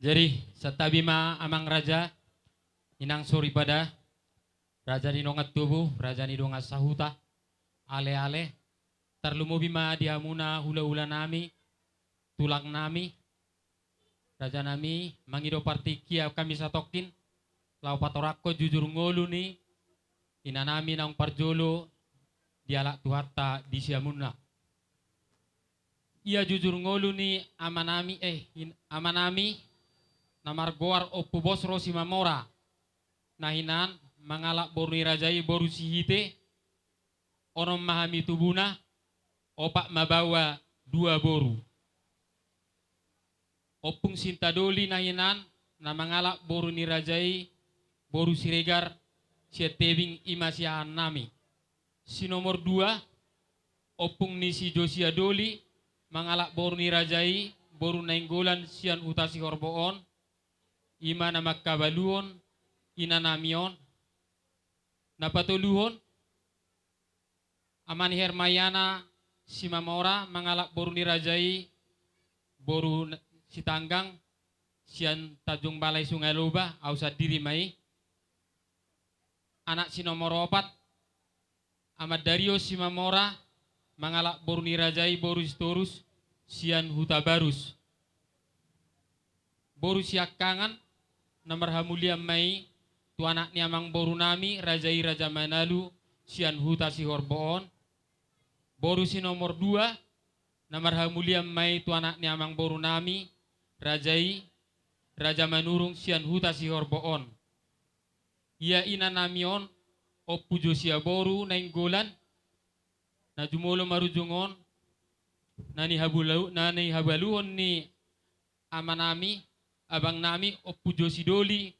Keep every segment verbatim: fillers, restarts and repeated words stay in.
Jadi, santabi ma amang raja, inang soripada, raja ni dongan tubu, raja ni dongan sahuta, ale-ale, tarlumobi ma di hamuna hula-hula nami, tulang nami, raja nami, mangido partingkian hami satongkin, laho patorangkon jujur ngolu ni ina nami naung parjolo dialap Tuhanta di siamunna. Ia jujur ngolu ni ama nami, eh, in-, ama nami, na margoar Ompu Bosro Simamora, na hinan mangalap boru ni raja i boru Sihite, onom ma hami tubuna, opat ma baoa, dua boru. Ompung Sinta Doli na hinan, na mangalap boru ni raja i boru Siregar, sian Tebing, i ma siahaan nami. Si nomor dua, ompung ni si Josia Doli, mangalap boru ni raja i boru Nainggolan sian Huta Sihorbo on, i ma na mangkabaluhon ina nami on. Na patoluhon, ama ni Hermaiana Simamora mangalap boru ni raja i boru n-, Sitanggang sian Tanjung Balai Sungai Loba, au sandiri ma i. Anak si nomor opat, ama Dario Simamora mangalap boru ni raja i boru Sitorus sian Huta Barus. Boru siangkangan, na marhamulian ma i tu anak ni amang boru nami, raja i Raja Manalu sian Huta Sihorbo on. Boru si nomor dua, na marhamulian ma i tu anak ni amang boru nami, raja i Raja Manurung sian Huta Sihorbo on. Ia ina nami on, Ompu Josia boru Nainggolan, na jumolo marujung on, na nihabulau-, na nihabaluhon ni ama nami, abang nami, Ompu Josi Doli,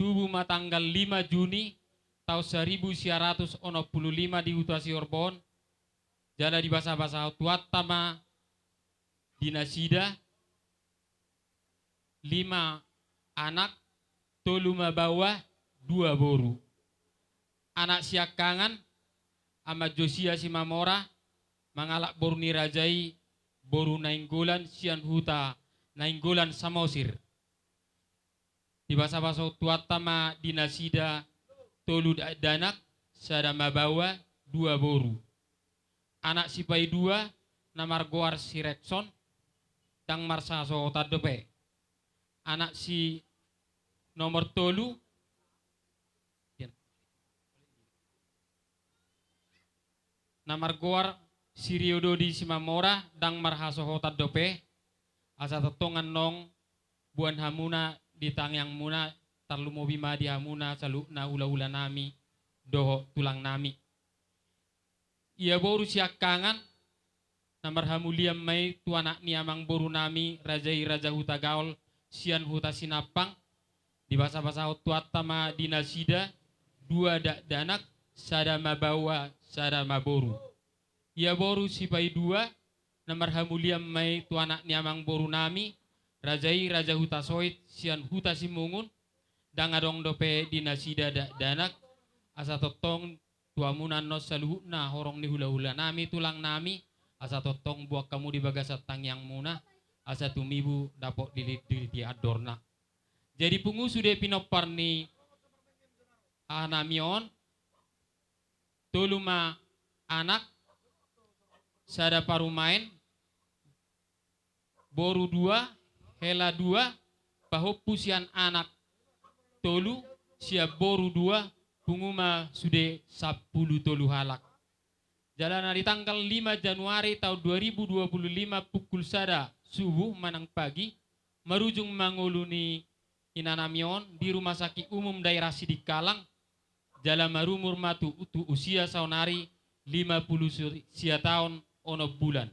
tubu ma tanggal lima Juni taon saribu sia ratus onom pulu lima di Huta Sihorbo on, jala dibasabasahon Tuhanta ma di nasida, lima anak, tolu ma baoa, dua boru. Anak siangkangan, ama Josia Simamora, mangalap boru ni raja i boru Nainggolan sian Huta Nainggolan Samosir. Dibasabasahon Tuhanta ma di nasida tolu dakdanak, sada ma baoa, dua boru. Anak sipaidua, na margoar si Rekson, ndang marhasohotan dope. Anak si nomor tolu, na margoar si Rio Dodi Simamora, ndang marhasohotan dope, asa tongtong annon boan hamuna di tangiangmuna, tarlumobi ma di hamuna saluhutna hulahula nami dohot tulang nami. Ia boru siangkangan, na marhamulian ma i tu anak ni amang boru nami, raja i Raja Hutagaol sian Huta Sinampang, dibasabasahon Tuhanta ma di nasida, dua dakdanak, sada ma baoa, sada ma boru. Ia boru sipaidua, na marhamulian ma i tu anak ni amang boru nami, raja i Raja Hutasoit sian Huta Simungun, ndang adong dope di nasida dakdanak, asa tongtong tu hamuna annon saluhutna horong ni hulahula nami, tulang nami, asa tongtong boan hamu di bagasan tangiangmuna, asa tumibu dapot diliti-liti andorna. Jadi pungu sude pinompar ni aha nami on, tolu ma anak, sada parumaen, boru dua, hela dua, pahompu sian anak tolu, sian boru dua, pungu ma sude sampulu tolu halak. Jala na di tanggal lima Januari taon dua ribu dua pulu lima pukul sada subuh manang pagi, marujung ma ngolu ni ina nami on di Rumah Sakit Umum Daerah Sidikalang, jala marumur ma tu, tu usia saonari lima pulu si-, sia taon onom bulan.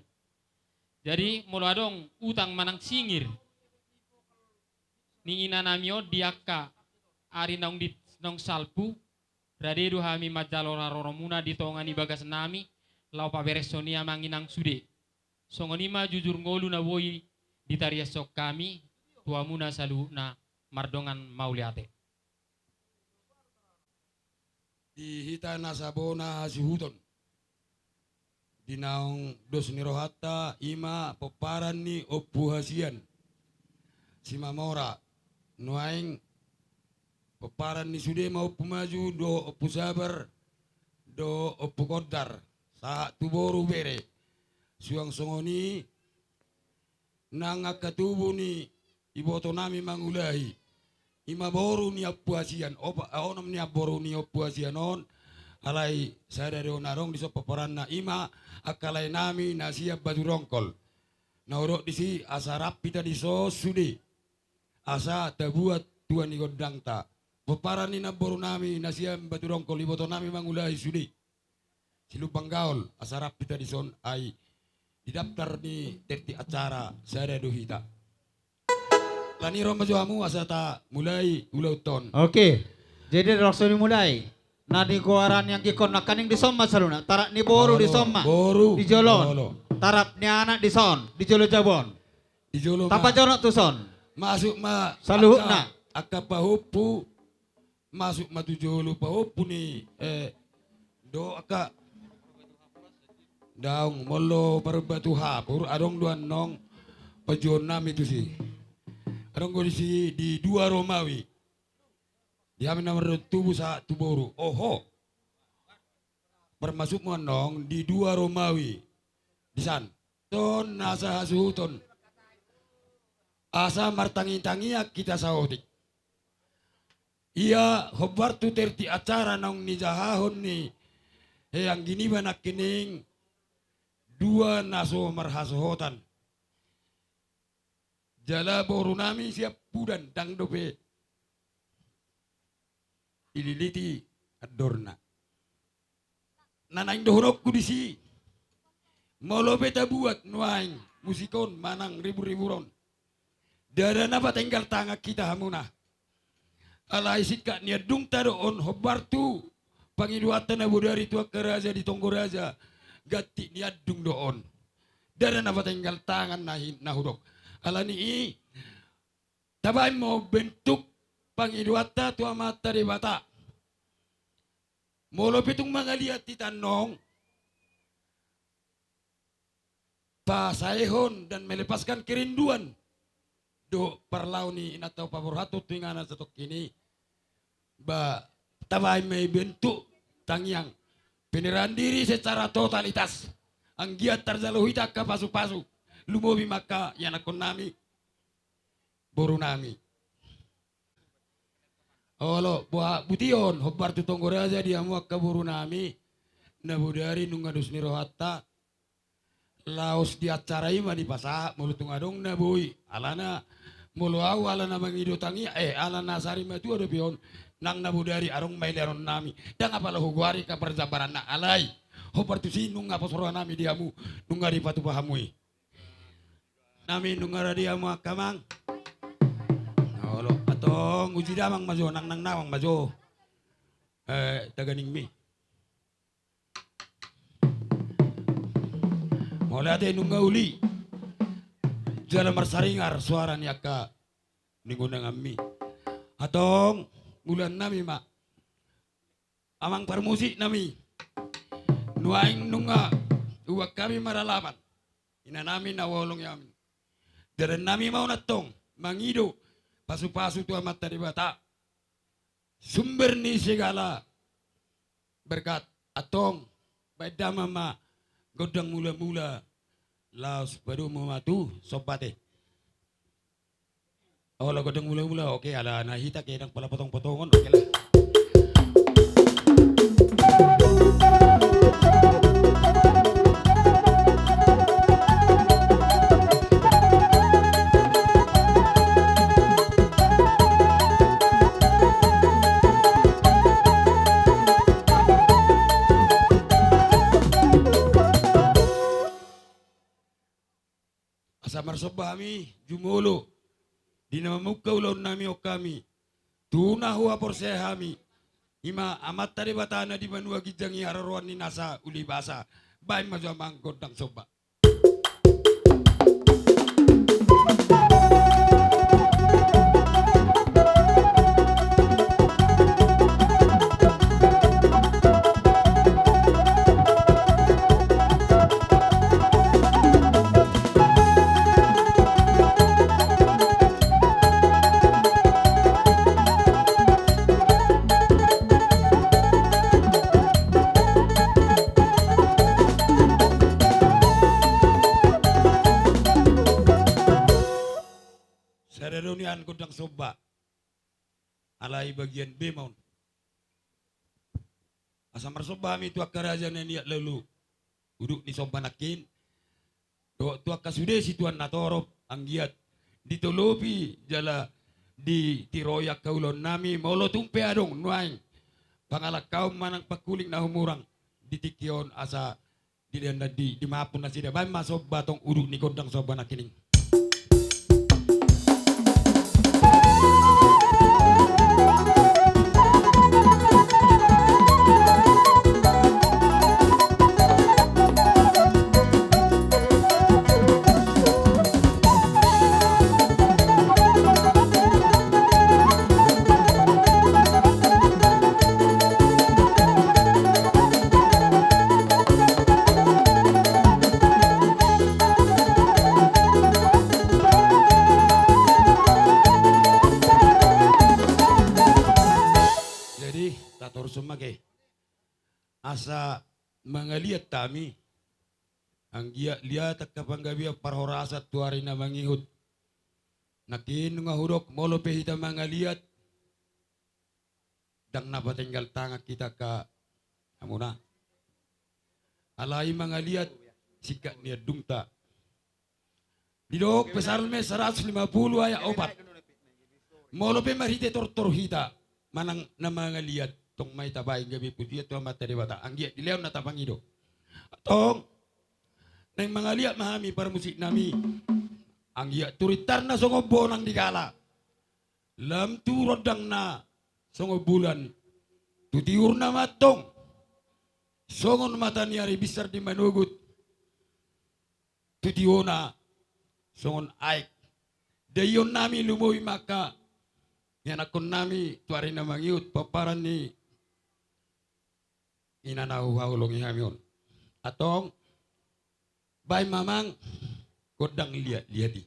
Jadi, molo adong utang manang singir ni ina nami on di angka ari naung di, naung salpu, rade do hami manjalo haroromuna di tonga ni bagas nami, laho pabereshon i amang inang sude. Songon i ma jujur ngolu na boi ditariashon hami tu hamuna saluhutna, mardongan mauliate. Di hita na sabona hasuhuton, di naung dos ni rohanta, i ma pomparan ni Ompu Hasian. Simamora, nuaeng pomparan ni sude ma Ompu Maju dohot Ompu Sabar dohot Ompu Kondar, sahat tu boru bere. Suang songon i nang angka tubu ni ibotonami mangulahi, i ma boru ni Ompu Hasian, opa-, onom ni boru ni Ompu Hasian on, alai sada do na adong dison pomparanna, i ma angka laenami na sian Batu Dongkol. Na hudok disi asa rap hita dison sude, asa tabuat tua ni gondangta. Pomparan ni namborunami na sian Batu Dongkol, ibotonami mangulahi sude. Silumbang Gaol, asa rap hita dison, ai di daftar ni tertib acara sada do hita. Alani i ro ma jo hamu asa tamulai ulaonta on. Oke. Jadi langsung dimulai. Na di goaran ni anggikkon nangkaning dison ma saluhutna. Tarap ni boru dison ma. Boru. Di jolo on. Jolo. Tarap ni anak dison. Di jolo jabu on. Di jolo ma. Tapajonok tuson. Masuk ma. Saluhutna. Angka, angka pahompu. Masuk ma tu jolo pahompu ni, eh, do angka. Daong, molo parbatu hapur, adong do annon panjouonnami tusi. Adong do disi di dua Romawi. Di hami na mardongan tubu sahat tu boru. Oho. Parmasukmu annon di dua Romawi. Disan. Ton nasa hasuhuton. Asa martangitangian hita saotik. Ia hombar tu tertib acara naung nijahahon ni he anggi niba nangkining dua na so marhasohotan. Jala borunami sian Pudan, ndang dope ililiti andorna. Na naeng dohononku disi, molo pe tabuat nuaeng musik on manang ribur-ribur on, ndada na patenggal tangan hita hamuna. Alai singkat ni andungta do on hombar tu pangidoanta na bodari tu angka raja di tonggo raja, ganti ni andung do on. Ndada na patenggal tangan na hi-, na hudok. Alani i, tabaen ma bentuk pangidoanta tu Amanta Debata. Molo pe tung mangaliat hita annon, pasaehon dan melepaskan kerinduan dohot parlao ni inanta paborhat tu inganan satongkin i. Ba, tabaen ma i bentuk tangiang, penyerahan diri secara totalitas. Anggiat tarjalo hita angka pasupasu, lumobi ma angka ianakkonnami, borunami. Olo, boha bution, hombar tu tonggo raja di hamu angka borunami, na bodari nunga dos ni rohanta, laos di acara i ma dipasahat, molo tung adong na boi, alana, molo au alana mangido tangiang, eh, alana sari matua dope on, nang na bodari adong ma ileanonnami, ndang apala hugoari angka parjambaranna alai, hombar tusi nunga pos rohanami di hamu, nunga dipatupa hamu i. Nami nunga rade hamu angka amang. Olo, antong uji damang ma jo, nang nang damang ma jo. Eh, taganingmi. Mauliate nunga uli. Jala marsaringar suara ni angka ningonanganmi. Antong, ulaonnami ma. Amang parmusiknami, nuaeng nunga huboan hami maralaman, inanami na huhaholongi hami. Jala nami ma on antong mangido pasupasu tu Amanta Debata, sumber ni segala berkat. Antong, baen damang ma gondang mulamula, laos padomu ma tu somba ate. Olo, gondang mulamula, oke, alana hita ke ndang pola potongonpotongon, oke lah. Asa marsomba hami jumolo di na mamungka ulaonnami on hami tu na huhaporseai hami, i ma Amanta Debata na di banua ginjang i, haroroan ni nasa uli basa. Baen ma jo amang gondang somba. gondang somba. Alai bagian B ma on. Asa marsomba hami tu angka raja na niat lalu udut ni somba nangkin. Dohot tu angka sude situan na torop, anggiat ditolopi jala ditiroi angka ulaonnami, molo tung pe adong nuaeng pangalangkaon manang pangkuling na humurang di tingki on, asa dilehon na di, dimahapon nasida. Baen ma somba tong udut ni gondang somba nangkining. Jadi, tatorus ma ke. Asa mangaliat hami, anggiat liat angka panggabean parhorasan tu ari na mangihut. Nangkin nunga hudok, molo pe hita mangaliat, ndang na patenggal tangan hita angka hamuna. Alai mangaliat singkat ni andungta. Didok Psalmen saratus lima pulu ayat opat. Molo pe marhite tortor hita manang na mangaliat, tong ma i tabaen gabe pujian tu Amanta Debata, anggiat dilehon na tapangido. Tong, naeng mangaliat ma hami parmusiknami. Anggiat tu rintarna songon bonang di gala, lam tu rondangna songon bulan, tu tiurna ma antong songon mata ni ari binsar di manogot, tu tiona songon aek. Daionnami lumobi ma angka ianakkonnami tu ari na mangihut pomparan ni ina na huhaholongi hami on. Antong, baen ma amang gondang liat-liat i.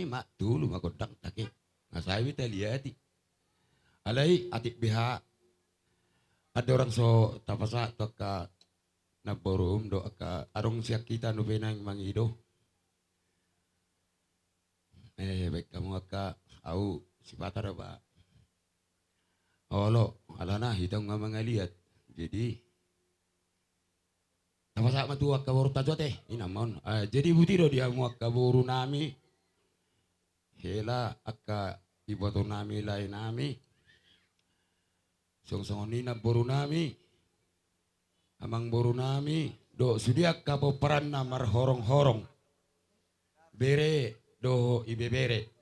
ma tolu ma gondang take. Nga sai be taliati. Alai atik beha. Andorang so tapasahat tu angka namboru, um, dohot angka adong sian hita nuaeng mangido. Eh, baen hamu angka, au sipata do ba. Olo, alana hita nga mangaliat. Jadi, tapasahat ma tu angka borunta tu ate, inang ma on. Ah, jadi boti do di hamu angka boru nami. Hela angka iboto nami, lae nami. Songon songon i namboru nami, amang boru nami, dohot sude angka pomparanna marhorong-horong. Bere dohot ibebere.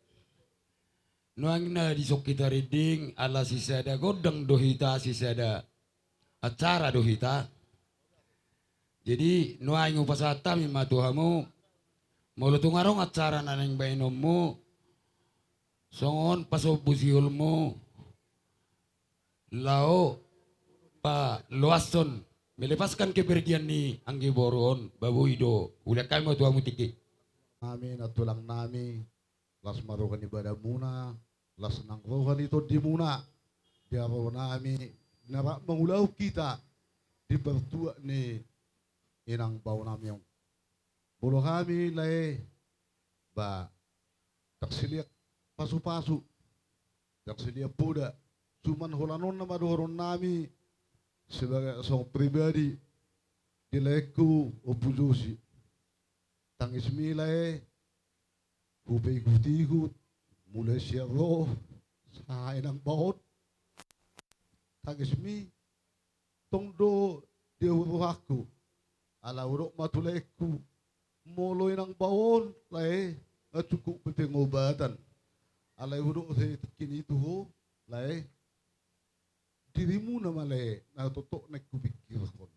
Nuaeng na dison hita rinding, ala sisada gondang do hita, sisada acara do hita. Jadi, nuaeng hupasahat hami ma tu hamu, molo tung adong acara na naeng baenonmu, songon pasombu siolmu, laho paloashon, melepaskan kepergian ni anggi boru on, ba boi do, hulean hami ma tu hamu tingki. Amin, tulang nami, las ma roha ni badanmuna, las nang roha ni tondimuna, di ari nami, na rap mangulahon hita, di partuat ni inang bao nami on. Molo hami lae, ba, ndang silean pasu-pasu, ndang silean poda, cuman holan on nama dohonon nami, sebagai songon pribadi, di laengku Ompu Josi. Tangismi lae, hupaihut-ihut, mulai sian ro, sahat inang bao on. Tangismi, tong do di rohangku. Ala hudok ma tu laengku. Molo inang bao on, lae, nga cukup be pengobatan. Alai hudok sae tingki i tu ho, lae. Dirimuna ma lae, na tongtong naeng hupingkirhon.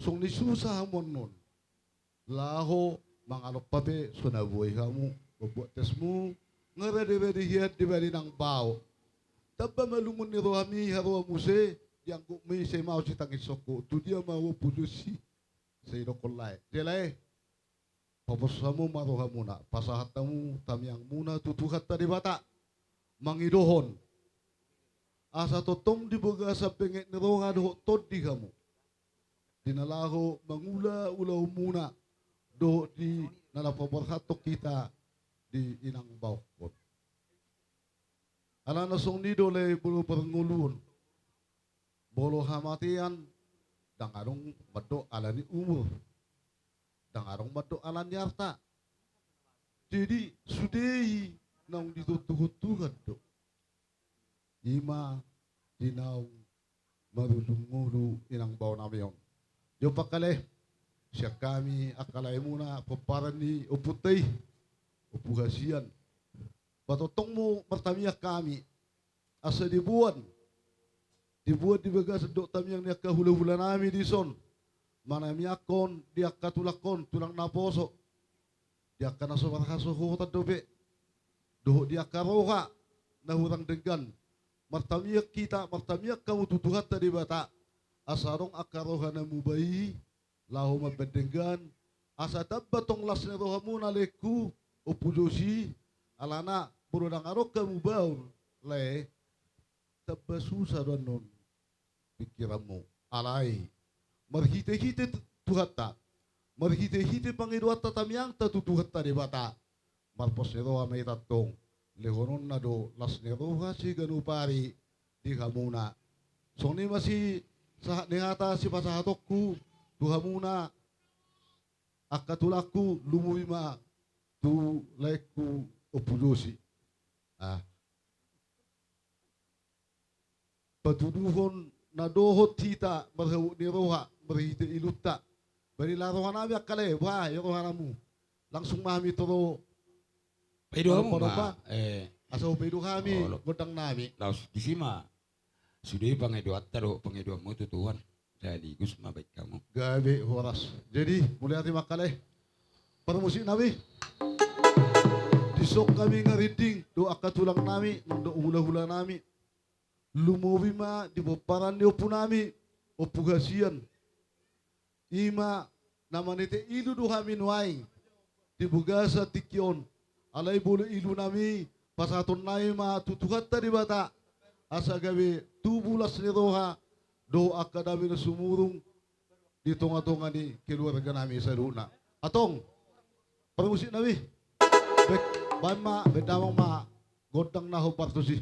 Songon i susa hamu annon. Laho mangalompa pe so na boi hamu, mambuat tesmu, nga rade-rade hian di bani inang bao. Tamba ma lungun ni rohami, haroa muse, di anggukmi sai maol sitangishon ho, tu dia ma ho Ompu Josi, sai didokkon lae. Jadi lae, papos hamu ma rohamuna, pasahat hamu tamiangmuna tu Tuhanta Debata. Mangidohon. Asa tongtong di bagasan benget ni roha dohot tondi hamu. Di na laho mangula ulaonmuna. Dohot di na laho paborhathon hita di inang bao on. Alana songon i do lae molo parngoluon. Molo hamatean, ndang adong mandok ala ni umur. Ndang adong mandok ala ni arta. Jadi, sude i naung ditontuhon Tuhan do. Ima di naung marujung ngolu inang bao nami on. Di on pe angka lae, sian hami angka laemuna pomparan ni ompunta i, Ompu Hasian. Ba tongtong ma martamiang hami. Asa diboan. Diboan di bagasan dohot tamiang ni angka hula-hula nami dison. Manamiangkon di angka tulangkon, tulang naposo. Di angka na so marhasohotan dope. Dohot di angka roha na hurang denggan. Martamiang hita, martamiang hamu tu Tuhanta Debata. Asa adong angka roha na muba i, laho mambaen denggan, asa tamba tong las ni rohamuna laengku, Ompu Josi, alana, molo ndang adong hamubaon, lae, tamba susa do annon pingkiranmu. Alai, marhite-hite tu-, Tuhanta, marhite-hite pangidoanta tamiangta tu Tuhanta Debata, marpos ni roha ma hita tong, lehononna do las ni roha siganup ari di hamuna. Songon i ma si sahat ni hata sipasahatonku tu hamuna angka tulangku, lumobi ma tu laengku Ompu Josi. Ah. Patuduhon na dohot hita marhabot ni roha, marhite ilunta. Bani laho roha nami angka lae, bah, i roha namu. Langsung ma hami tu ro. Paido hamu ma, eh. Asa hupaido hami, olo, gondang nami. Laos disi ma. Sude pangidoanta dohot pangidoanmu tu Tuhan. Sekaligus ma baen hamu. Gabe horas. Jadi, mauliate ma angka lae. Parmusik nami. Dison hami ngarinding, dohot angka tulang nami, nang dohot hula-hula nami. Lumobi ma di pomparan ni ompu nami, Ompu Hasian. Ima na manete ilu do hami nuaeng di bagasan tingki on. Alai molo ilunami, pasahatonnami ma tu Tuhanta Debata, asa gabe tubu las ni roha dohot angka dame na sumurung di tongatonga ni keluarganami saluhutna. Antong, parmusiknami, baen ma, baen damang ma gondang na hombar tusi.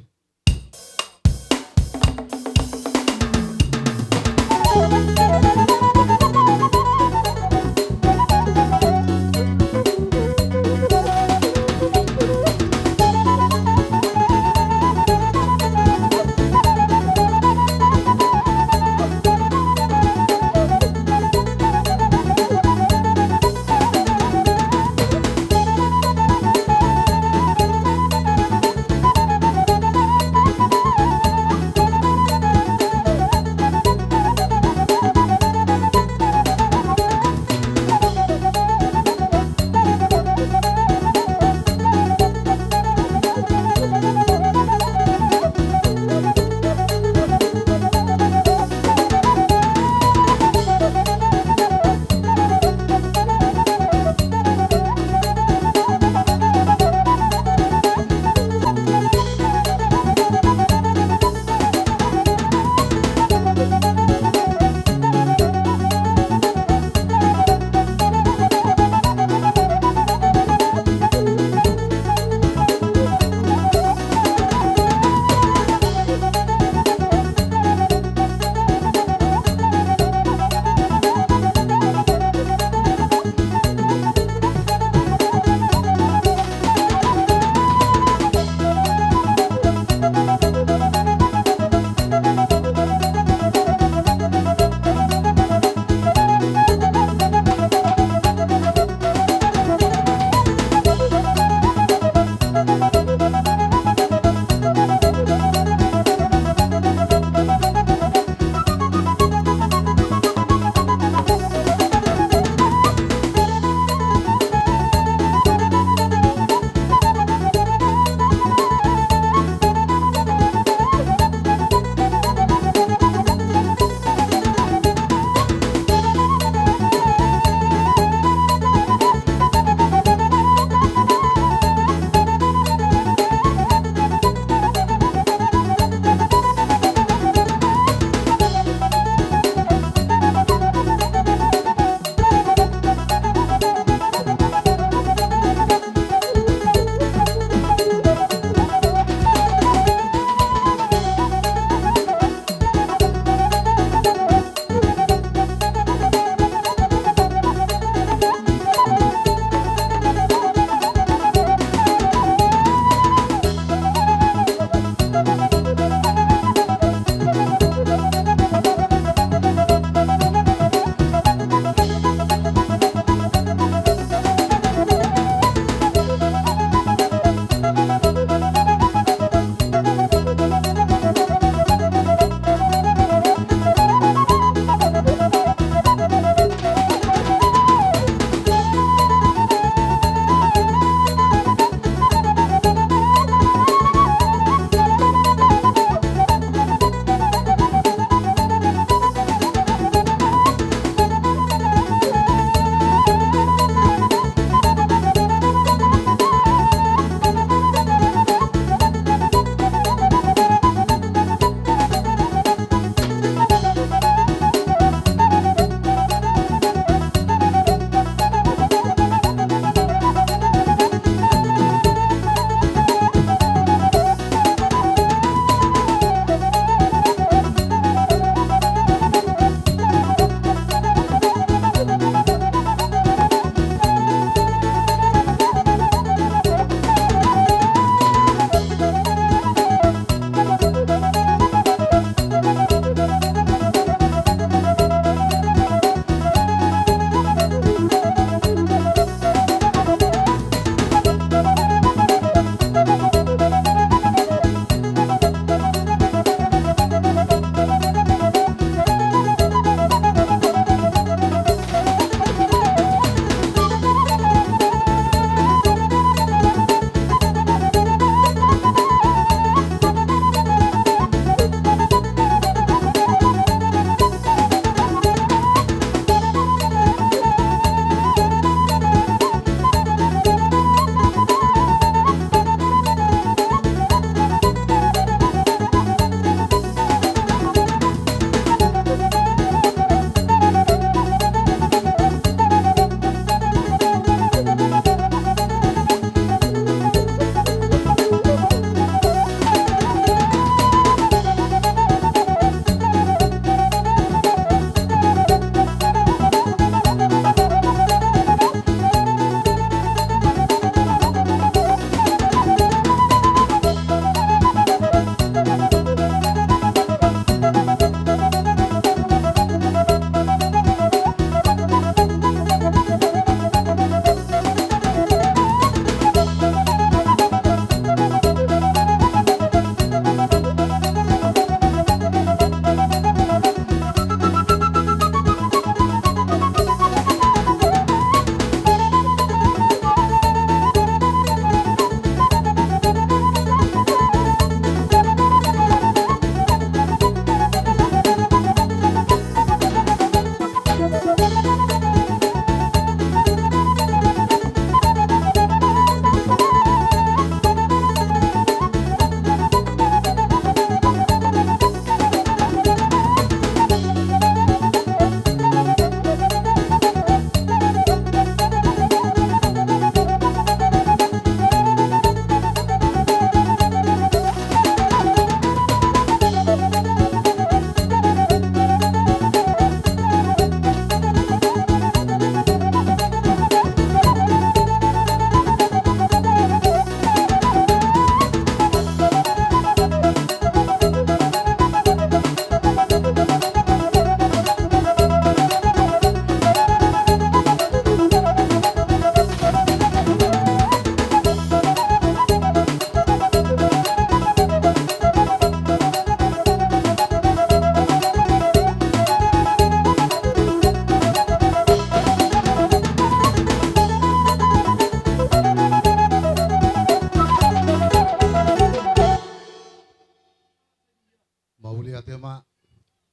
Mauliate ma,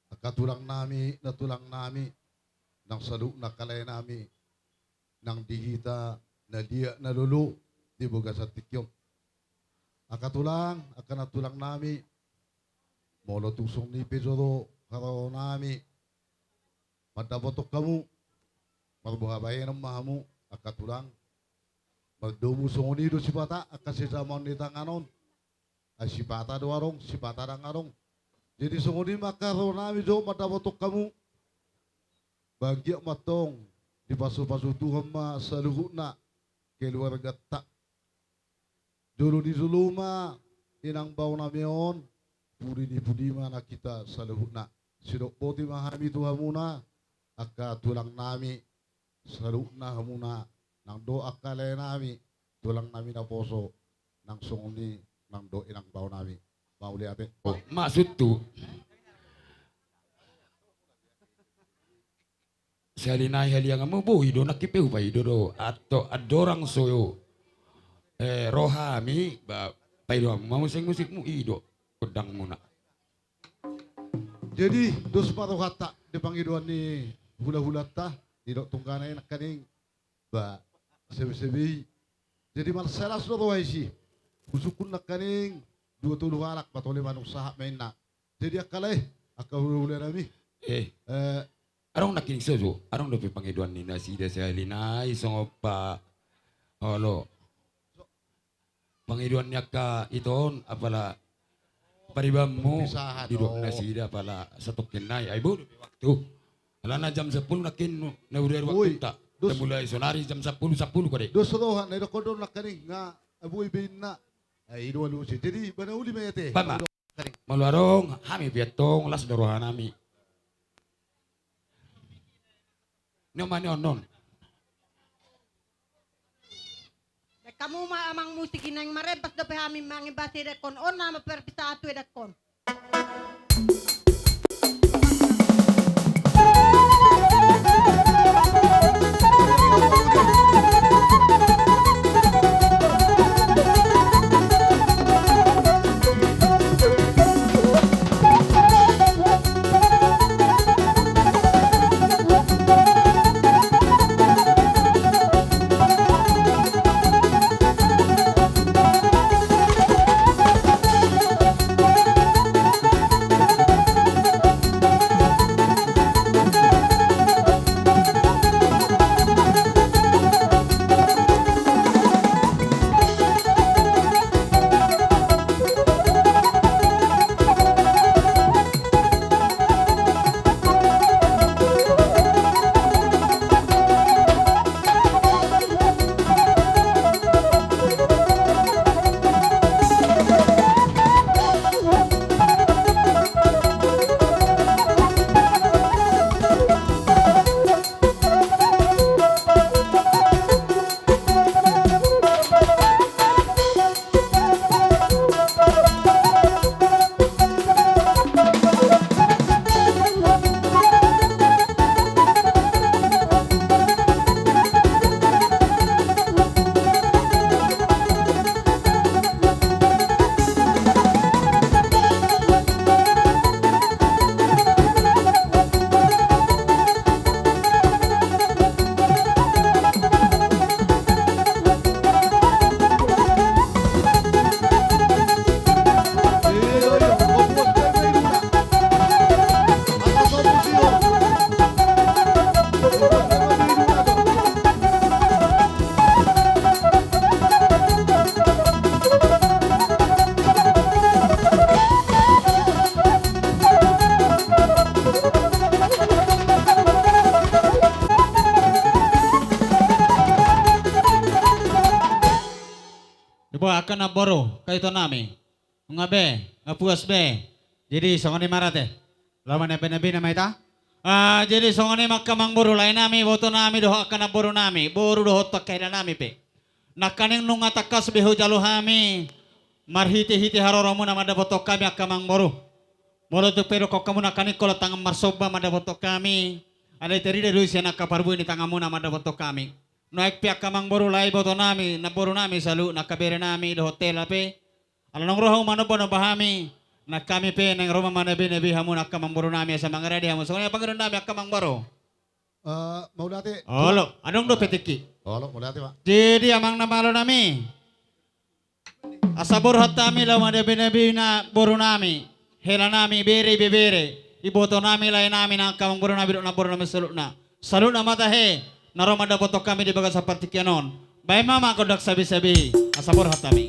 angka tulang nami, nantulang nami, nang saluhutna angka lae nami, nang di hita na liat na lolo di bagasan tingki on. Angka tulang, angka nantulang nami, molo tung songon i pe jo do haroro nami mandapothon hamu, marboha bahenon ma hamu angka tulang. Mardomu songon i do sipata angka sijamaon ni tangan on. Ai sipata do adong, sipata ndang adong. Jadi songon i ma angka haroro nami jo mandapothon hamu. Ba anggiat ma antong dipasupasu Tuhan ma saluhutna keluarganta. Jolo ni jolo ma inang bao nami on, pudi ni pudi ma nang hita saluhutna. Sidok boti ma hami tu hamuna, angka tulang nami, saluhutna hamuna, nang dohot angka lae nami, tulang nami naposo, nang songon i nang dohot inang bao nami. Mauliate. Maksudhu, sahali nai halianganmu, boi do nangkin pe hupaido do. Antong andorang so, eh, ro hami, ba, paidoanmu ma muse musikmu, i do gondangmuna. Jadi, dos ma rohanta di pangidoan ni hulahulanta, didok tunggana i nangkaning, ba, sebesebe i. Jadi, malas las do roha i si. Husungkun nangkaning dua tolu halak, ba tole manang sahat ma inna. Jadi, angka lae, angka hulahula nami. Eh. Eh. Adong nangkin so jo, adong dope pangidoan ni nasida sahali nai songon pa, olo. Pangidoan ni angka ito on, apala paribanmu, didok nasida, apala satongkin nai, ai boi dope waktu. Alana jam sampulu nangkin na huria waktunta. Dos. Mulai sonari jam sampulu, sampulu kade. Dos roha na idokkon do nangkaning, nga boi be inna. Ai, i do alusi. Jadi, ba na uli ma i ate. Ba ma. Molo adong, hami pe antong las do roha nami. Ni on ma ni on, on. Baen hamu ma amang musik i, naeng marembas dope hami mangimbasi edengkon on, nama perpisahan tu edengkon. Diboa angka namboru, angka ito nami. Nunga be, nunga puas be. Jadi songon i ma ra ate. Laho manambai-nambai nama hita. Ah, jadi songon i ma angka amangboru, lae nami, iboto nami dohot angka namboru nami, boru dohot angka ina nami pe. Nangkaning nunga tangkas be hujalo hami marhite-hite haroramuna mandapothon hami angka amangboru. Molo tung pe didokkon hamu nangkaning holan tangan marsomba mandapothon hami, alai tarida do i sian angka parbue ni tanganmuna mandapothon hami. Nuaeng pe angka amangboru, lae, iboto nami, namboru nami saluhutna, angka bere nami dohot hela pe, ala naung ro hamu manomba-nomba hami, Nang hami pe naeng ro ma manebi-nebi hamu nang angka amangboru nami asa mangarade hamu. Songon i ma pangidoan nami angka amangboru. Eh, mauliate. Olo, adong dope tingki. Olo, mauliate, Pak. Jadi amang na malo nami. Asa borhat hami laho manebi-nebi na boru nami. Hela nami bere ibebere. Iboto nami lae nami nang angka amangboru nami dohot namboru nami saluhutna. Saluhutna ma tahe, na ro mandapothon hami di bagasan partingkian on. Baen ma amang gondang sabi-sabi, asa borhat hami.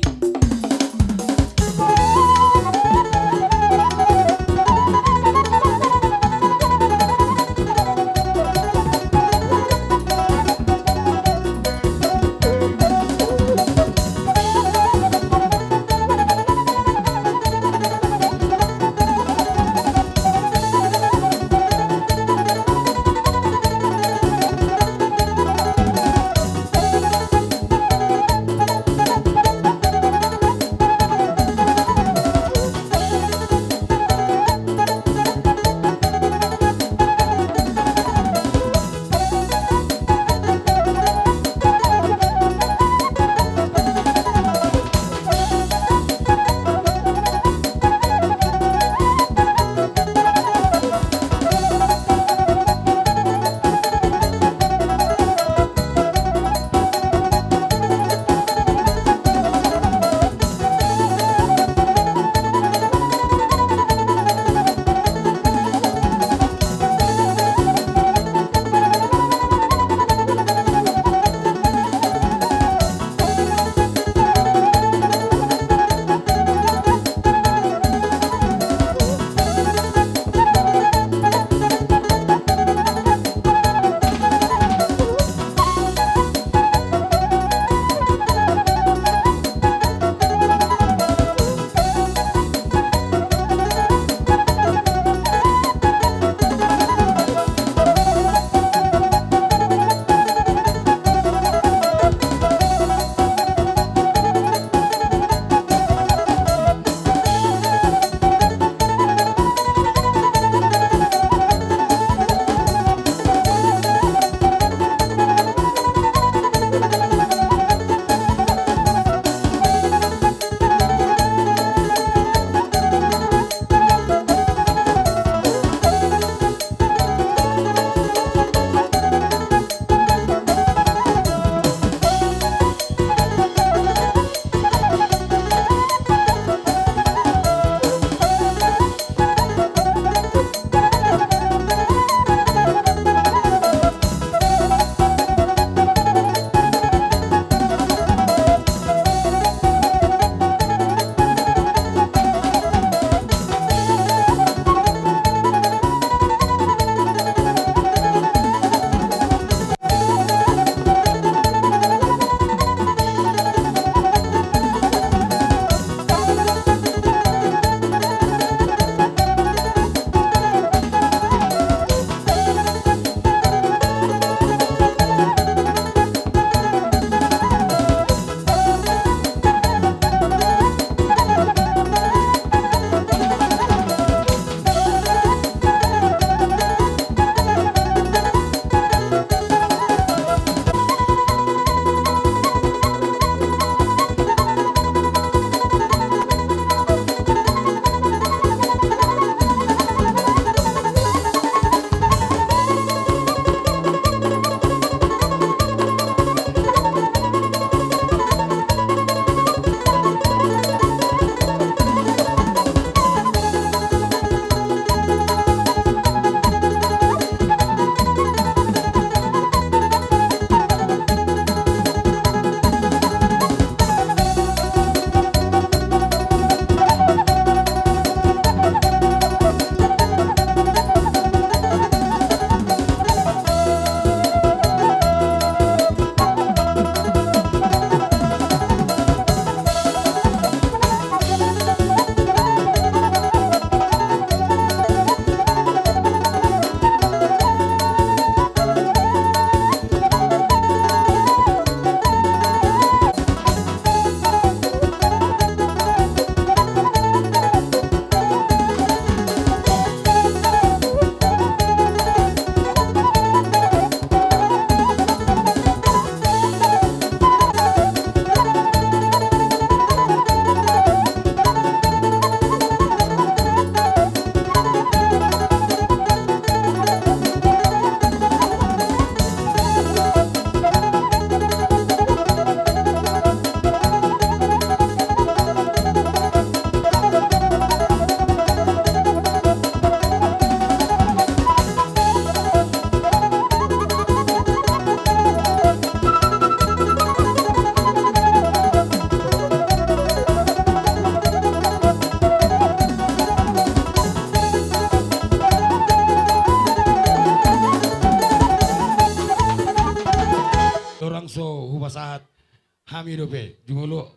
Pe jolo,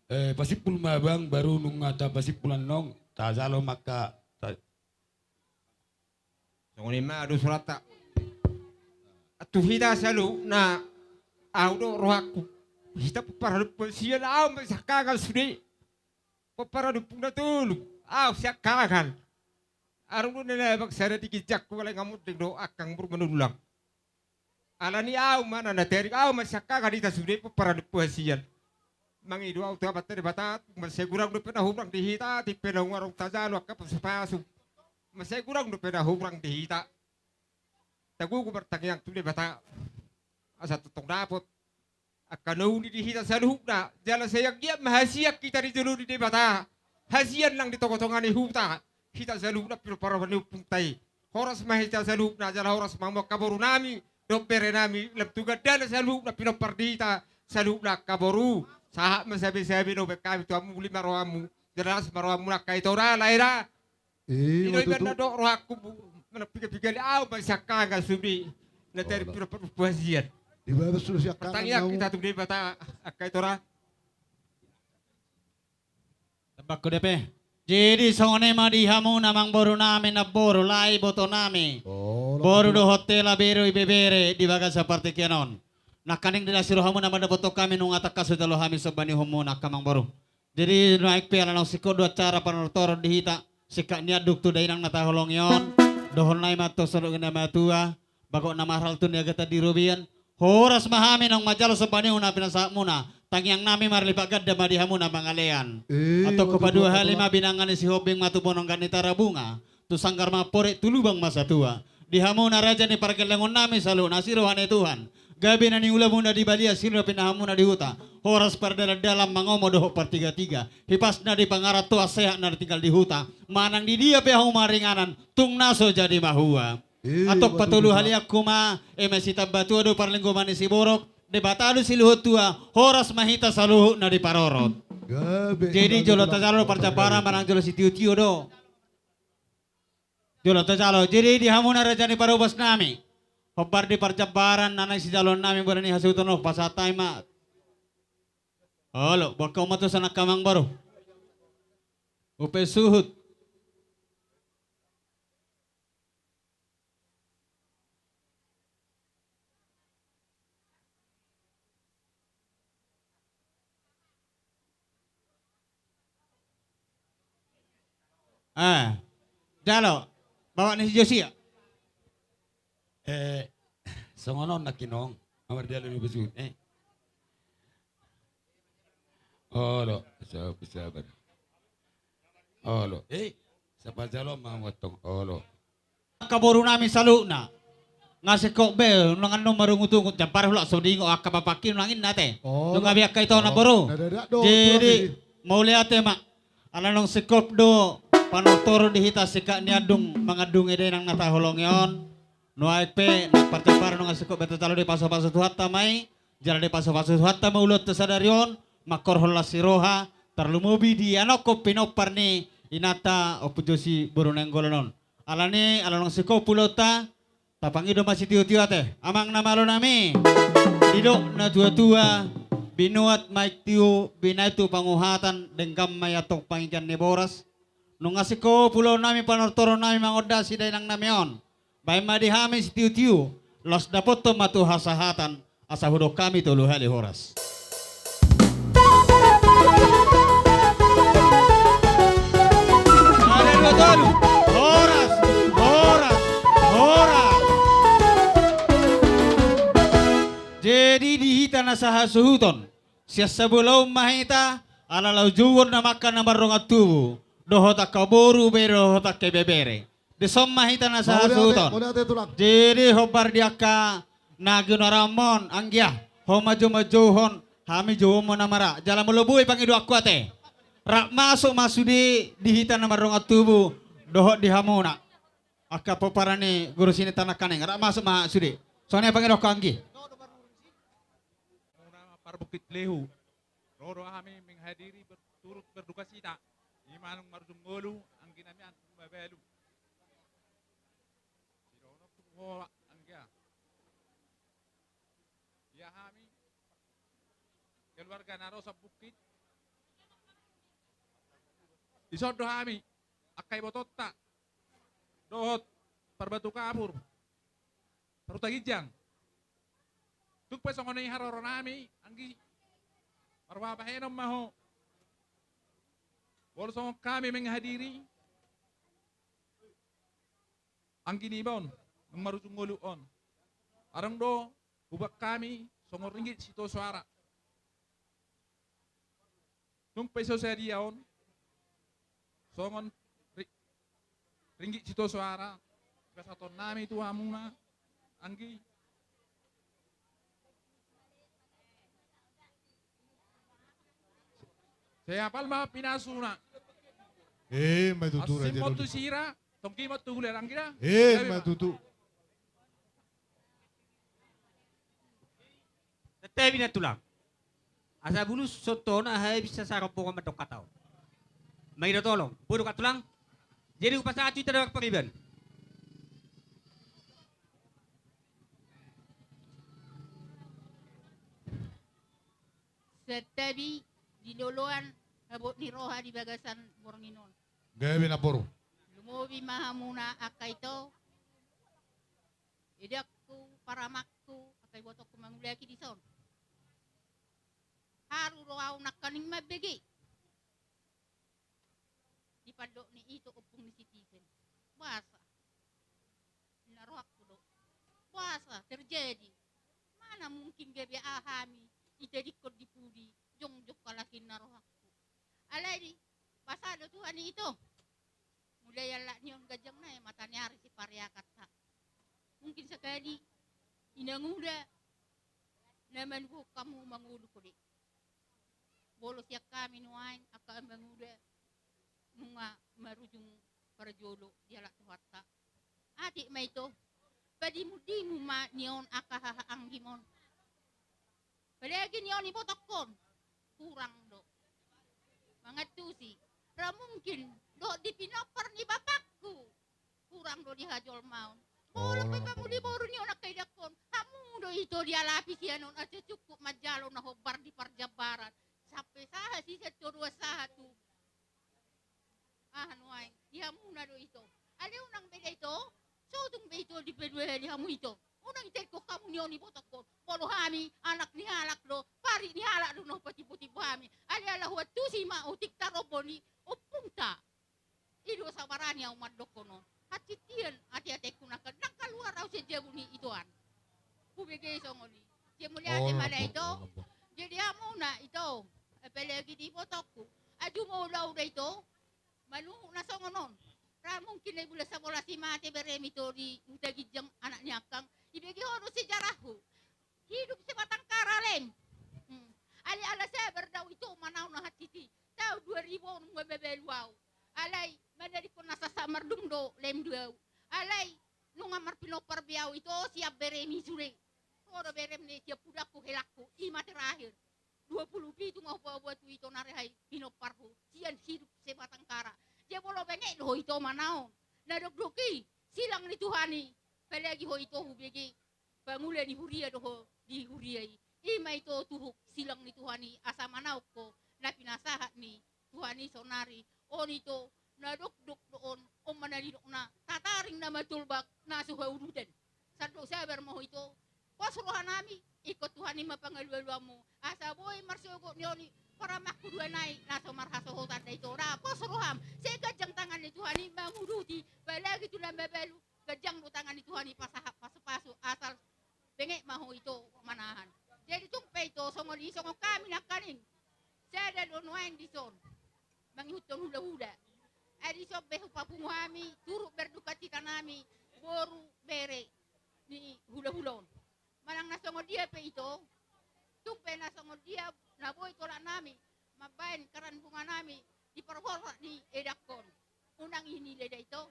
eh, pasimpul ma bang, baru nunga tapasimpul annon, tajalo ma angka ta- Songon i ma do suranta. Tu hita saluhutna, ahu do rohangku, hita pomparan ni ompu hasian, ahu ma siangkangan sude. Pomparan ni ompu na tolu, ahu siangkangan. Adong do na bangsa na di ginjangku, alai nga monding do angkang boru Manullang. Alani ahu ma na, na tering, ahu ma siangkangan hita sude pomparan ni ompu hasian. Mangido ahu tu Amanta Debata, tung mansai godang dope na hurang di hita, atik pe naung adong tajalo angka pasupasu, mansai godang dope na hurang di hita. Tagogo martangiang tu Debata asa tongtong dapot angka na uli di hita saluhutna, jala sai anggiat ma hasian hita di jolo ni Debata, hasian nang di tongatonga ni huta, hita saluhutna pinompar ni ompunta i. Horas ma hita saluhutna, jala horas ma hamu angka borunami dohot berenami, lam tu gandana saluhutna pinompar di hita saluhutna angka boru. Sahat ma sabesabe na hubaen hami tu hamu, uli ma rohamu, jala las ma rohamuna angka i, tora, lae da. I do ma tutu. Iba na dok rohangku, manang piga-piga ni ahu ma siangkangan sude. Na tering pinompar ni ompu hasian. Di bawah sudah siangkangan. Martangiang hamu, hita tu Debata angka i, tora. Tambahku dope. Jadi songon i ma di hamuna amangborunami, namboru, lae ibotonami, boru dohot hela, beru, ibebere di bagasan partingkian on. Nangkaning dilasi rohamuna mandapothon hami nunga tangkas hujalo hami somba ni uhumuna angka amangboru. Jadi nuaeng pe ala naung singkop do acara panortoron di hita, singkat ni andung tu dainang na taholongi on, dohonon nami ma tu saluhut na matua, bagot na marhalto ni agatan di robean, horas ma hami naung manjalo somba ni uhum na pinasahatmuna, tangiang nami marlipat ganda ma di hamuna mangalean. Antong hupadua hali ma, binanga ni Sihombing ma tu bonong, gannat ni Tarabunga tu sanggar ma amporik, tu lubang ma satua. Di hamuna raja ni pargellengon nami saluhutna, asi roha ni Tuhan, gabe na niulamuna di balian, sirina pinahanmuna di huta, horas pardalandalan, mangomo dohot partigatiga, hipasna di pangarantoan, sehatna di tinggal di huta, manang di dia pe hamu maringanan, tung na so jadi mahua. Antong patoluhalianku ma, eme sitamba tua do parlinggoman ni siborok, Debata do siluhut tua, horas ma hita saluhutna diparorot. Jadi jolo tajalo parjambaran manang jolo sitiotio do? Jolo tajalo. Jadi di hamuna raja ni parhobas nami, hombar di parjambaran na naeng sijaloon nami bona ni hasuhuton on, pasahat hami ma. Olo, boan hamu ma tuson angka amangboru. Upe suhut. Ah, jalo, baoa ni si Josia. Eh, songon on nangkin on, amar dia lalu besun, eh. Olo, sabar, sabar. Olo, eh, sapa jalo ma muat tong, olo. Angka boru nami saluhutna. Nga singkop be, unang annon marungutungut, jam parhulak so diingot angka bapakki unang inna te. Olo. Nunga be angka i tona boru. Jadi mauliate ma. Ala naung singkop do panortoron di hita singkat ni andung mangandungi dainang na taholongi on. Nuaeng pe nang parjambaran nunga singkop be, tajalo dipasupasu Tuhanta ma i. Jala dipasupasu Tuhanta ma ulaonta sadari on, manghorhon las ni roha, tarlumobi di anakkonta pinompar ni inanta Ompu Josi boru Nainggolan on. Alani, ala naung singkop ulaonta, tapangido ma sitiotio ate, amang na malo nami. Didok na tuatua, binuat ma aek tio, binahen tu panguhatan, denggan ma i antong pangidoan ni boras. Nunga singkop ulaon nami, panortoron nami mangondasi dainang nami on. Baen ma di hami sitiotio, laos dapothon ma tu hasahatan, asa hudok hami tolu hali horas. Sada, dua, tolu. Horas, horas, horas. Jadi di hita na sahasuhuton, sian sabala on ma hita, ala laho jouon na mangka na mardongan tubu, dohot angka boru, bere dohot angka ibebere. Dison ma hita na sahasuhuton. Jadi hombar di angka na ginoaranmon, anggia, ho ma jou manjouhon, hami jouonmuna ma ra. Jala molo boi pangidoanku ate, rap masuk ma sude di hita na mardongan tubu dohot di hamuna angka pomparan ni guru sininta nangkaning, rap masuk ma sude. Songon i pangidoanku, anggi. Muna ma parbukit Lehu. Ro do hami menghadiri ber-, turut berdukacita. Ima nunga marujung ngolu, anggi nami, antum mabalu. Sidohonon tu ho, anggia. Ia hami keluarga na ro sian Bukit. Dison do hami, angka ibotonta, dohot parbatu kapur, parhuta ginjang. Tung pe songon i haroronami, anggi, marhaha bahenon ma ho. Molo songon hami menghadiri anggi niba on, naung marujung ngolu on, adong do hubaen hami songon ringgit sitio soara. Tung pe so sadia on, songon ri-, ringgit sitio soara, dipasahatonnami tu hamuna, anggi. Sai apal ma pinasuna. Eh, ma tutu. Asi raja ma tu doli. Sira, tongki ma tu hulahula, anggi da. Eh, gabe ma ma tutu. Santabi na tulang. Asa bulus songon tona, habis asa rombongan mandok hata on. Mai do tolong, bodo ka tulang. Jadi hupasahat tu hita damang pariban. Santabi di loloan habot ni roha di bagasan borngin on. Gabe na boru. Lumobi ma hamuna angka ito. Edangku, paramangku, angka ibotongku mangulaki dison. Haru do au nangkaning mambege. Di pandok ni ito ompung ni si Tipen. Boasa? Ninna rohangku do. Boasa terjadi? Mana mungkin gabe aha hami itadingkon di pudi, jongjong halak, ninna rohangku. Alai dipasada Tuhan i ito. Mulai allak ni on ganjang nai mata ni ari sipareakan ta. Mungkin sakali inanguda na manuhuk hamu mangolu hode. Molo sian hami nuaeng angka amanguda nunga marujung parjolo di halak Tuhanta. Atik ma ito, padimundimun ma ni on angka haha anggim on. Apalagi ni on ibotongkon, hurang do mangantusi. Ra mungkin dohot di pinompar ni bapakku, hurang do di hajolmaon. Molo pe pamuli boru ni on angka edangkon, hamu do ito dialapi sian on asa cukup manjalo na hombar di parjambaran. Sampe sahat sian toruan sahat tu aha nuaeng, di hamuna do ito. Alai unang beda ito, so tung be ito dipadua hali hamu ito. Unang itadingkon hamu ni on ibotongkon. Molo hami anak ni halak do, parik ni halak do na hupatimbotimbo hami. Alai ala huantusi ma otik tarombo ni ompungta. I do sabarani au mandokkon on. Hatintian ateatengku nangkin, ndang kaluar au sian jabu ni ito an. Hubege songon i. Sai mauliate ma da ito. Jadi hamuna ito, apalagi di ibotongku, aju molo au da ito manuhuk na songon on. Ra mungkin na di bulan sabolas i mate berem ito di huta ginjang, anak ni angkang. Ibege ho do sejarahhu. Hidup sebatang kara, lem. Hmm. Alai ala sabar do au ito manaon na hatiti. Taon dua ribu on nunga mabalu au. Alai manadingkon na sahat mardum do, lem, do au. Alai nunga marpinompar be au ito sian beremi sude. Ho do berem ni sian pudangku, helangku. I ma terakhir. Dua pulu pitu ma hupaboa tu ito na rehai pinomparhu sian hidup sebatang kara. Jadi molo benget do ho ito manaon na dokdok i, silang ni Tuhan i. Apalagi ho ito hubege pangula ni huria do ho di huria i. I ma ito tuhuk silang ni Tuhan i asa manaon ho na pinasahat ni Tuhan i saonari. On ito na dokdok do on, on ma na nidok na tataring na matolbak na so haudutan. Sandok sabar ma ho ito. Pos rohanami, ingkon Tuhan i ma pangalualuanmu. Asa boi marsogot ni on i paramangku dua nai na so marhasohotan da ito. Da pos roham. Sai ganjang tangan ni Tuhan i manguduti. Apalagi tu na mabalu, ganjang do tangan ni Tuhan i pasahat pasupasu, asal benget ma ho ito manahan. Jadi tung pe ito songon i, songon hami nangkaning, sada do nuaeng dison mangihuthon hulahula. Ai dison be hupapungu hami turut berduka citanami boru bere ni hulahula on. Manang na songon dia pe ito, tung pe na songon dia na boi tolapnami mambahen karan bunganami di parhorat ni edangkon. Unang i nilai da ito.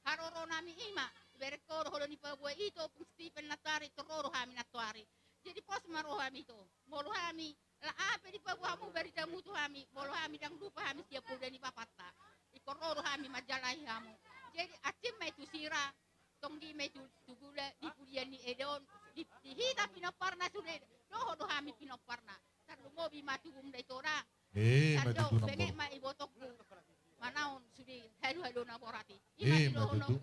Haroronami i ma, ibereng ho do olo ni paboa ito, Ompung Stipen, nantoari, tor ro do hami nantoari. Jadi pos ma rohami ito. Molo hami, la aha pe dipaboa hamu baritamu tu hami, molo hami ndang lupa hami sian poda ni bapanta. Ingkon ro do hami manjalahi hamu. Jadi ansin ma i tu sira, tonggi ma i tu, tu gula, di pudian ni eda on, di, di hita pinomparna sude, dohot do hami pinomparna. Tar Lumobi ma tubum da i, Tulang. Eh, ma tutu nang, bengek ma ibotongku. Manaon sude halu-halu na borat i. I ma tutu.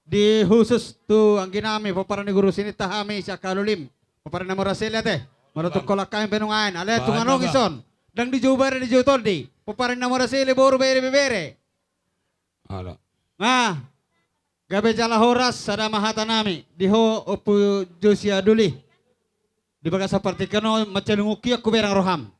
Di khusus tu angginami, pomparan ni guru sini, tahe hami sian Kalolim. Pomparan na murasele ate. Molo tung holan hami pe nuaeng, alai tung annon i son. Ndang dijou badan, dijou tondi. Pomparan na murasele, boru, bere, ibebere. Ala. Nga, gabe jala horas, sada ma hata nami di ho Ompu Josia Doli. Di bagasan partingkian on, mansai lungkun hian hubereng roham.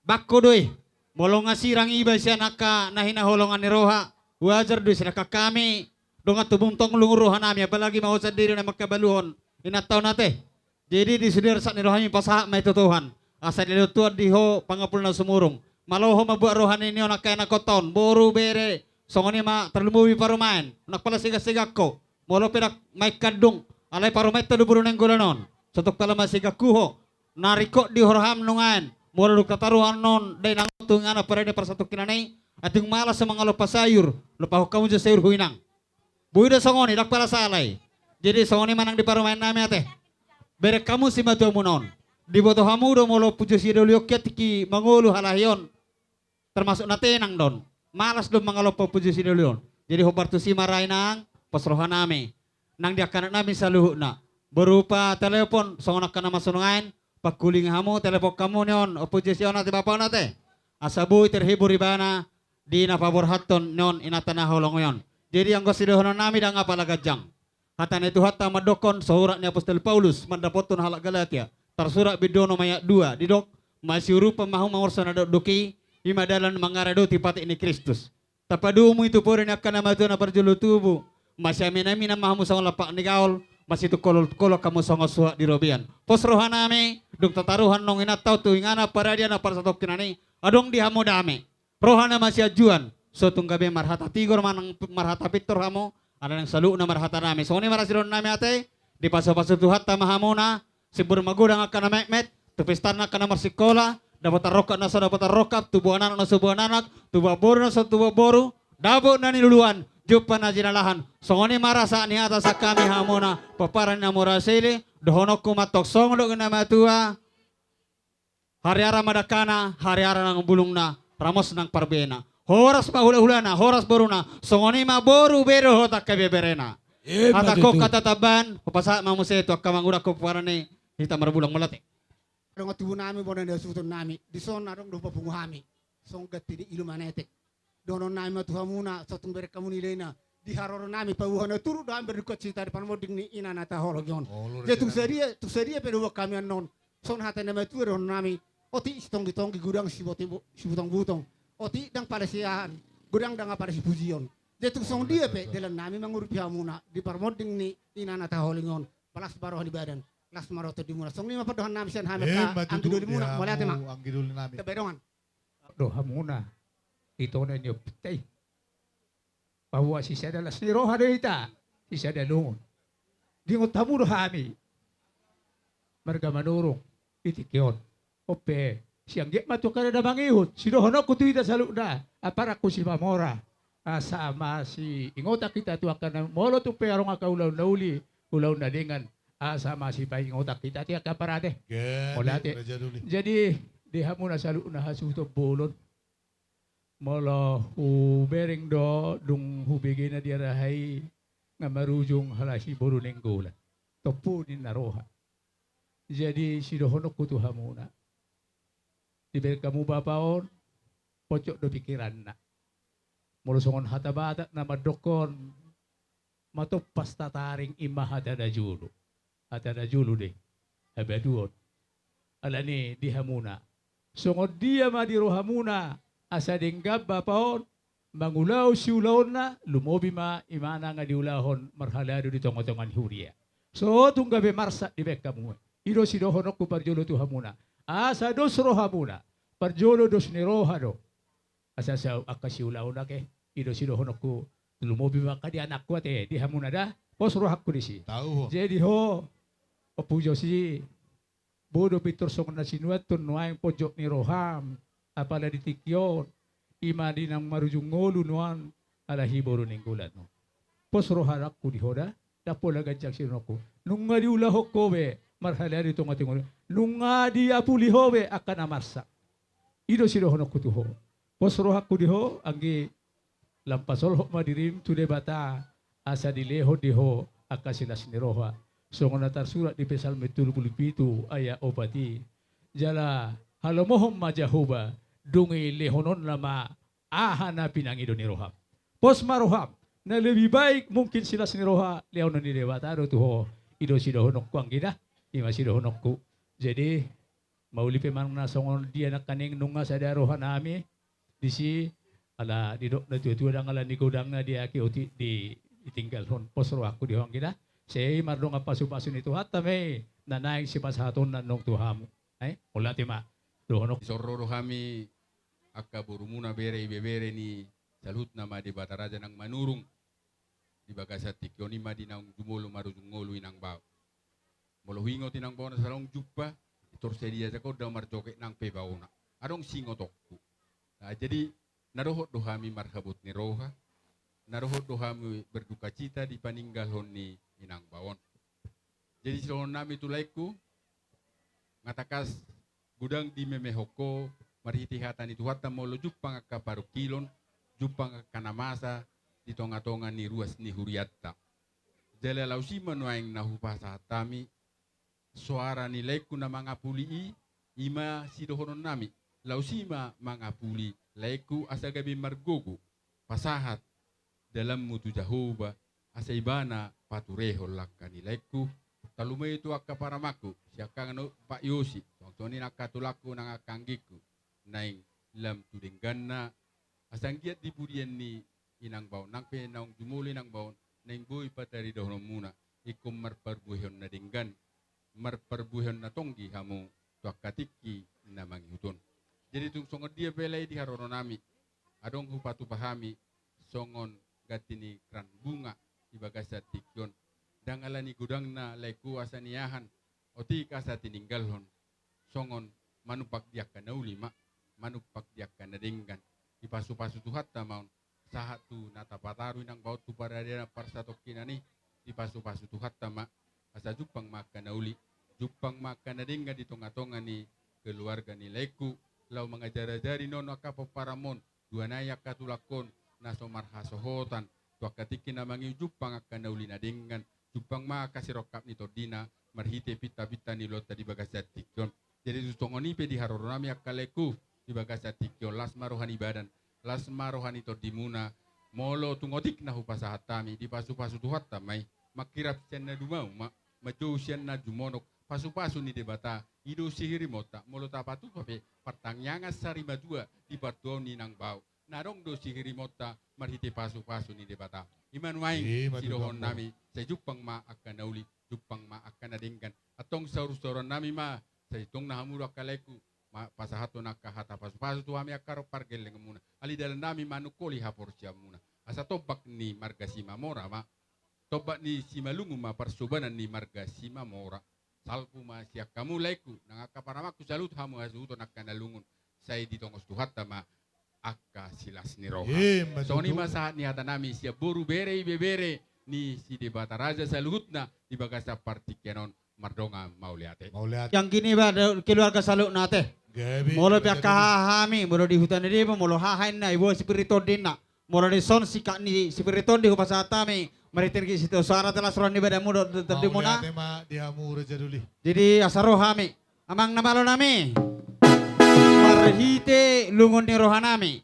Bangko do i, molo nga sirang iba sian angka na hinaholongan ni roha, wajar do i, sedangkan hami dongan tubum tong lungkun roha nami, apalagi ma ho sandiri na mangkabaluhon inanta on ate. Jadi di sude arsak ni rohami pasahat ma i tu Tuhan, asa dilehon Tuhan di ho pangapul na sumurung. Malo ho mambuat roha ni on angka anakhonta on, boru, bere, songon i ma tarlumobi parumaen, unang pala segan-segan ho. Molo pe ndang maen kandung, alai parumaenta do boru Nainggolan on. Sotung pala masegan ho, na ringkot di roham nuaeng, molo dung tataruhon annon dainang tu inganan parade parsatongkinan i, atik malas so mangalompa sayur, lompahon hamu jo sayurhu inang. Boi do songon i, ndang pala sala i. Jadi songon i ma nang di parumaen nami ate. Bereng hamu simatuamuna on. Diboto hamu do molo Ompu Josia Doli on hian tingki mangolu halahi on. Termasuk na tenang do on. Malas do mangalompa Ompu Josia Doli on. Jadi hombar tusi ma ra inang, pos roha nami. Nang di angka anak nami saluhutna. Berupa telepon, songon angka na masa nuaeng, pangkulingi hamu, telepon hamu ni on, Ompu Josia on ate, bapa on ate. Asa boi terhibur ibana, di na paborhathon ni on inanta na holong i on. Jadi anggo sidohonon nami ndang apala ganjang. Hata ni Tuhanta mandokkon, so husurat ni apostel Paulus mandapothon halak Galatia, tarsurat bindu onom ayat dua, didok, masiurupan ma hamu mangorso na dokdok i, i ma dalan mangaradoti patik ni Kristus. Tapadomu i tu poda ni angka na matua na parjolo tubu, masiamin-aminan ma hamu songon lampak ni gaol, masitungkolon-tungkolon hamu songon suhat di robean. Pos roha nami, dung tataruhon annon inanta on tu inganan paradean na parsatongkinan i, adong di hamu dame, roha na masianjuan, sotung gabe marhata tigor manang marhata pintor hamu, ala nang saluhutna marhata dame. Songon i ma ra sidohonon nami ate, dipasu-pasu Tuhanta ma hamuna, simbur magodang angka na metmet, tu pesta angka na marsikola, dapotan rongkap na so dapotan rongkap, tubuan anak na so tubuan anak, tubuan boru na so tubuan boru, dapot na niluluan, jumpa na jinalahan. Songon i ma ra sahat ni hata sian hami hamuna, pomparan na murasele, dohononku ma tong songon dok ni na matua, hariara ma dangkana, hariara nang bulungna, ramos nang parbuena. Horas ma hula-hulana, horas boruna, songon i ma boru, bere dohot angka ibeberena. Hata gok, hata tamban, hupasahat ma muse tu angka mangudangkon pomparan ni hita Marbulang, mauliate. Dongan tubu nami, bona ni hasuhuton nami, dison adong do hupapungu hami. Songon ganti ni ilu manetek. Dohonon nami ma tu hamuna, sotung bereng hamu nilainya. Di haroro nami paboa na turut do hami berdukacita di parmonding ni ina na taholong i on. Jadi tung sadia, tung sadia pe dohonon hami annon, songon hata ni na matua dohonon nami, otik sitonggi-tonggi, godang siboti-, sibutong-butong. Otik ndang pala siahan, godang ndang pala sipujion. Jadi tung songon dia pe dalan nami mangurupi hamuna di parmonding ni ina na taholong i on. Las ma roha ni badan, las ma roha ni tondi muna. Songon i ma pandohan nami sian hami angka anggi doli muna. Mauliate ma. Anggi doli nami. Tabaen dongan. Do hamuna, ito na niompinta i. Paboa sisada las ni roha do hita, sisada lungun. Diingot hamu do hami marga Manurung di tingki on. On pe, sian giat ma tu angka na mangihut, sidohononku tu hita saluhutna, amparangku Simamora. Asa masiingotan hita tu angka na, molo tung pe adong angka ulaon na uli, ulaon na denggan, asa masipaingotan hita tu angka parade. Mauliate. Jadi, di hamuna saluhutna hasuhuton bolon. Molo hubereng do, dung hubege na diaraha i, nga marujung halahi boru Nainggolan. Tompu ninna roha. Jadi, sidohononku tu hamuna. Dibereng hamu bapa on, ponjot do pikiranna. Molo songon hata Batak na mandokkon, matompas tataring i ma hata na jolo. Hata na jolo do i, habaduon. Alani di hamuna, songon dia ma di rohamuna, asa denggan bapa on mangulahon siulaonna, lumobi ma imana nga diulahon marhalado di tonga-tonga ni huria. Sotung gabe marsak dibaen hamu. I do sidohononku parjolo tu hamuna. Asa dos rohamuna, parjolo dos ni roha do. Asa, asa angka siulaon ate, i do sidohononku, lumobi ma angka di anakku ate, di hamuna da, pos rohangku disi. Jadi ho, Ompu Josi, boi do pintor songon na sinuanhon nuaeng ponjot ni roham, apala di tingki on, i ma di na marujung ngolu nuan, halahi boru Nainggolan on. Pos rohangku di ho da, ndang pola ganjang sidohononku. Nunga diulahon ho be, marhalado di tonga-tonga. Nunga diapuli ho be angka na marsak. I do sidohononku tu ho. Pos rohangku di ho, anggi, lam pasolhot ma dirim tu Debata, asa dilehon di ho angka silas ni roha. Songon na tarsurat di Psalmen tolu pulu pitu ayat opat i. Jala halomohon ma Jahowa, dung i lehononna ma aha na pinangido ni roham. Pos ma roham, na lebih baik mungkin silas ni roha lehonon ni Debata do tu ho. I do sidohononku anggi da, i ma sidohononku. Jadi, mauli pe manang na songon dia nangkaning nunga sada rohanami disi, ala didok na tua-tua ndang ala ni godangna dia ke otik di, ditinggalhon. Pos rohangku di ho anggi da. Sai mardongan pasu-pasu ni Tuhanta ma i na naeng sipasahatonna nang tu hamu. Ai, mauliate ma dohononku. Dison ro do hami angka borumuna, bere ibebere ni saluhutna ma Debata Raja nang manurung di bagasan tingki on, i ma di naung jumolo marujung ngolu inang bao. Molo huingot inang bao na salong jumpa, tor sai diajak on do marjoget nang pe baona. Adong siingotonku. Nah, jadi na dohot do hami marhabot ni roha, na dohot do hami berdukacita di paninggalhon ni inang bao on. Jadi sidohononnami tu laengku, nga tangkas godang dimemehon ho marhite hata ni Tuhanta, molo jumpang angka parungkilon, jumpang angka na masa di tonga-tonga ni ruas ni hurianta. Jala laos i ma nuaeng na hupasahat hami, soara ni laengku na mangapuli i, i ma sidohononnami, laos i ma mangapuli laengku asa gabe margogo pasahat dalanmu tu Jahowa, asa Ibana paturehon langka ni laengku. Talu ma i tu angka paramangku, siangkangan Pak Yosi, songon i nang angka tulangku nang angka anggingku, naeng lam tu dengganna, asa anggiat di pudian ni inang bao on, nang pe naung jumolo inang bao on, naeng boi pataridaononmuna, ingkon marparbuehon na denggan, marparbuehon na tonggi hamu tu angka tingki na mangihut on. Jadi tung songon dia pe lae di haroronnami, adong hupatupa hami songon ganti ni keran bunga di bagasan tingki on. Ndang ala ni godangna laengku asa niahan, otik asa tininggalhon, songon manumpak di angka na uli ma, manumpak di angka na denggan. Dipasu-pasu Tuhanta ma on, sahat tu na tapataru inang bao on tu paradanan parsatongkinan i, dipasu-pasu Tuhanta ma, asa jumpang ma angka na uli, jumpang ma angka na denggan di tonga-tonga ni keluarga ni laengku, laho mangajar-ajari non angka pomparanmon, dua nai angka tulangkon na so marhasohotan tu angka tingki na mangihut, jumpang angka na uli na denggan, jumpang ma angka sirongkap ni tondina marhite pinta-pinta ni ulaonta di bagasan tingki on. Jadi tung songon i pe di haroronnami angka laengku, di bagasan tingki on las ma roha ni badan, las ma roha ni tondimuna. Molo tung otik na hupasahat hami, dipasu-pasu Tuhanta ma i, mangkirap sian na dumau ma, manjou sian na jumonok, pasu-pasu ni Debata, i do sihirimonta, molo tapatupa pe partangiangan sarimatua di partuaon ni inang bao, na adong do sihirimonta marhite pasu-pasu ni Debata. I ma nuaeng sidohononnami, sai jumpang ma angka na uli, jumpang ma angka na denggan. Antong saur-sauronnami ma, sai tong na hamu do angka laengku, ma pasahathon angka hata pasu-pasu tu hami angka rap pargellengonmuna. Ala dalannami manungkoli haporseaonmuna. Asa tombak ni marga Simamora ma, tombak ni Simalungun ma parsobanan ni marga Simamora. Salpu ma sian hamu laengku, nang angka paramangku saluhut hamu hasuhuton angka na lungun, sai ditongos Tuhanta ma angka silas ni roha. Ima tutu. Songon i ma sahat ni hatanami sian boru, bere, ibebere ni si Debata Raja saluhutna di bagasan partingkian on, mardongan mauliate. Mauliate. Yang gini ba keluarga saluhutna ate. Gabe. Molo pe angka haha hami, molo di huta ni deba, molo haha inna, iboan si Piri Tondinna. Molo dison sikat ni si Piri Tondi hupasahat hami, marhite tingki sitio suara telas roha ni badanmu dohot tondimuna. Mauliate ma di hamu Raja Doli. Jadi asa ro hami, amang na malo nami, marhite lungun ni rohanami,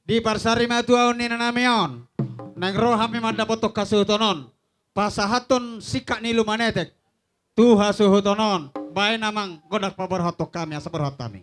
di parsarimatuaon ni inanami on, naeng ro hami mandapothon hasuhuton on, pasahathon sikat ni lumanetek tu hasuhuton on. Baen amang, godang paborhathon hami, asa borhat hami.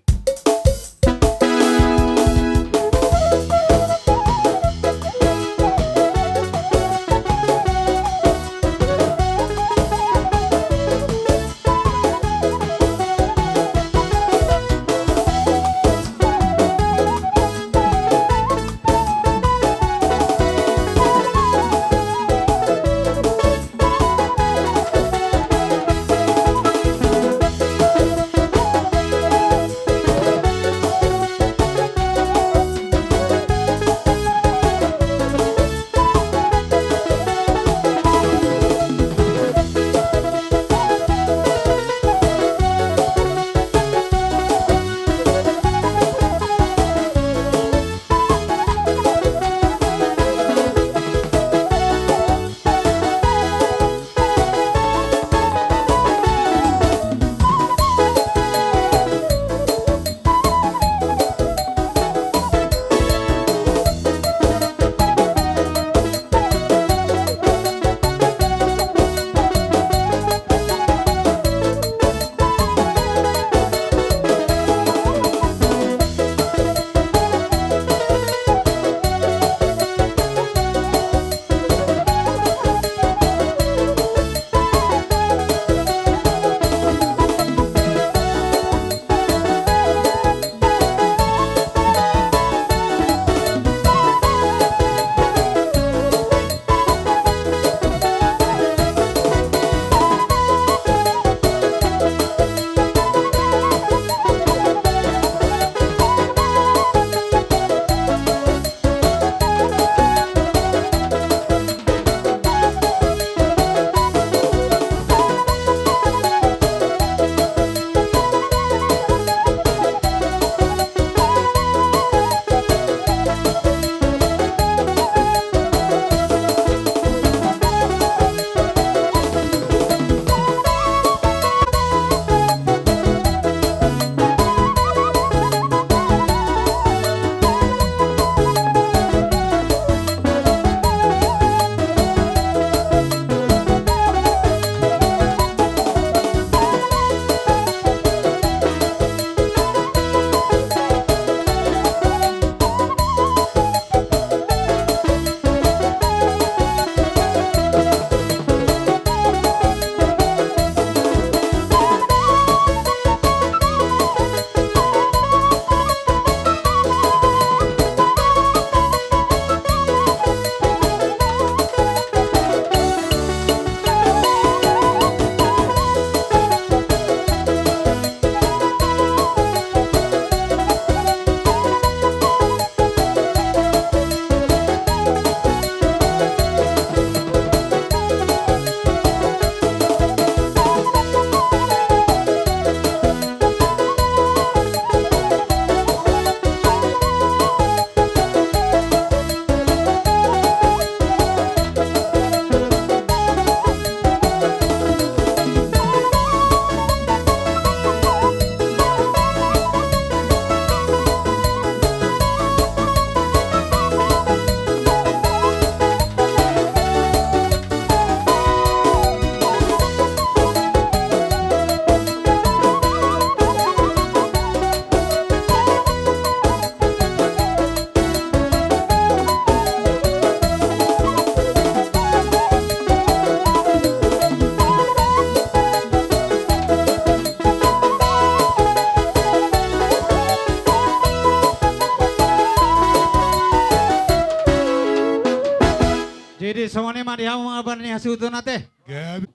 Songon i ma di hamu, abang, na hasuhuton ate. Gabe.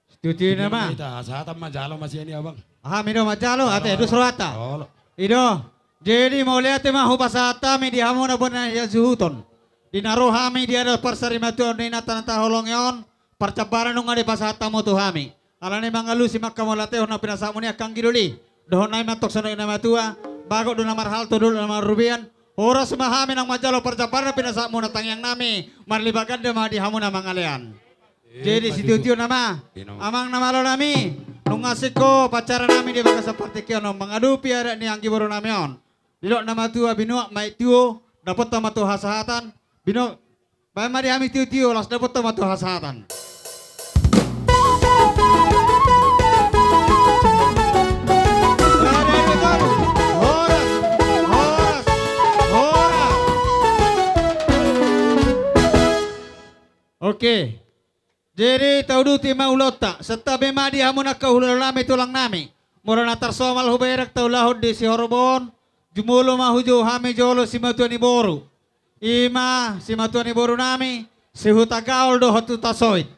Situtu nama. Ita hasahatan ma jalo ma sian i, abang. Aha, hami do manjalo ate, dos rohanta. Olo. I do. Jadi mauliate ma hupasahat hami di hamu na bona hasuhuton. Di na ro hami di adat parsarimatuaon ni inanta na taholongi on, parjambaran nunga dipasahat hamu tu hami. Alani mangalusi ma angka mauliate on na pinasahatmuna i, angka anggi doli. Dohonon nami ma tong songon na matua, bagot do na marhalto, dolok do na marrobean. Horas ma hami nang manjalo parjambaran na pinasahatmuna, tangiang nami marlipat ganda ma di hamu na mangalean. Jadi situtu nama, amang na malo nami, nunga asing do upacara nami di bagasan partingkian on mangadopi adat ni anggi boru nami on. Didok na matua, binuat ma i tuo, dapotta ma tu hasahatan. Binuat, baen ma di hami tiotio, laos dapotta ma tu hasahatan. Horas, horas, horas. Oke. Jadi tauduti ma ulaonta, santabi ma di hamu angka hulahula nami, tulang nami. Molo na tarsomal hubereng taulahon di Sihorbon, jumolo ma hujou hami jolo simatua ni boru. I ma simatua ni boru nami, si Hutagaol dohot Hutasoit.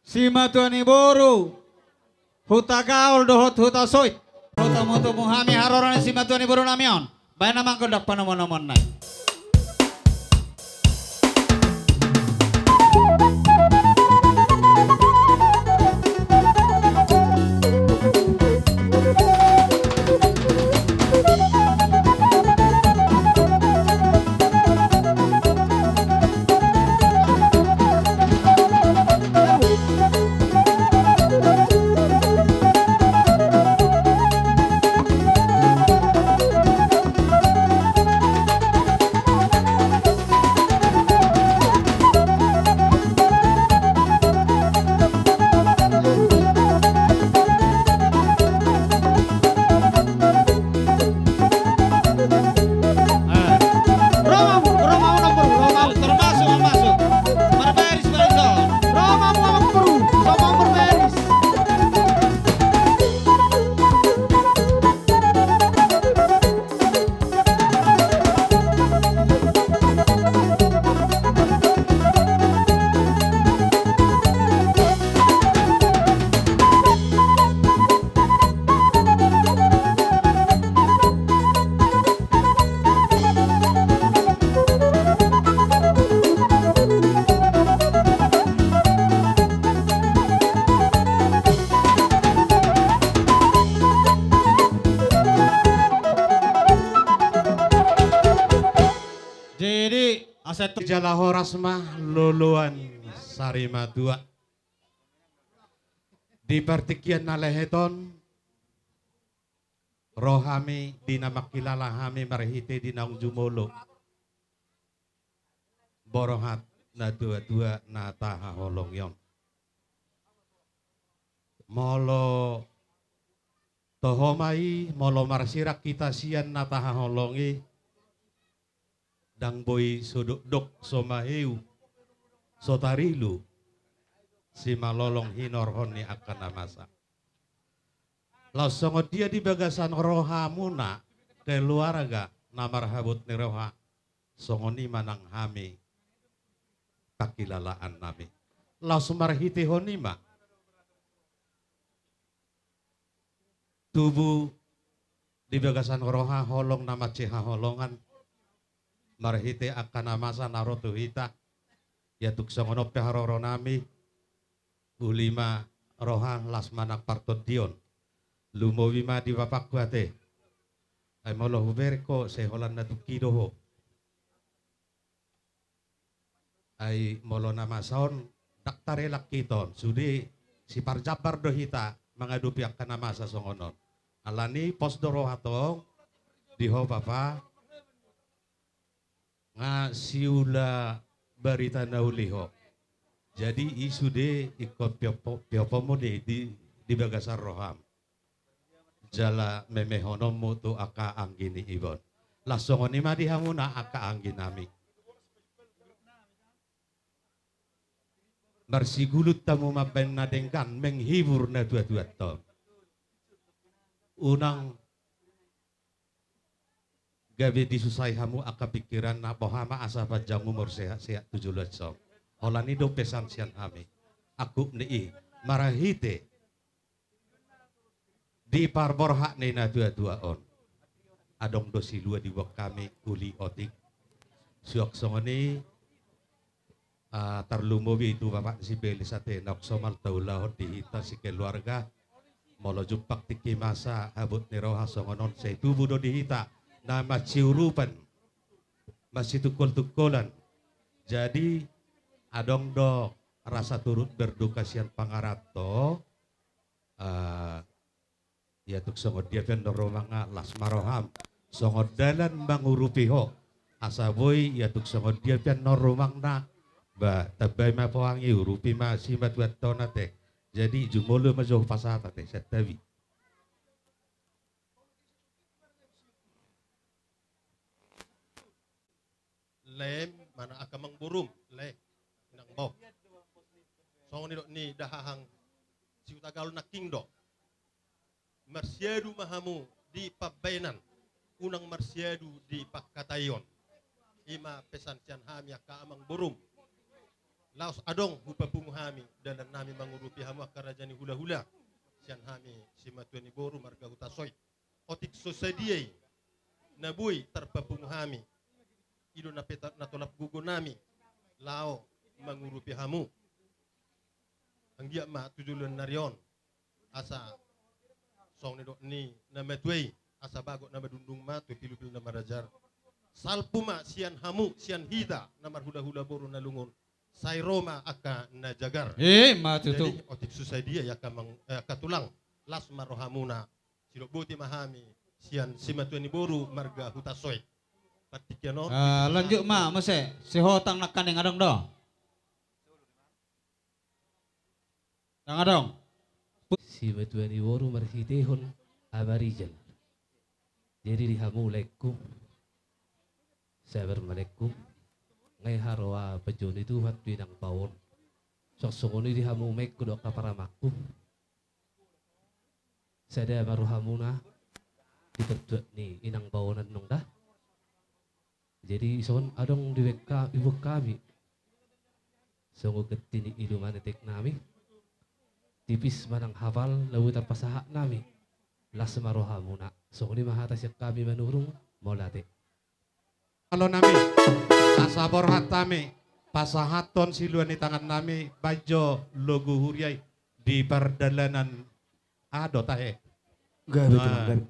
Simatua ni boru, Hutagaol dohot Hutasoit. Hutomutomu hami haroro ni simatua ni boru nami on. Baen ma angka gondang panomunomuonna i. Ro ma hamu, ro ma hamu, ro ma hamu, termasuk, termasuk. Marbaris, baris on. Ro ma hamu, ro ma hamu, ro ma hamu, marbaris. Jadi, asa tu jala horas ma loloan sarimatua. Di partingkian na lehet on, ro hami di na mangkilala hami marhite di naung jumolo borhat natuatua na tahaholongi on. Molo toho ma i, molo marsirang hita sian na tahaholongi, ndang boi so dokdok, so maheu, so tarilu simalolong hinorhon ni angka na masa. Laos songon dia di bagasan rohamuna, keluarga na marhabot ni roha, songon i ma nang hami pangkilalaan nami. Laos marhitehon i ma tubu di bagasan roha holong na mansai haholongan, marhite angka na masa na ro tu hita. Ia tung songon on pe haroro nami, uli ma roha, las ma nang partondion. Lumobi ma di bapakku ate. Ai molo hubereng ho, sai holan na tungki do ho. Ai molo na masa on, ndang tarelak hita on, sude siparjambar do hita mangadopi angka na masa songon on. Alani pos do roha tong di ho bapa, nga siula barita na uli ho. Jadi i sude ingkon piompo-, piompomu di, di, di bagasan roham. Jala memehononmu tu angka anggi ni iba on. Las songon i ma di hamuna angka anggi nami. Marsigulut hamu mambaen na denggan, menghibur natuatuanta on. Unang gabe disusai hamu angka pingkiranna, boha ma asa panjang umur sehat-sehat tu joloan on. Holan i do pesan sian hami. Angkup ni i, marhite di parborhat ni na tua-tua on. Adong do silua diboan hami uli otik. Suang songon i, ah, tarlumobi tu bapak ni si Belis ate, naung somal taulahon di hita sikeluarga. Molo jumpang tingki masa habot ni roha songon on, sai tubu do di hita na masiurupan, masitungkol-tungkolan. Jadi adong do rasa turut berduka sian pangaranto, ah, ia tung songon dia pe annon rumangna, las ma roham. Songon dalan mangurupi ho, asa boi ia tung songon dia pe annon rumangna. Ba, tambai ma poang i, urupi ma simatuanta on ate. Jadi jumolo ma jo hupasahat ate, santabi. Laem, mana angka amangborum, lae, inang bao. Songon nidok ni dahahang, si Hutagalung nangkin do. Marsiadu ma hamu di pambaenan, unang marsiadu di pangkataion. I ma pesan sian hami angka amangborum. Laos adong hupapungu hami dalan nami mangurupi hamu angka raja ni hulahula. Sian hami simatua ni boru marga Hutasoit. Otik so sadia i na boi tarpapungu hami, i do na pe ta-, na tolap gogo nami laho mangurupi hamu. Anggiat ma tu joloan ni ari on, asa songon nidok ni na matua i, asa bagot na madundung ma tu pilupil na marajar. Salpu ma sian hamu, sian hita na marhulahula boru na lungun. Sai ro ma angka na jagar. Eh, ma tutu. Jadi otik so sadia i angka mang-, eh, angka tulang, las ma rohamuna. Sidok boti ma hami sian simatua ni boru marga Hutasoit. Partingkian on. Ah, lanjut ma muse, sihotang nangkaning adong do? Ndang adong. Simatua ni boru marhitehon Ama Rijal. Jadi di hamu laengku, sabar ma laengku. Nga i haroa panjou ni Tuhan tu inang bao on. Suang songon i di hamu maengku dohot angka paramangku. Sada ma rohamuna di partuat ni inang bao on annon da. Jadi ison adong diboan ka-, diboan hami. Songon ganti ni iluman etek nami. Tipis manang hapal na boi tarpasahat nami. Las ma rohamuna. Songon i ma hata sian hami Manurung, mauliate. Alo nami, asa borhat hami, pasahathon silua ni tangan nami, baen jo logu huria i di pardalanan. Aha do tahe? Gabe tulang, gabe.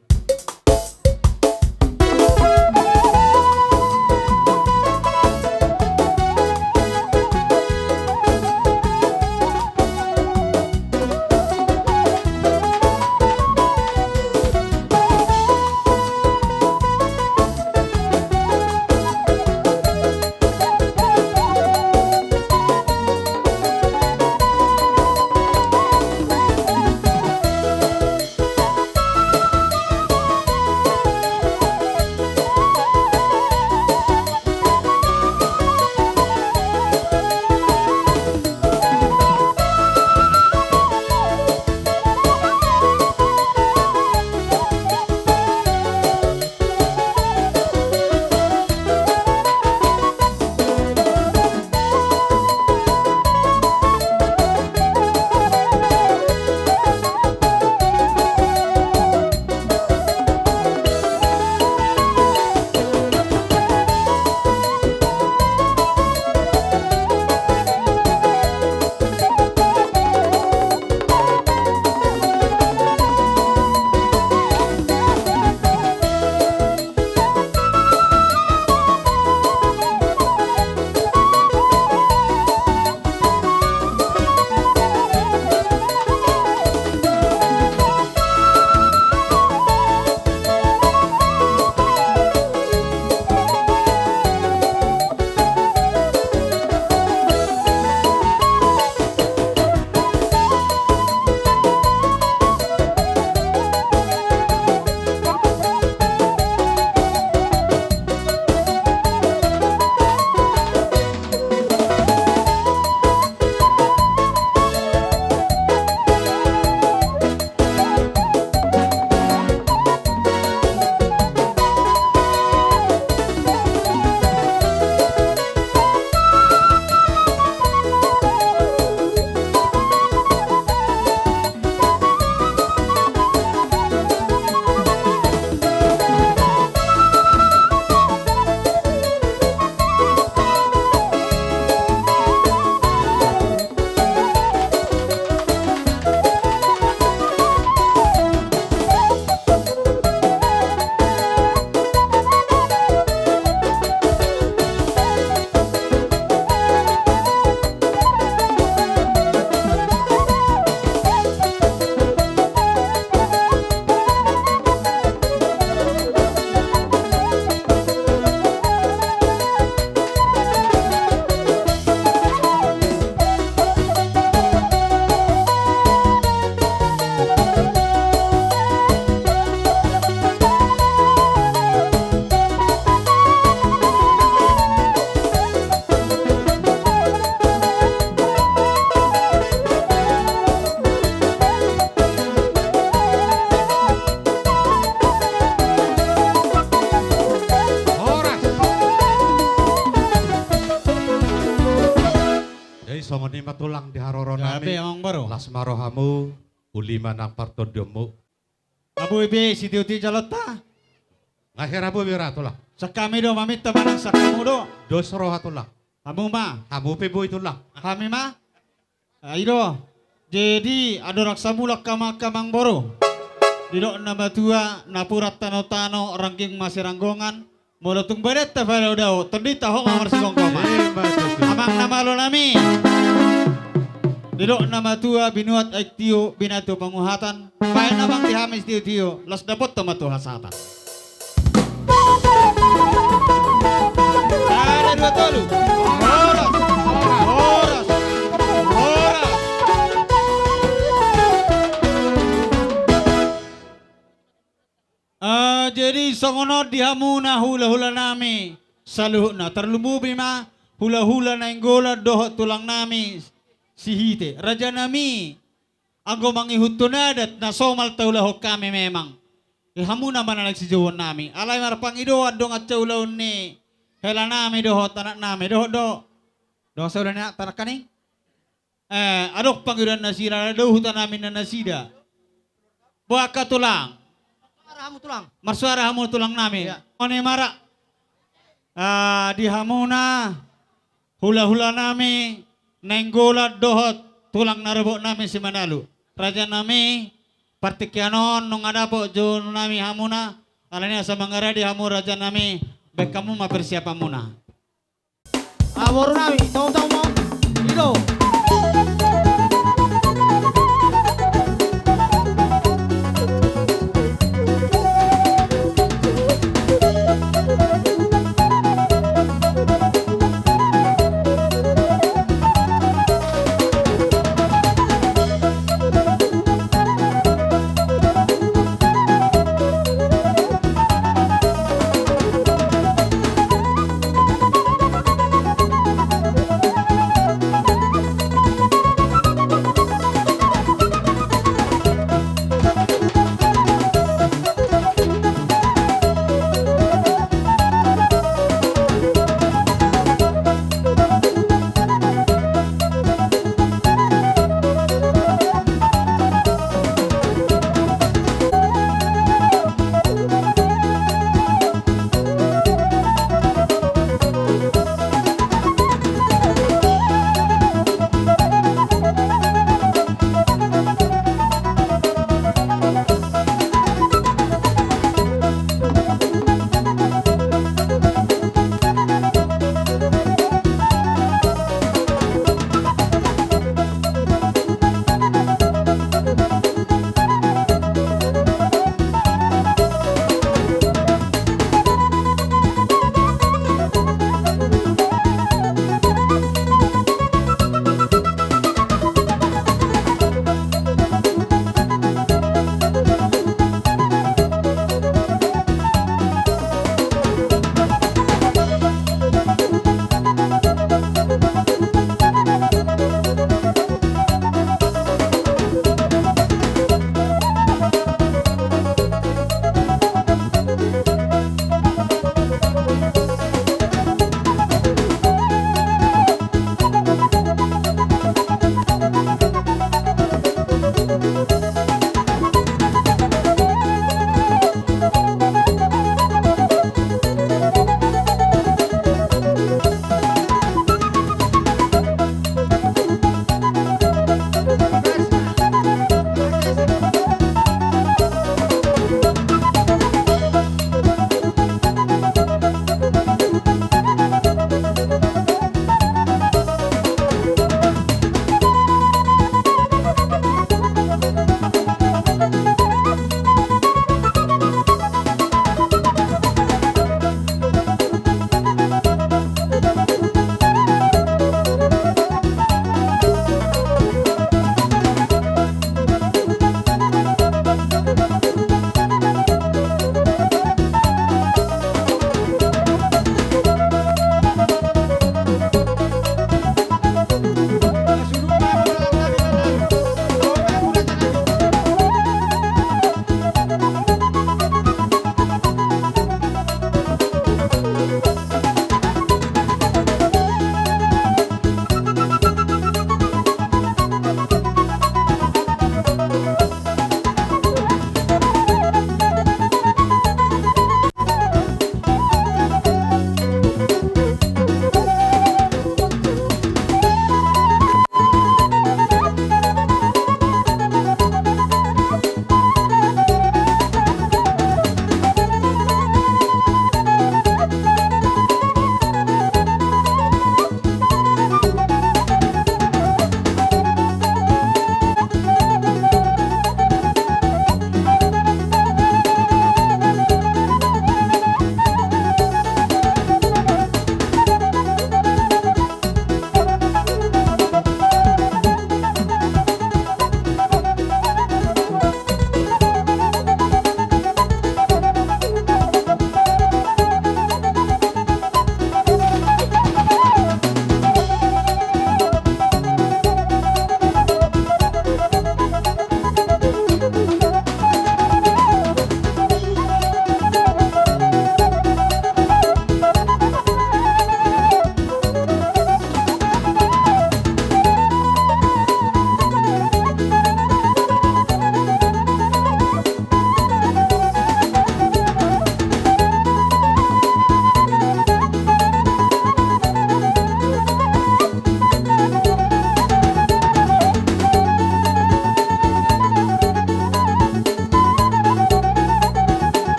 Songon i ma tulang di haroro nami. Gabe, amang boru. Las ma rohamu, uli ma nang partondionmu. Abo ibe sitio-tio jaloonta. Nga hera bo bira tulang. Sangkami do maminta manang sangkamu do. Dos roha tulang. Hamu ma. Hamu pe boi tulang. Hami ma. Ah, i do. Jadi, andorang sai mulak hamu angka amang boru. Didok na matua, napuran tano-tano, rangging masiranggongan. Molo tung badenta padaodao, tondinta homa marsigomgoman. Ima tutu. Amang na malo nami. Didok na matua, binuat aek tio, binatu panguhatan. Baen amang di hami sitio-tio, laos dapothon ma tu hasahatan. Sada, dua, tolu. Horas. Horas. Horas. Ah, jadi songon on di hamuna hula-hula nami saluhutna, tarlumobi ma hula-hula Nainggolan dohot tulang nami Sihite. Raja nami, anggo mangihuthon adat na somal taulahon hami memang. Eh, hamuna ma na naeng sijouon nami. Alai marpangidoan do nunga ulaon ni hela nami dohot anak nami. Dohot do. Dohot saudara ni anak, tanak kaning. Eh, adong pangidoan nasida, adong huta nami na nasida. Boha angka tulang. Marsuara hamu tulang. Marsuara hamu tulang nami. Ia. Oni mara. Ah, di hamuna, hula-hula nami, Nainggolan dohot tulang na robot nami Simanalu. Raja nami, partingkian on nunga dapot jou nami hamuna, alani asa mangaradi hamu raja nami, baen hamu ma persiapanmuna. Ah, boru nami, tau-tau ma. I do.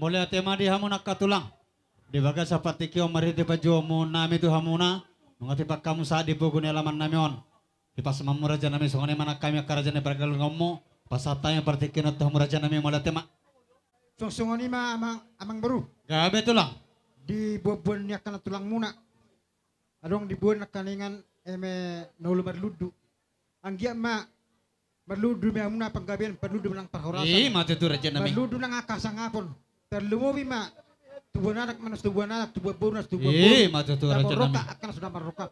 Mauliate ma di hamu angka tulang. Di bagasan partingkian on marhite panjouonmuna tu hamuna, nunga tipak hamu sahat di pogu ni alaman nami on. Dipasu ma hamu raja nami, songon i ma nang hami angka raja ni pargaluanmu, pasahat hami partingkian on tu hamu raja nami, mauliate ma. Songon i ma amang, amang boru. Gabe tulang. Di buanbuan ni angka na tulangmuna, adong diboan nangkaningan eme na olo marlundu. Anggiat ma marlundu ma hamuna panggabean, marlundu ma nang parhorasan. I ma tutu raja nami. Marlundu nang angka hasangapon. Tarlumobi ma tubuan anak ma na so tubuan anak, tubuan boru na so tubuan boru. I ma tutu raja nami. Marroka angka na so marroka.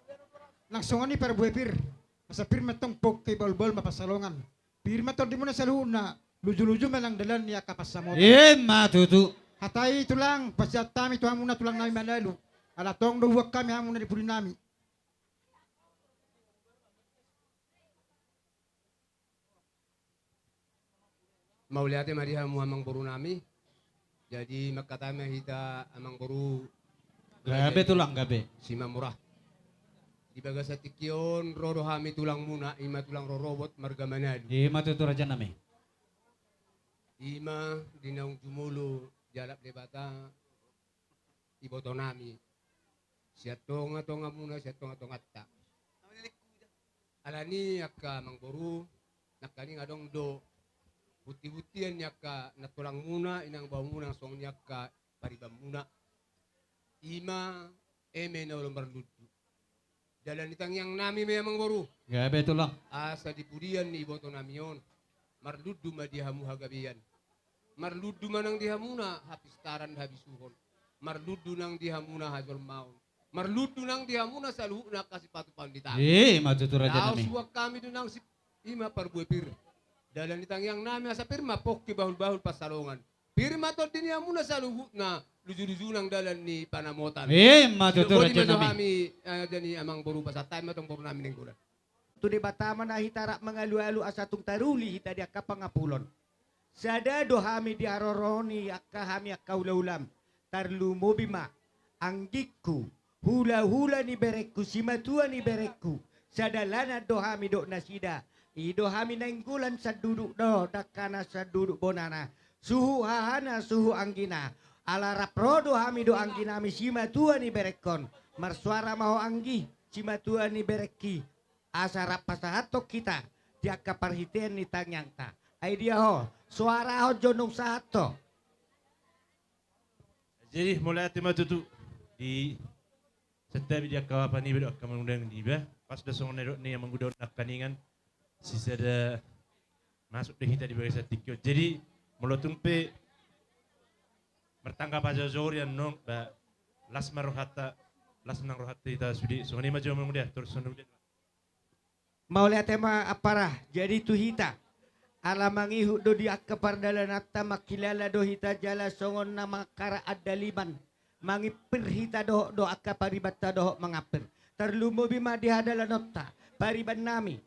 Nang songon i parbue pir. Asa pir ma tong pongki, bahulbahul ma pansalongan. Pir ma tondimuna saluhutna, lujuluju ma nang dalan ni angka pansamotan. I ma tutu. Hata i tulang, pasahat hami tu hamuna tulang nami manalu. Ala tong do huboan hami hamuna di pudi nami. Mauliate ma di hamu amang boru nami. Jadi mangkatai ma hita amang boru. Gabe tulang, gabe. Simamora. Di bagasan tingki on ro do hami tulangmuna, i ma tulang rorobot marga Manalu. I ma tutu raja nami. I ma di naung jumolo dialap Debata iboto nami sian tongatongamuna, sian tongatonganta. Alani angka amang boru, nangkaning adong do buntibuntian ni angka nantulangmuna, inang baomuna, songon i angka paribanmuna. I ma eme na olo marlundu. Dalan ni tangiang nami ma i amang boru. Gabe tulang. Asa di pudian ni iboto nami on, marlundu ma di hamu hagabean. Marlundu ma nang di hamuna hapistaran habisuhon. Marlundu nang di hamuna hajolmaon. Marlundu nang di hamuna saluhutna angka sipatupaon ni tangan. I ma tutu raja nami. Laos huboan hami do nang si, i ma parbue pir. Dalan ni tangiang nami asa pir ma pongki, bahulbahul pansalongan. Pir ma tondi ni hamuna saluhutna, lujuluju nang dalan ni panamotan. I ma tutu raja nami. Hami, eh, jadi amang boru, pasahat hami ma tong boru nami Nainggolan. Tu Debata ma na hita rap mangalualu asa tung taruli hita di angka pangapulon. Sada do hami di haroro ni angka hami angka hulahulam. Tarlumobi ma anggingku, hulahula ni berengku, simatua ni berengku. Sada dalan do hami dohot nasida. I do hami Nainggolan sanduduk do dangkana, sanduduk bonana, suhut hahana, suhut anggina. Ala rap ro do hami dohot angginami simatua ni berengkon. Marsuara ma ho anggi, simatua ni berengki. Asa rap pasahathon hita di angka parhitean ni tangiangta. Ai dia ho, suarahon jo naung sahat ho. Jadi mauliate ma tutu di santabi di angka bapa niba dohot angka amangudang niba. Pas do songon na nidok ni amangudang nangkaningan, sisada masuk do hita di bagasan tingki on. Jadi molo tung pe martangga pajajoria annon, ba las ma rohanta, las nang rohanta hita sude. Songon i ma jo amangudang, torus songon i. Mauliate ma ampara. Jadi tu hita, ala mangihut do di angka pardalananta, mangkilala do hita jala songon na mangkara andaliman, mangimpir hita dohot do angka paribanta dohot mangampir. Tarlumobi ma di hadalanonta, pariban nami,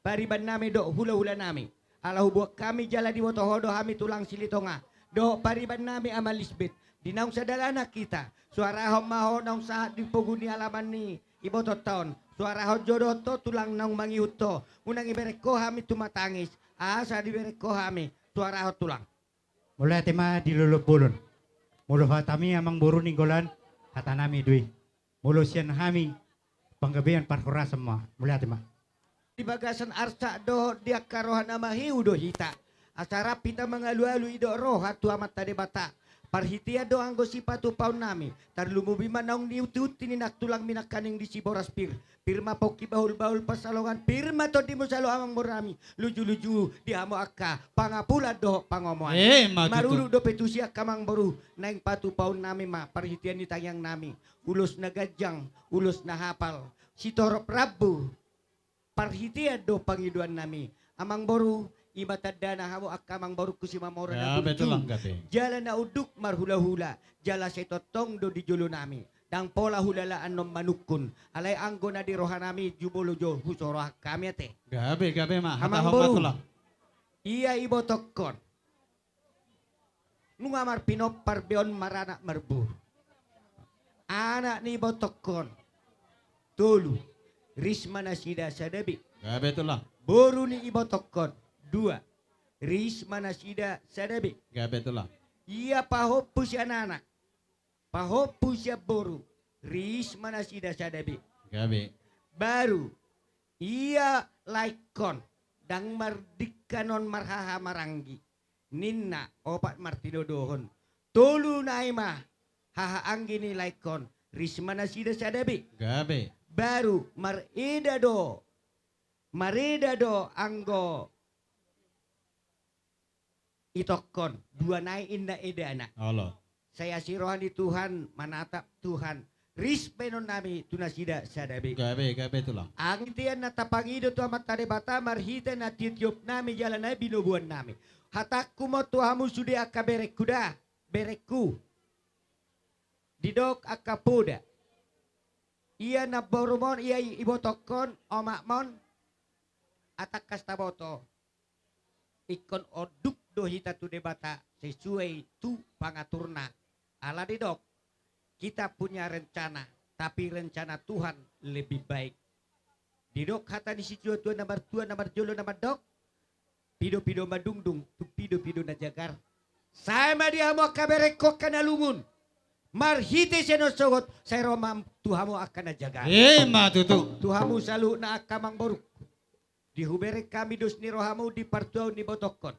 pariban nami dohot hulahula nami. Ala huboan hami jala diboto ho do hami tulang Silitonga dohot pariban nami ama Lisbet. Di naung sadalanan hita, suarahon ma ho naung sahat di pogu ni alaman ni ibotonta on. Suarahon jo dohot ho tulang naung mangihut ho, unang ibereng ho hami tumatangis, asa dibereng ho hami. Suarahon tulang. Mauliate ma di lolop bolon. Molo hatami amang boru Nainggolan, hata nami do i. Molo sian hami, panggabean parhorasan ma. Mauliate ma. Di bagasan arsak dohot di angka roha na mahiu do hita. Asa rap hita mangalualu didok roha tu Amanta Debata. Parhitean do anggo sipatupaon nami. Tarlumobi ma naung niuntiunti ni nang tulangmi nangkaning disi boras pir. Pir ma pongki, bahulbahul pansalongan, pir ma tondimu saluhut amang boru nami. Lujuluju di hamu angka pangapulan dohot pangomoan. Eh, ma tutu. Marudut dope tusi angka amang boru, naeng patupaon nami ma parhitean ni tangiang nami. Ulos na ganjang, ulos na hapal, sitorop rambu. Parhitean do pangidoan nami. Amang boru, i ma tandana hamu angka amang borungku Simamora na burju, gabe tulang, gabe, jala na unduk marhulahula, jala sai tongtong do di jolo nami. Ndang pola hulala annon manungkun. Alai anggo na di roha nami jumolo jo husorohon hami ate. Gabe, gabe ma. Amang boru, hata ho ma tulang. Ia ibotongkon. Nunga marpinompar be on maranak marboru. Anak ni ibotongkon tolu, ris ma nasida sada be. Gabe tulang. Boru ni ibotongkon dua, ris ma nasida sada be. Gabe tulang. Ia pahompu sian anak, pahompu sian boru, ris ma nasida sada be. Gabe. Baru, ia laekkon, ndang mardingkan on marhaha maranggi. Ninna, opat martinodohon. Tolu nai ma haha anggi ni laekkon, ris ma nasida sada be. Gabe. Baru, mareda do, mareda do anggo itongkon, dua nai inna edana. Olo. Sai asi roha ni Tuhan, manatap Tuhan, ris baenonnami tu nasida sada be. Gabe, gabe tulang. Anggiat na tapangido tu Amanta Debata marhite na tiotiopnami jala na binoboannami. Hatangku ma on tu hamu sude angka berengku da, berengku. Didok angka poda. Ia namborumon, ia i-, ibotongkon, omakmon, atangkas taboto. Ingkon onduk do hita tu Debata sesuai tu pangaturna. Ala didok, kita punya rencana, tapi rencana Tuhan lebih baik. Didok hata ni situatua na martua na marjolo na mandok, pidopido madungdung tu pidopido na jagar. Sae ma di hamu angka berengku angka na lungun. Marhite sian on sogot, sai ro ma tu hamu angka na jagar. Ima tutu. Tu hamu saluhutna angka amangborungku. Di hubereng hami dos ni rohamu di partuaon ni ibotongkon.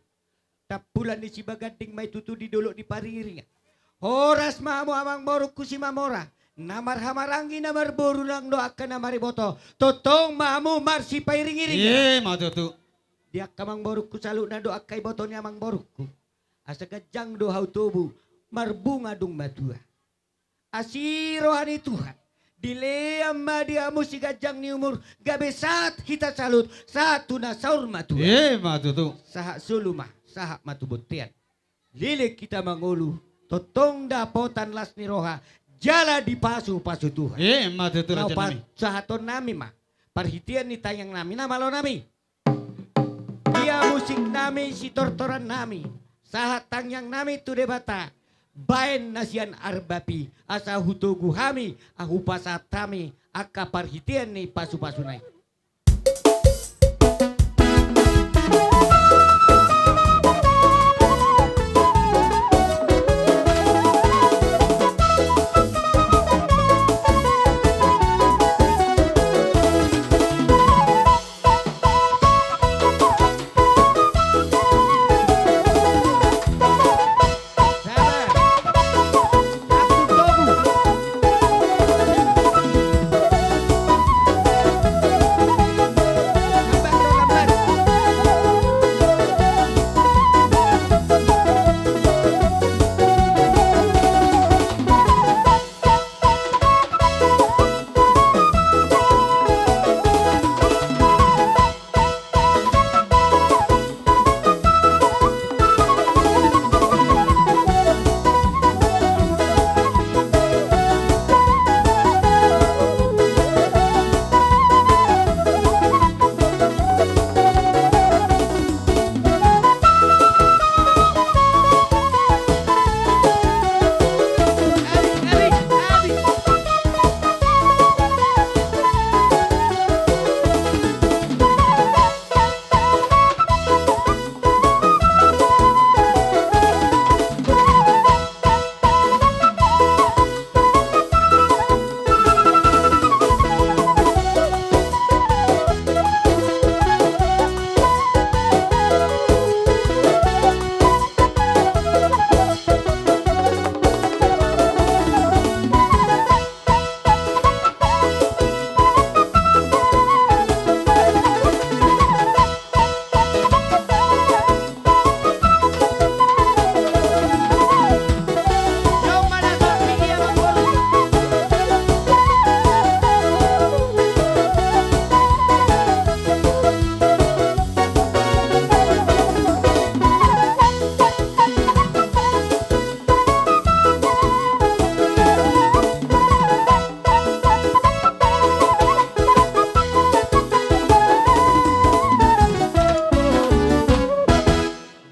Tampulan ni Sibaganding ma i tutu di dolok ni Paringiringan. Horas ma hamu amangborungku Simamora. Na marhaha maranggi na marboru nang do angka na mariboto. Tongtong ma hamu marsipairingiringan. Ima tutu. Di angka amangborungku saluhutna do angka iboto ni amangborungku. Asa ganjang do hau tobu, marbunga dung matua. Asi roha ni Tuhan, dilean ma di hamu siganjang ni umur, gabe sahat hita saluhut, sahat tu na saur matua. Ima tutu. Sahat solu ma, sahat ma tu bontean. Leleng hita mangolu, tongtong dapotan las ni roha, jala dipasupasu Tuhan. Ima tutu, rajanami. Na pasahatonnami ma, parhitean ni tangiangnami, na malonami. Ia musiknami, sitortorannami, sahat tangiangnami tu Debata, baen na sian arbapi, asa hutogu hami, ahu pasahat hami, angka parhitean ni pasupasuna i.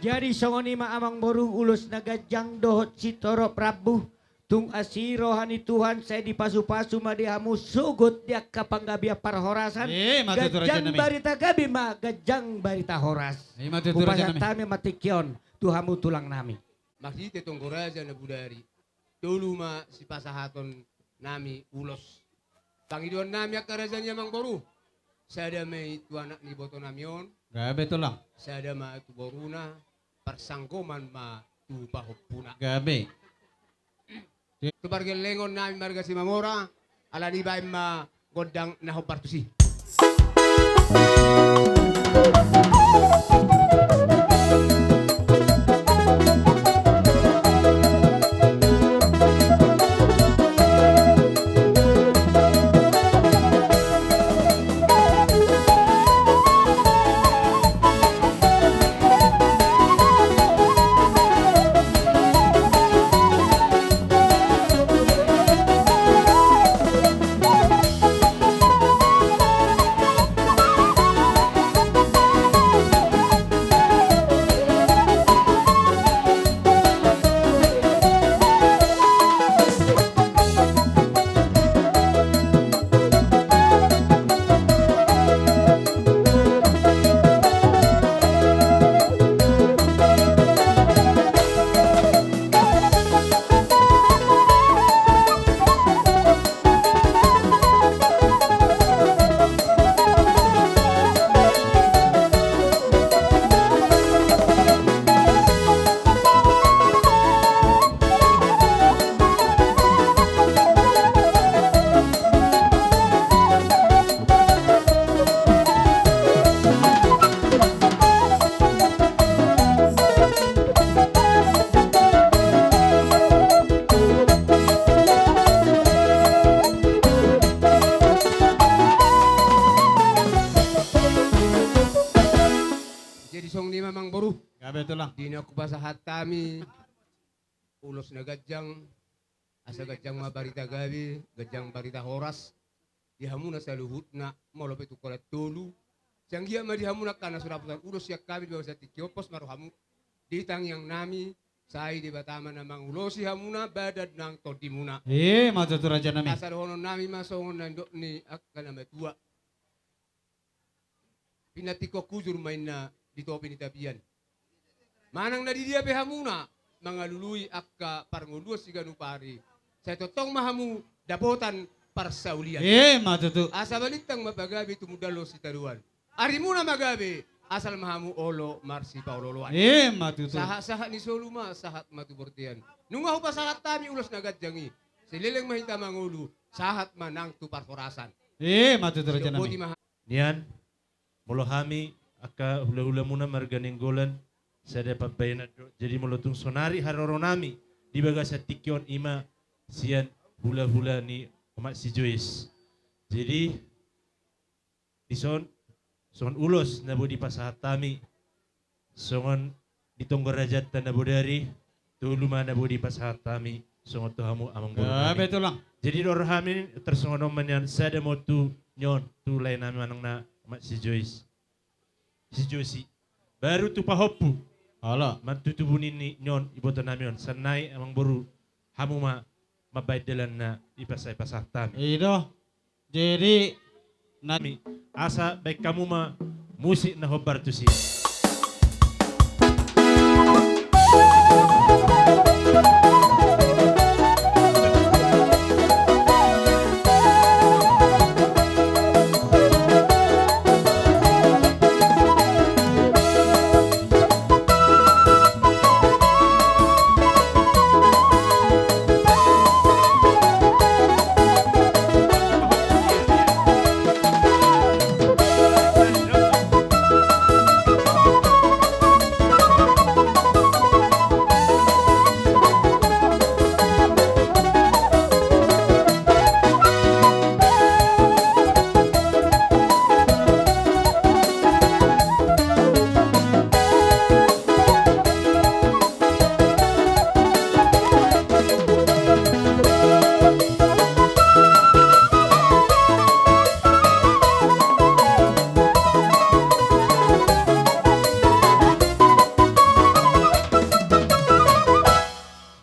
Jadi songon i ma amangboru, ulos na ganjang dohot sitorop rambu. Tung asi roha ni Tuhan, sai dipasupasu ma di hamu sogot di angka panggabean parhorasan. Ima tutu, rajanami. Ganjang barita gabe ma, ganjang barita horas. Ima tutu, rajanami. Hupasahat hami ma tingki on tu hamu tulangnami. marhite tonggo raja na bodari. Tolu ma sipasahaton nami ulos. Pangidoan nami angka raja ni amangboru, sada ma i tu anak ni iboto nami on. Gabe tulang. Sada ma tu boruna, parsanggoman ma tu pahompuna. Gabe. Tu pargellengon nami marga Simamora, alani baen ma gondang na hombar tusi. Jadi songon i ma amangboru. Gabe tulang. Di na hupasahat hami ulos na ganjang, asa ganjang ma barita gabe, ganjang barita horas di hamuna saluhutna, molo pe tu holan tolu. Sai anggiat ma di hamuna angka na so dapotan ulos sian hami di bagasan tingki on, pos ma rohamu di tangiang nami, sai Debata ma na mangulosi hamuna badan nang tondimuna. Emma tutu raja nami. Asa dohonon nami ma songon na nidok ni angka na matua. Pinantikhon hujur ma inna di topi ni tapian. Manang na di dia pe hamuna mangalului angka parngoluan siganup ari, sai tongtong ma hamu dapotan parsaulian. Emma tutu. Asa balintang ma pagabe, tumundalhon sitadoan. Arimuna ma gabe, asal ma hamu olo marsipaolooloan. Emma tutu. Sahatsahat ni solu ma sahat ma tu bontean. Nunga hupasahat hami ulos na ganjang i, sai leleng ma hita mangolu, sahat ma nang tu parhorasan. Emma tutu raja nami. Nian, molo hami angka hulahulamuna marga Nainggolan, sada pambahenan do. Jadi molo tung sonari haroro nami di bagasan tingki on, i ma sian hulahula ni omak si Jois. Jadi dison songon ulos na boi dipasahat hami, songon di tonggo rajanta na bodari, tolu ma na boi dipasahat hami songon tu hamu amangboru nami. Gabe tulang. Jadi dohor hami tarsongon on ma nian, sada ma on tu nion tu lae nami manang na omak si Jois, si Josi, baru tu pahompu. Olo. Mantutubu ni nion iboto nami on, sai nai amangboru, hamu ma mambahen dalan na dipasahat hami. I do. Jadi nami, asa baen hamu ma musik na hombar tusi.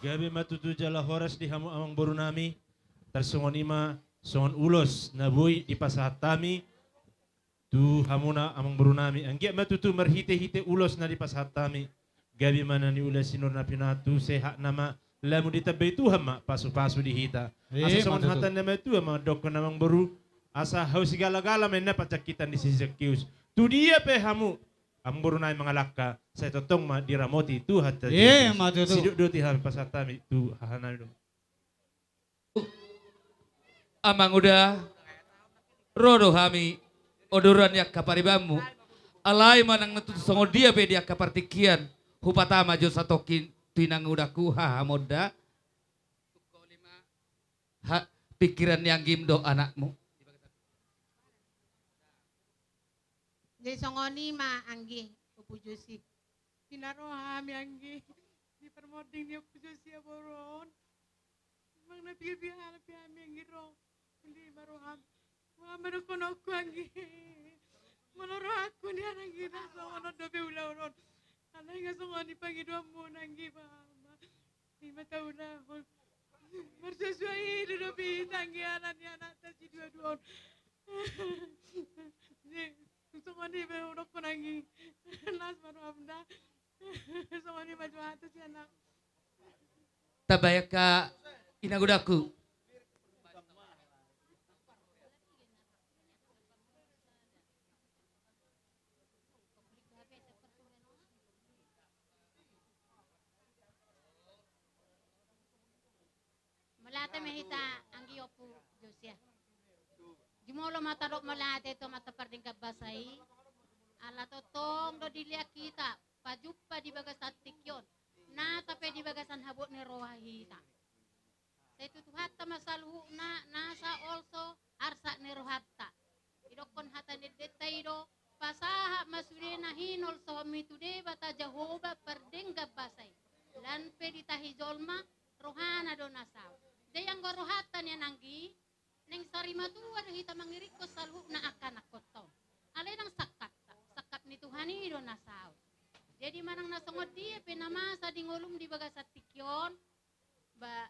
Gabe ma tutu jala horas di hamu amangboru nami. Tarsongon i ma songon ulos na boi dipasahat hami tu hamuna amangboru nami. Anggiat ma tutu marhitehite ulos na dipasahat hami, Gabe ma na niula sinur na pinahan tu sehat nama, lamu ditambai Tuhan ma pasupasu di hita. Asa songon hata ni na matua mandokkon amangboru, asa hau sigalagala ma inna panjangkitan ni si Sakeus. Tu dia pe hamu, amangboru nami mangalangka, sai tongtong ma diramoti Tuhanta Jesus. Sidok do i hami pasahat hami tu hahanami do. Amanguda, ro do hami odoran ni angka paribanmu. Alai manang na tutu songon dia pe di angka partingkian, hupatama jo satongkin tu inangudangku haha Monda. Ha, pingkiran ni anggim do anakmu. Jadi songon i ma anggi, Ompu Josi. Di na ro hami anggi, di parmonding ni Ompu Josi aboru on. Manang na piga-piga halak pe hami anggi ro. Uli ma roham. Uli ma roham, dohononku anggi. Molo rohangku nian anggi na songon on dope ulaon on. Alai nga songon i pangidoanmu on anggi, Bapa. Ima taulahon. Marsuasua i do dope hita anggi ala ni anakta sidua-dua on. Songon i pe dohononku anggi. Las ma roham da. Songon i ma jo hata sian ahu. Tamba angka inangudangku. Mauliate ma hita anggi Ompu Josia. Jumolo ma tadok mauliate tu Amanta Pardenggan Basa i. Ala tongtong do dilehon hita pajumpa di bagasan tingki on, nasa pe di bagasan habot ni roha hita. Sai tu Tuhanta ma saluhutna, nasa also arsak ni rohanta. Didokkon hata ni endenta i do, pasahat ma sude na hinolsohonmi tu Debata Jahowa Pardenggan Basa i. Lan pe ditahi jolma, rohana do na saut. Jadi anggo rohanta nian anggi, naeng sarimatua do hita mangiringhon saluhutna angka anakhonta on. Alai ndang sangkapta, sangkap ni Tuhan i do na saut. Jadi manang na songon dia pe na masa di ngolum di bagasan tingki on, ba,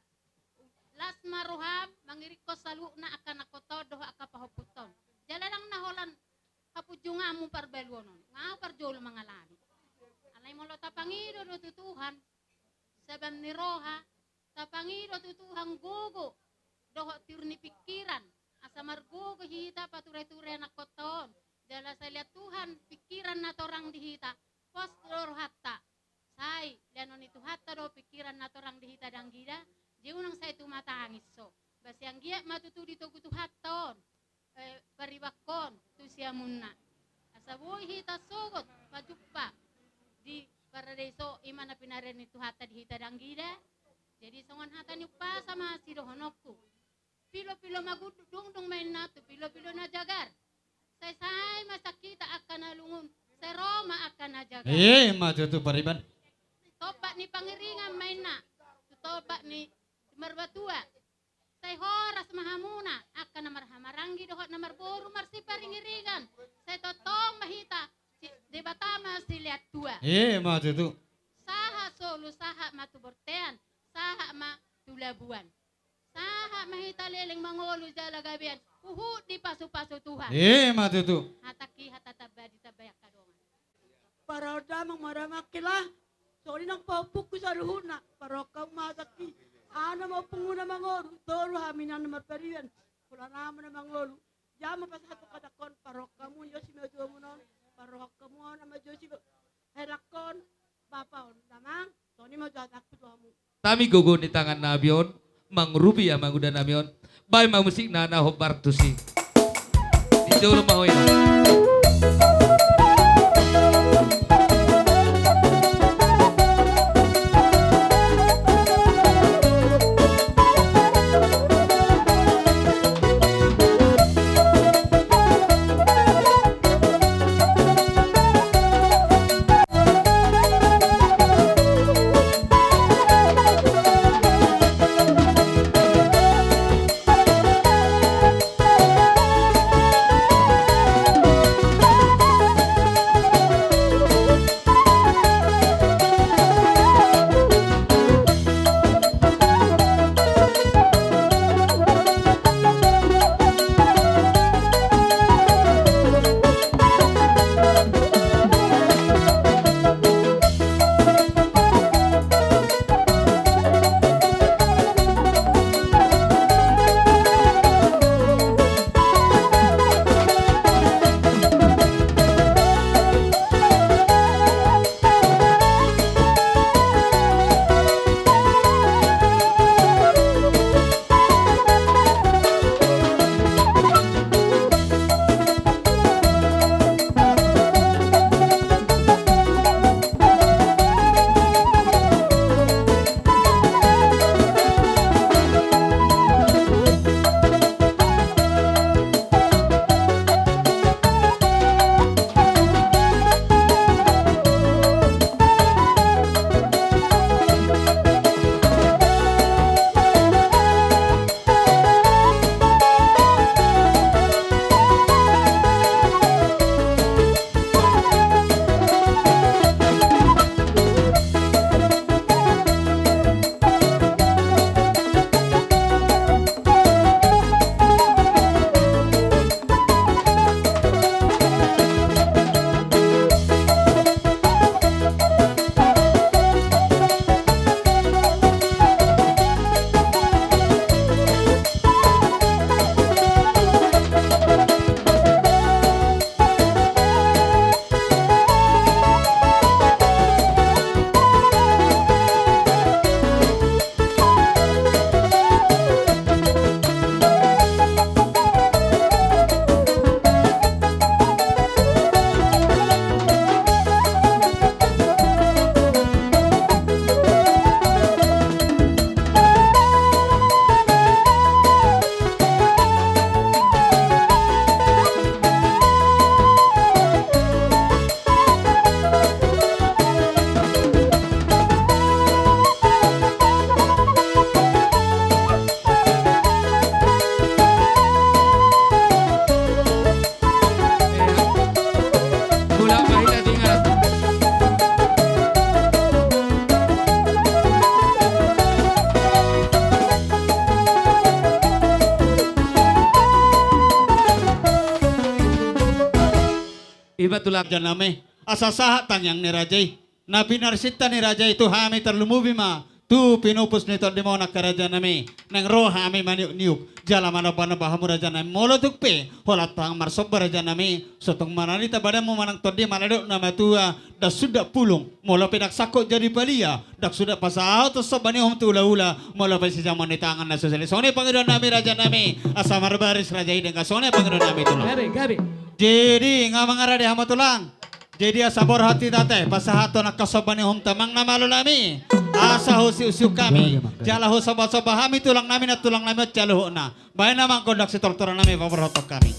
las ma roham mangiringhon saluhutna angka anakhonta on dohot angka pahompunta on. Jala ndang na holan hapunjunganmu parbaluon on, nga ahu parjolo mangalami. Alai molo tapangido do tu Tuhan sabam ni roha, tapangido tu Tuhan gogo dohot tiur ni pingkiran, asa margogo hita pature-ture anakhonta on. Jala sai lehon Tuhan pingkiran na torang di hita, pos do rohanta. Sai lehon ni Tuhanta do pingkiran na torang di hita da anggi da, jadi unang sai tumatangis ho. Ba sai anggiat ma tutu ditogu Tuhanta on, eh, paribanhon tu siamunna. Asa boi hita sogot pajumpa di paradeiso, ima na pinarade ni Tuhanta di hita da anggi da. Jadi songon hata ni umpasa ma sidohononku. Pilo-pilo ma gunduk, dungdung ma inna tu pilo-pilo na jagar. Sai sae ma sian hita angka na lungun, sai ro ma angka na jagar. Ima tutu pariban. Tombak ni pangiringan ma inna tu tombak ni simarbatua. Sai horas ma hamuna angka na marhahamaranggi dohot na marboru marsiparing-iringan. Sai tongtong ma hita, si Debata ma silehon tua. Ima tutu. Sahat solu, sahat ma tu bontean, sahat ma tu labuan. Sahat ma hita leleng mangolu jala gabean, huhut dipasu-pasu Tuhan. Ima tutu. Hatangki hata tamba ditambai angka dongan. Parau damang ma damang kila. Songon i nang pahompungku saluhutna, parrohahon hamu ma hatangki. Aha nama ompungmuna mangolu, tolu hami na marpariban. Pola nama na mangolu. Jama pasahat tu hatangkon, parrohahon hamu Josi ma tuamuna on, parrohahon hamu on ama Josi, helangkon, bapa on, damang, songon i ma jo hatangku tu hamu. Tami gogo ni tangan nami on, mangurupi amanguda nami on, baen ma musikna na hombar tusi. Di jolo ma ho ina. Ima tulang. Raja nami, asa sahat tangiang ni raja i. Na pinarsinta ni raja i tu hami tarlumobi ma tu pinupus ni tondimuna, angka raja nami, naeng ro hami maniuk-niuk jala manomba-nomba hamu raja nami. Molo tung pe holan tu hami marsomba raja nami, so tung manalita badanmu manang tondi, manadok na matua, ndang sundat pulung, molo pe ndang sangkot jadi palia, ndang sundat pasahathon somba ni uhum tu hula-hula, molo pe sijamuan ni tangan na so sale. Songon i pangidoan nami raja nami, asa marbaris raja i, denggan songon i pangidoan nami tulang. Gabe, gabe. Jadi nga mangarade hamu tulang. Jadi asa borhat hita ate pasahathon angka somba ni uhumta, amang na malo nami, asa husiuk-siuk hami jala husomba-somba hami tulang nami, na tulang nami on saluhutna. Baen amang gondang sitortor nami paborhathon hami.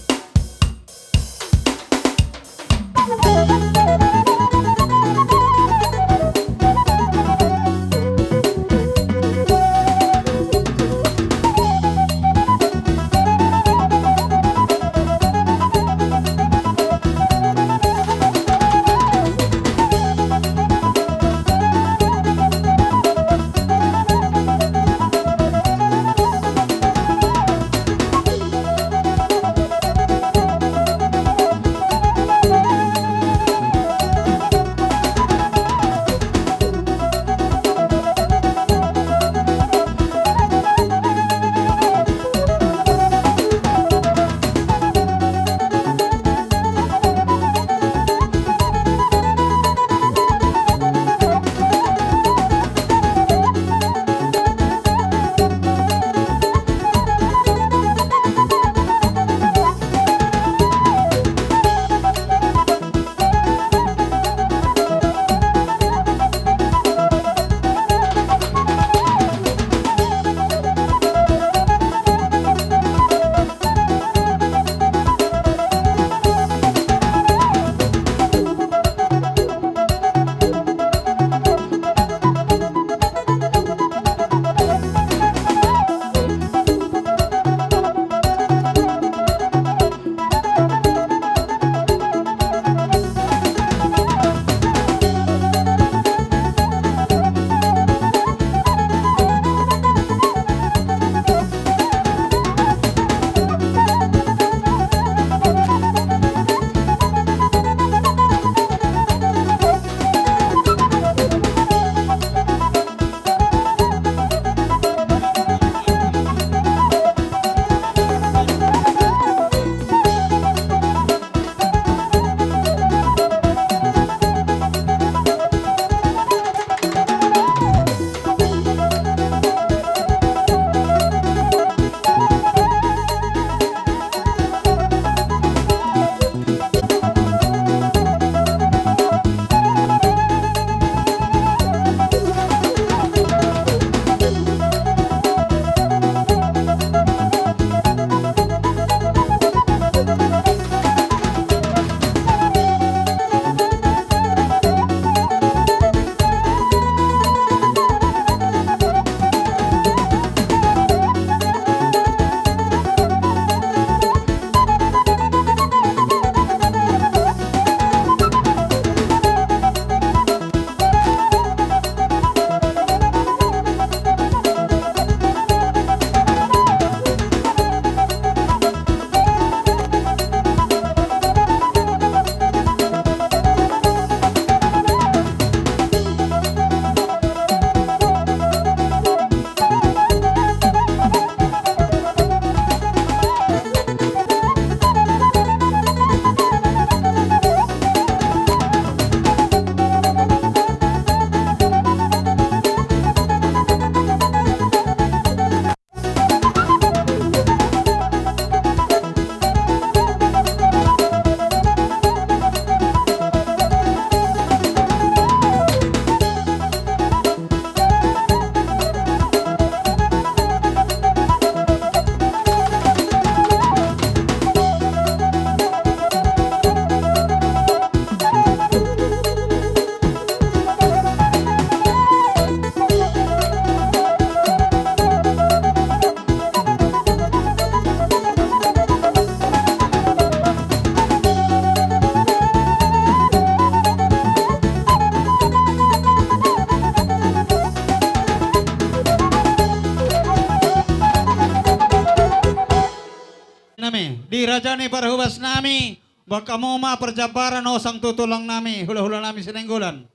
Nami, di raja ni parhobas nami, Buat hamu ma parjambaran hosa tu tulang nami, hula-hula nami Sinainggolan.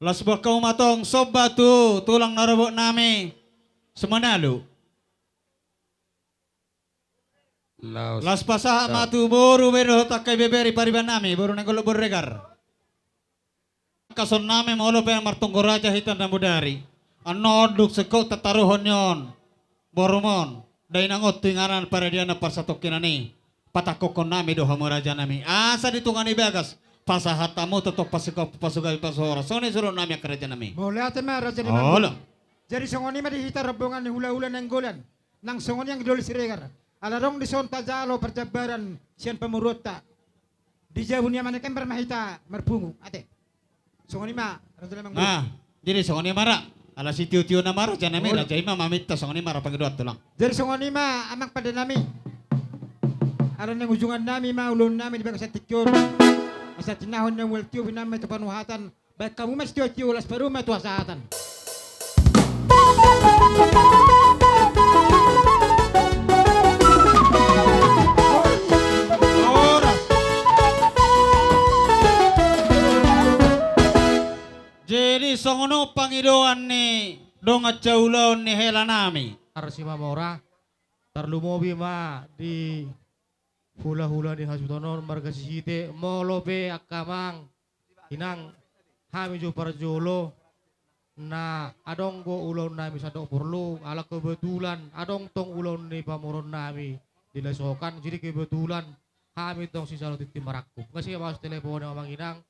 Laos buat hamu ma tong somba tu tulang na robot nami Sumanalu. Laos pasahat ma tu boru be dohot angka ibebere pariban nami, boru Nainggolan, boru Regar. Angka son nami, molo pe martonggo raja hita na bodari, annon dung singkop tataruhon ni on borumon, dainang on tu inganan paradianan parsatongkinan i, patangkokhon nami do hamu raja nami, asa di tonga ni bagas pasahat hamu tongtong pasingkop, pasugapi, pasuhoras. Songon i sude nami angka raja nami. Mauliate ma raja nami. Olo. Jadi songon i ma di hita rombongan ni hula-hula Nainggolan, nang songon i angka doli Siregar. Ala adong dison tajalo parjambaran sian pamoruonta, di jabu ni amanta Kembar ma hita marpungu ate. Songon i ma raja nami. Nah, jadi songon i ma ra. Ala sitio-tio nama raja nami, raja i ma maminta, songon i ma ra pangidoan tulang. Jadi songon i ma amang pande nami. Ala naeng ujungan nami ma ulaon nami di bagasan tingki on. Asa tinahon na mual tio binama tu panuhatan. Baen hamu ma sitio-tio, laos padomu ma tu hasahatan. Jadi songon on pangidoan ni dongan saulaon ni hela nami. Ar Simamora, tarlumobi ma di hula-hula ni hasuhuton on marga Sisite, molo pe angka amang inang, hami jo parjolo na adong do ulaon nami sandok porlu, ala kebetulan adong tong ulaon ni pamoruon nami di Lasokan, jadi kebetulan hami tong sisalo tintin marangkup. Nga sian bagas telepon amang inang,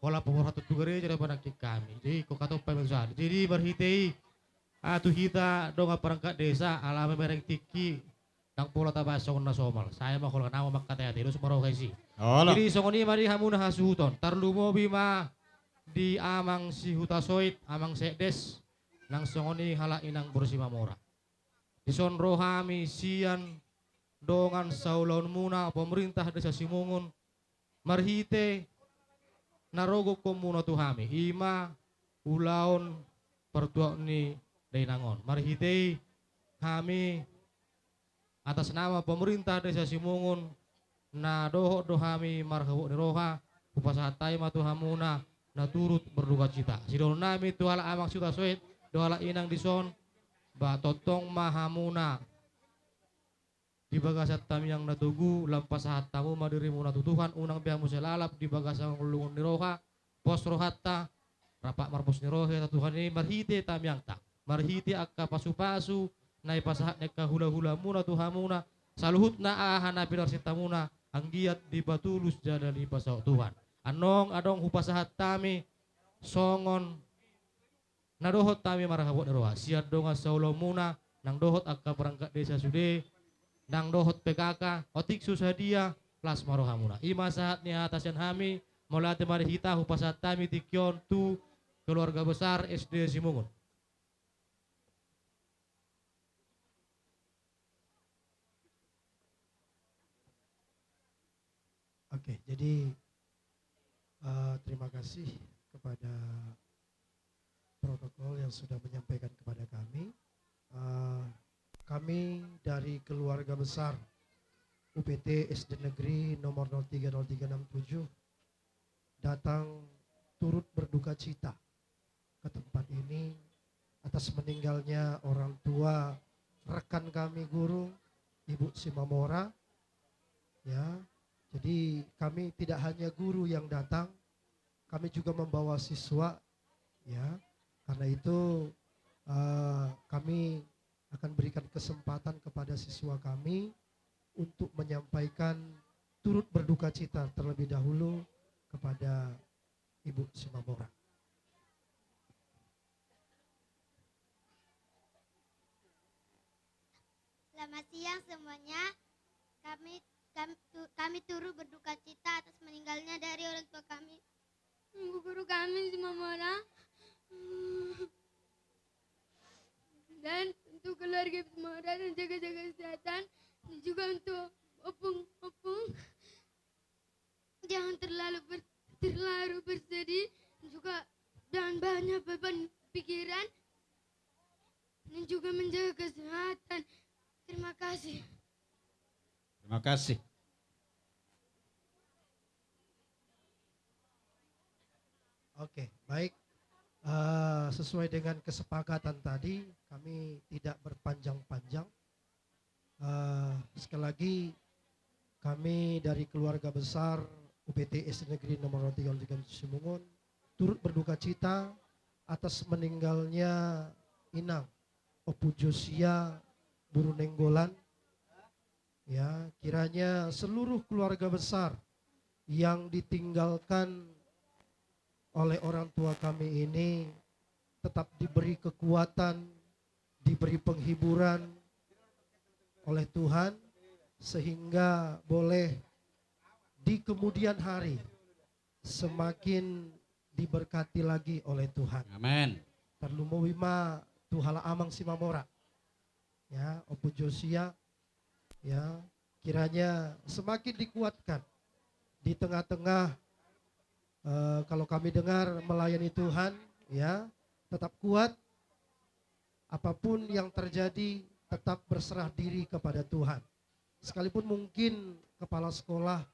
holan pamoruon tu gareja do panangkin hami. Jadi ingkon hatop hami tu sahali. Jadi marhite i, ah, tu hita dongan perangkat desa, ala mamereng tingki, ndang pola tabaen songon na somal. Sai ma holan nama mangkatai-atai, dos ma roha i si. Olo. Jadi songon i ma di hamu na hasuhuton. Tarlumobi ma di amang Sihutasoit, amang sekdes, nang songon i halak inang boru Simamora. Dison ro hami sian dongan saulaonmuna, pemerintah desa Simungun, marhite na rogokhonmuna tu hami, i ma ulaon partuaon ni dainang on. Marhite i hami atas nama pemerintah desa Simungun, na dohot do hami marhabot ni roha, hupasahat hami ma tu hamuna na turut berdukacita. Sidohonon nami tu halak amang Sihutasoit dohot halak inang dison, ba tongtong ma hamuna di bagasan tangiang na togu, lam pasahat hamu ma dirimuna tu Tuhan, unang be hamu sai lalap di bagasan ngolungon ni roha, pos rohanta, rap marpos ni roha hita tu Tuhan i marhite tangiangta, marhite angka pasu-pasu na dipasahat ni angka hula-hulamuna tu hamuna, saluhutna aha na pinarsinta muna, anggiat dipatulus jala dipasaut Tuhan. Annon adong hupasahat hami songon na dohot hami marhabot ni roha sian dongan saulaonmuna, nang dohot angka perangkat desa sude, nang dohot P K K, otik so sadia, las ma rohamuna. I ma sahat ni hata sian hami, mauliate ma di hita, hupasahat hami tingki on tu keluarga besar S D Simungun. Oke, jadi, eh, terima kasih kepada protokol yang sudah menyampaikan kepada kami. Eh, kami dari keluarga besar U P T S D Negeri nomor nol tiga nol tiga enam tujuh datang turut berduka cita ke tempat ini atas meninggalnya orang tua rekan kami guru, Ibu Simamora. Ya, jadi kami tidak hanya guru yang datang, kami juga membawa siswa. Ya, karena itu, eh, kami akan berikan kesempatan kepada siswa kami untuk menyampaikan turut berduka cita terlebih dahulu kepada Ibu Simamora. Selamat siang semuanya. Kami, kami, tu-, kami turut berduka cita atas meninggalnya dari orang tua kami, guru kami Simamora. Dan untuk keluarga Simamora dan jaga-jaga kesehatan. Dan juga untuk opung-opung. Jangan terlalu ber-, terlalu bersedih, juga jangan banyak beban pikiran, dan juga menjaga kesehatan. Terima kasih. Terima kasih. Oke, baik. Eh, sesuai dengan kesepakatan tadi, kami tidak berpanjang-panjang. Eh, sekali lagi, kami dari keluarga besar U P T S D Negeri Nomor Tiga Puluh Tiga Simungun turut berduka cita atas meninggalnya Inang Ompu Josia Buru Nainggolan. Ya, kiranya seluruh keluarga besar yang ditinggalkan oleh orang tua kami ini tetap diberi kekuatan, diberi penghiburan oleh Tuhan, sehingga boleh di kemudian hari semakin diberkati lagi oleh Tuhan. Amin. Tarlumobi ma tu halak Amang Simamora. Ya, Ompu Josia, ya, kiranya semakin dikuatkan di tengah-tengah, eh, kalau kami dengar, melayani Tuhan, ya, tetap kuat, apapun yang terjadi, tetap berserah diri kepada Tuhan. Sekalipun mungkin kepala sekolah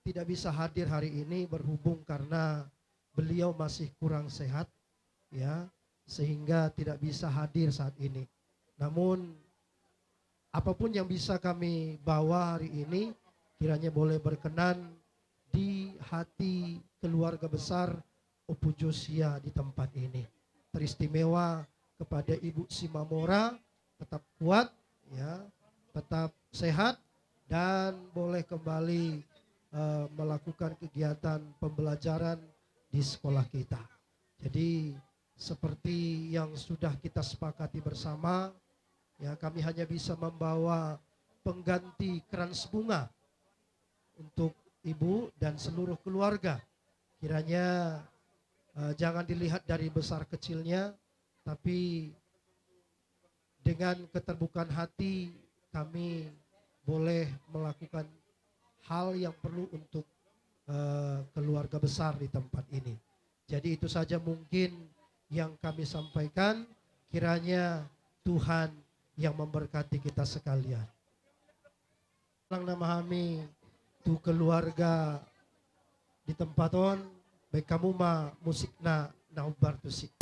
tidak bisa hadir hari ini berhubung karena beliau masih kurang sehat, ya, sehingga tidak bisa hadir saat ini. Namun, apapun yang bisa kami bawa hari ini, kiranya boleh berkenan di hati keluarga besar Ompu Josia di tempat ini. Teristimewa kepada Ibu Simamora, tetap kuat, ya, tetap sehat, dan boleh kembali, eh, melakukan kegiatan pembelajaran di sekolah kita. Jadi, seperti yang sudah kita sepakati bersama, ya, kami hanya bisa membawa pengganti krans bunga untuk Ibu dan seluruh keluarga. Kiranya, eh, jangan dilihat dari besar kecilnya, tapi dengan keterbukaan hati kami boleh melakukan hal yang perlu untuk, eh, keluarga besar di tempat ini. Jadi itu saja mungkin yang kami sampaikan, kiranya Tuhan yang memberkati kita sekalian. Nang nama hami tu keluarga di tempat on, baen hamu ma musikna na hombar tusi.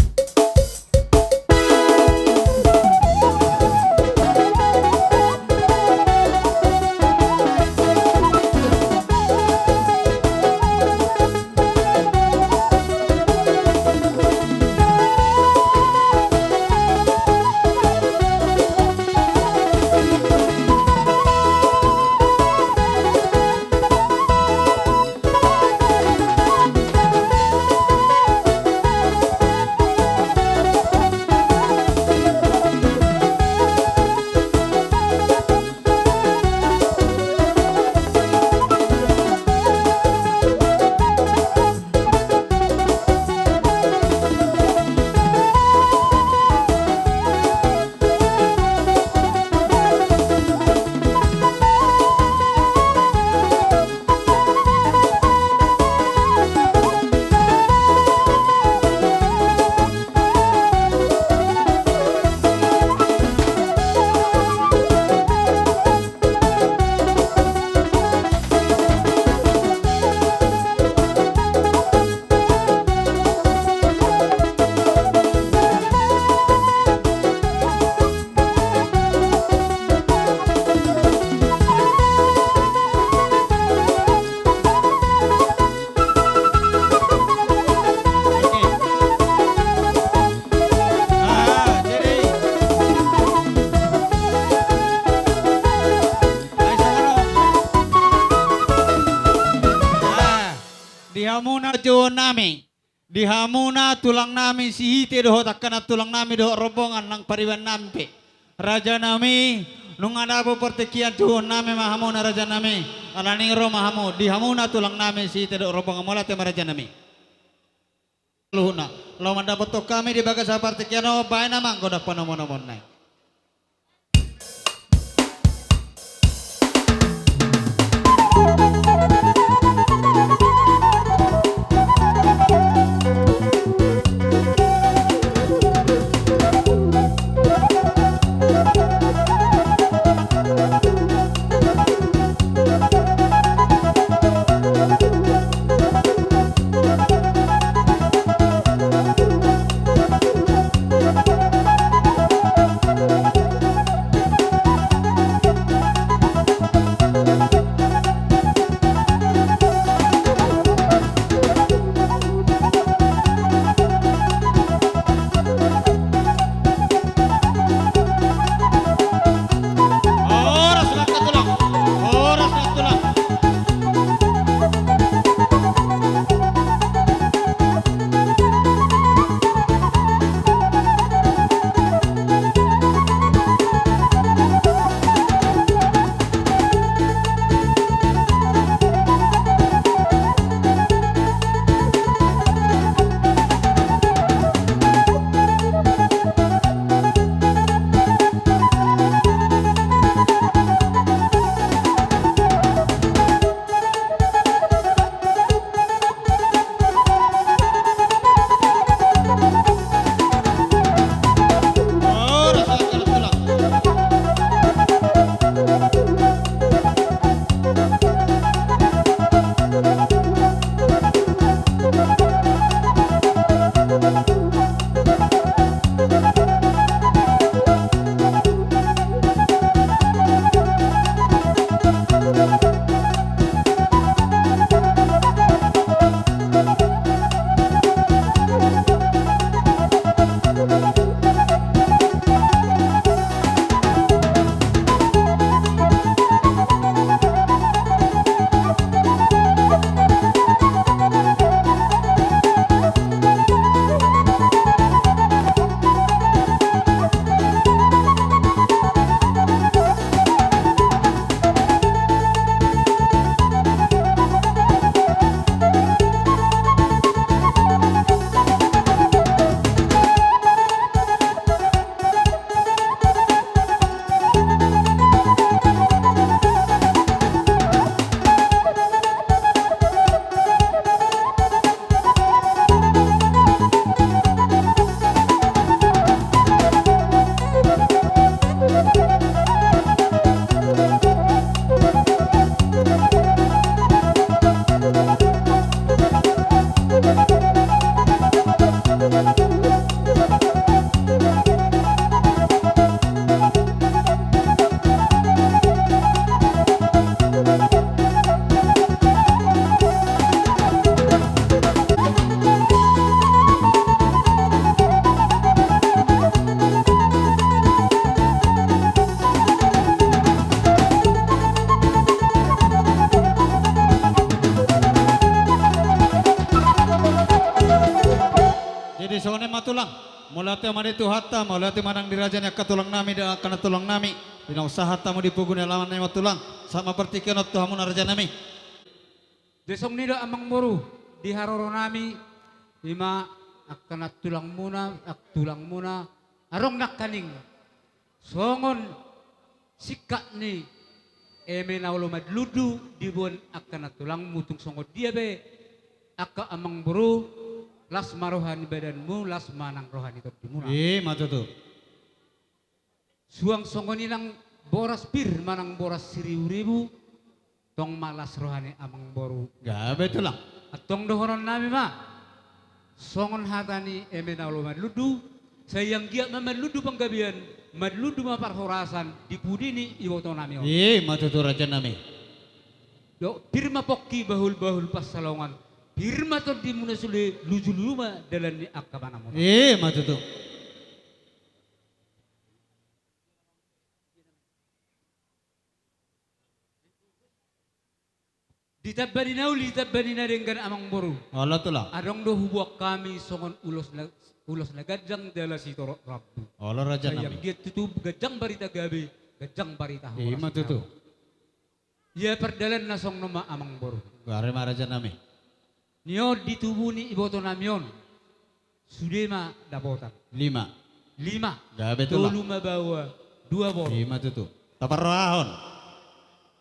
Di hamuna jouon nami, di hamuna tulang nami Sihite dohot angka na tulang nami dohot rombongan nang pariban nami pe. Raja nami, nunga dapot partingkian, jouon nami ma hamuna raja nami. Alani ro ma hamu, di hamuna tulang nami Sihite dohot rombongan, mauliate ma raja nami. Luhutna, laho mandapothon hami di bagasan partingkian on, baen amang godang panomunomuonna i. Mauliate ma di Tuhanta, mauliate ma nang di raja ni angka tulang nami, di angka nantulang nami. Di na sahat hamu di pogu ni alaman nami ma tulang. Sahat ma partingkian on tu hamuna raja nami. Jadi songon i do amangboru, di haroro nami, ima angka nantulang muna, angka tulang muna, adong nangkaning songon singkat ni eme na olo manlundu diboan angka nantulangmu, tung songon dia pe angka amangboru, las ma roha ni badanmu, las ma nang roha ni tondimuna. Ima tutu. Suang songon i nang boras pir manang boras siribu-ribu, tong ma las roha ni amangboru. Gabe tulang. Antong dohonon nami ma songon hata ni eme na olo manlundu, sai anggiat ma manlundu panggabean, manlundu ma parhorasan di pudi ni iboto nami on. Ima tutu raja nami. Dok pir ma pongki bahul-bahul pansalongan, pir ma tondimuna sude, luju-luju ma dalan ni angka panamuna. Ima tutu. Ditamba ni na uli, ditamba ni na denggan amangboru. Olo tulang. Adong do huboan hami songon ulos na, ulos na ganjang jala sitorop rambu. Olo raja nami. Sai anggiat tutu ganjang barita gabe, ganjang barita horas. Ima tutu. Ia pardalanna songon on ma amangboru. Gare ma raja nami. Ni on di tubu ni iboto nami on, sude ma dapotan. Lima. Lima. Gabe tulang. Tolu ma baoa, dua boru. Ima tutu. Taparrohahon.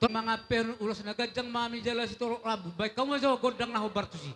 Tong mangampehon ulos na ganjang ma hami jala sitorop rambu. Baen hamu ma jo gondang na hombar tusi.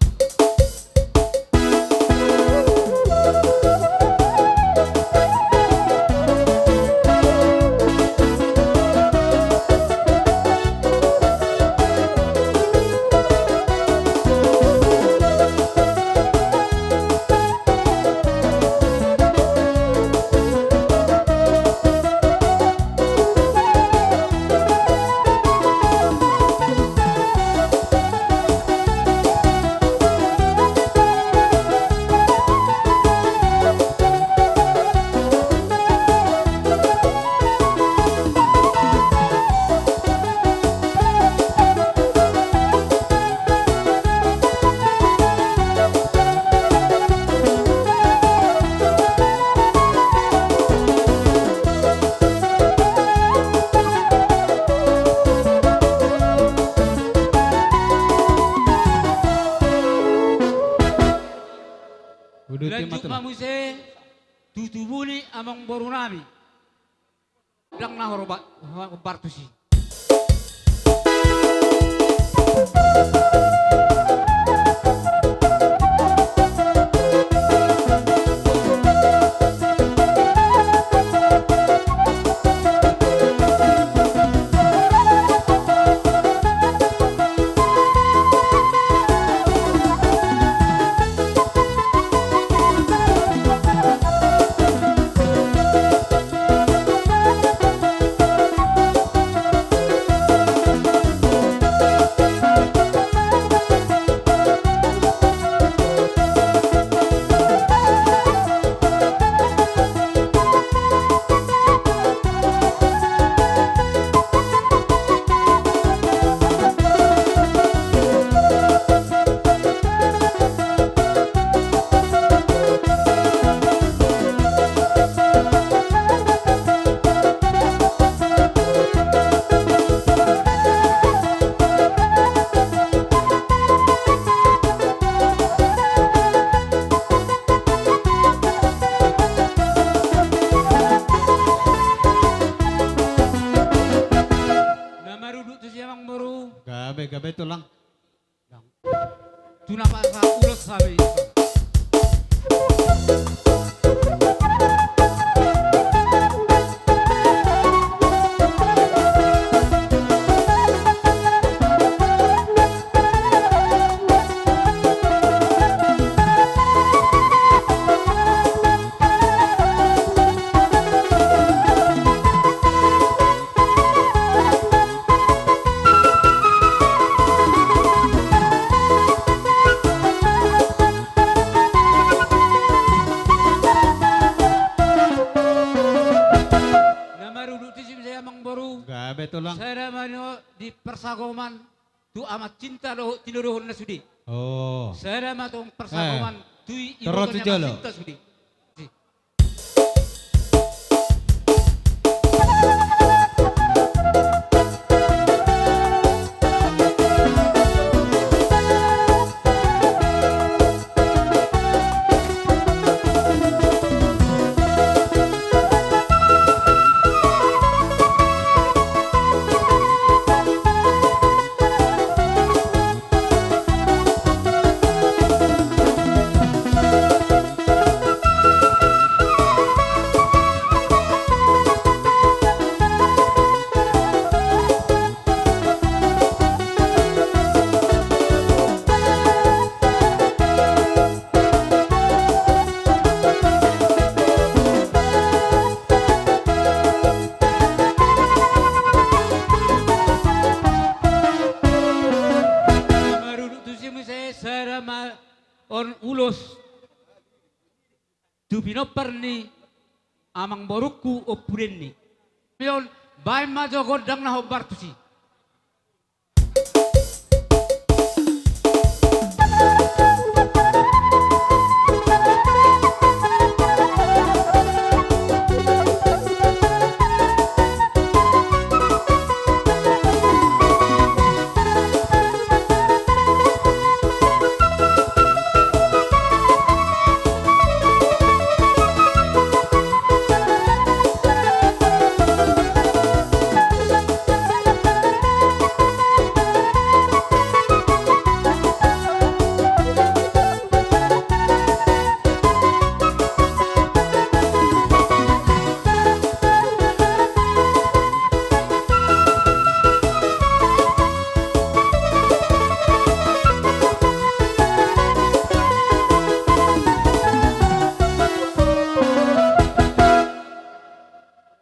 Lanjut ma muse tu tubu ni amangboru nami. Gondang na horba-, hombar tusi. Na marudut tusi amangboru. Gabe, gabe tulang. Tu na pasa ulos hami. Na marudut tusi muse amangboru. Gabe tulang. Sada ma di parsagoman tu Ama Cinta dohot tinodohonna sude. Oh. Sada ma tong parsagoman tu i-, iboto ni Ama Cinta sude. tu pinompar ni amangborungku Ompu Denny. Pion, baen ma jo gondang na hombar tusi.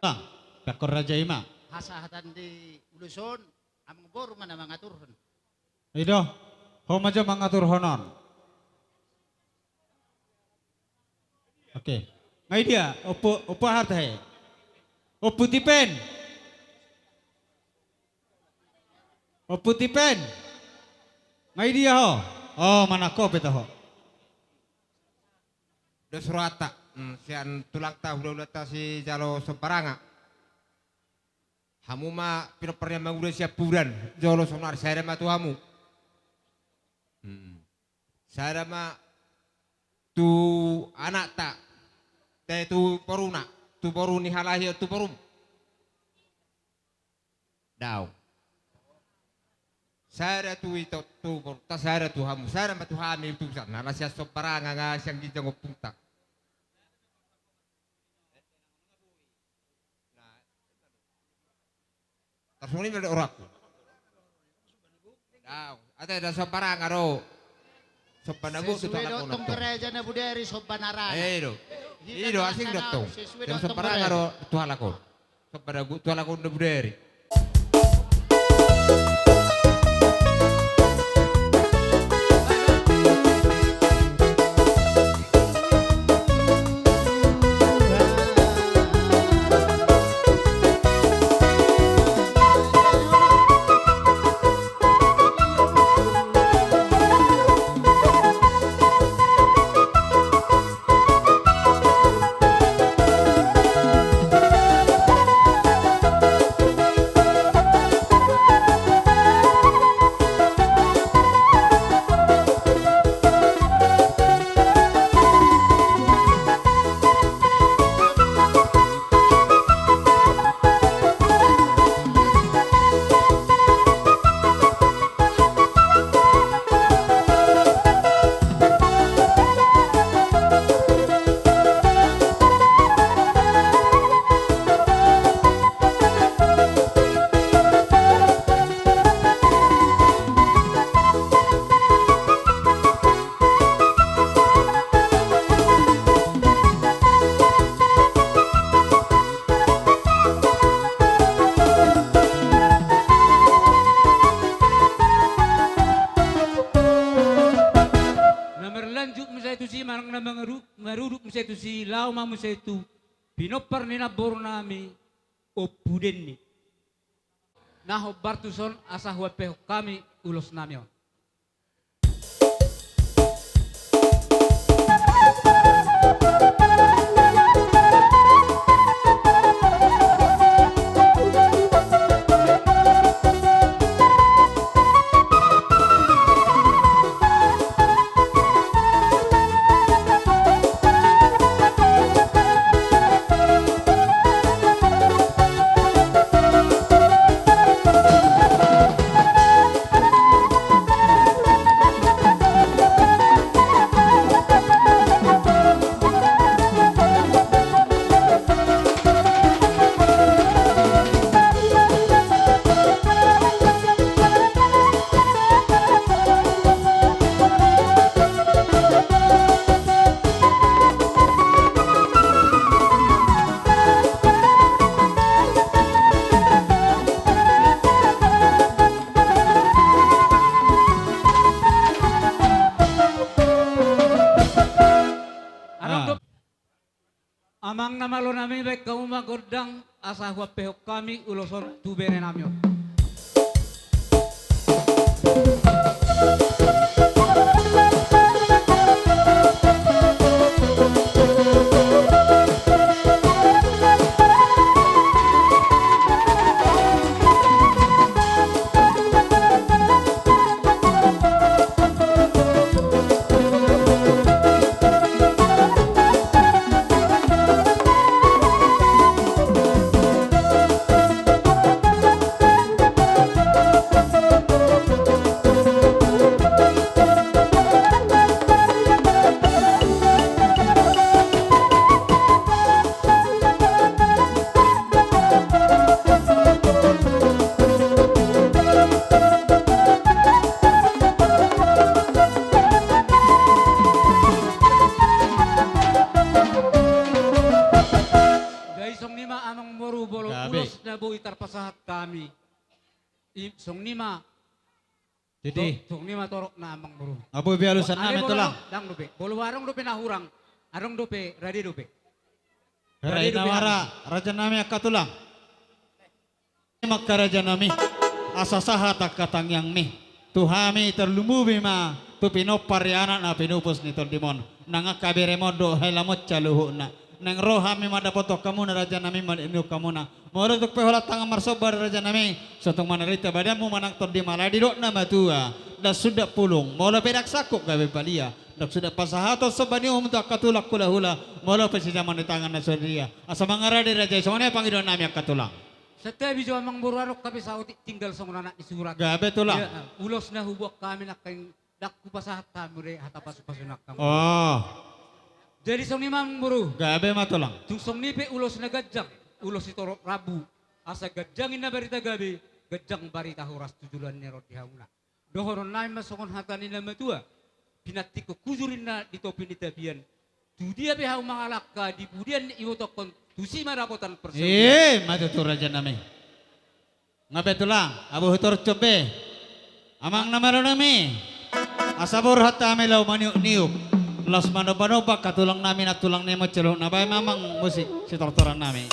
Bang, dakon raja i ma. Hasahatan di ulos on, amangboru ma na mangaturhon. I do, ho ma jo mangaturhon on. Oke. Nga i dia, Ompu, Ompu aha tahe? Ompu Tipen. Ompu Tipen. Nga i dia ho? O, manang ho pe taho. Dos rohanta, hmm, sian tulangta, hulahulanta sijalo Sombaranga. Hamu ma pinompar ni amangboru sian Pudan, jolo sonari sada ma tu hamu. Hmm. Sada ma tu anakta, te tu boruna, tu boru ni halahi on tu borum. Daong. Sada tu ito, tu borunta, sada tu hamu, sada ma tu hami utusan, ala sian Sombaranga, nga sian ginjang ompungta. Tarsongon i ma do rohangku. Daong. Ate, da Sombaranga do. Somba na gok tu halak on. Sesuai do tong gereja na budari Somba na rana. Eh, i do. I do, asing do tong. Sesuai do tong Sombaranga do tu halak on. Somba na gok tu halak on na budari. Na marlanjut muse tusi, manang na mangaru-, marudut muse tusi, laho ma muse tu pinompar ni namboru nami Ompu Denny. Na hombar tuson asa huampehon hami ulos nami on. Amang na malo nami, baen hamu ma gondang asa huampehon hami ulos on tu bere nami on. Jadi songon i ma amang boru, molo ulos na boi tarpasahat hami, i songon i ma. Jadi songon i ma torop na amang boru. Abu bialusan nami tulang. Ndang dope. Molo adong dope na hurang, adong dope, rade dope. Herai na wara, raja nami angka tulang. Angka raja nami, asa sahat angka tangiangmi tu hami, tarlumobi ma tu pinompar ni anak na pinupus ni tondim on, nang angka berem on dohot helamonta saluhutna. Naeng ro hami mandapothon hamuna raja nami, mangihuthon hamuna. Molo tung pe holan tangan marsomba raja nami, so tung manarita badanmu manang tondi malai didok na matua, ndang sundat pulung, molo pe ndang sangkut gabe balia, ndang sundat pasahaton somba ni uhum tu angka tulang hulahula, molo pe sijaman ni tangan na so dia. Asa mangarade raja i, songon i pangidoan nami angka tulang. Santabi jo amang boru, adong hape saotik tinggal songon anak ni surat. Gabe tulang. Ulos na huboan hami nangkin, ndang hupasahat hami do hata pasupasu nangkin. Oh. Jadi songon i ma amang boru. Gabe ma tulang. Tung songon i pe ulos na ganjang, ulos sitorop rambu, asa ganjang ninna barita gabe, ganjang barita horas tu joloan ni ari on di hamuna. Dohonon nami ma songon hata ni na matua: Pinantikhon hujur ninna di topi ni tapian, tu dia pe hamu mangalangka, di pudian i ibotohon, tusi ma dapotan parsaulian. Ima tutu raja nami. Nga be tulang, abu hutorop be. Amang na malo nami, asa borhat hami laho maniukniuk, laos manombanomba angka tulang nami, na tulang ni amang, saluhutna. Baen ma amang musik sitortoran nami.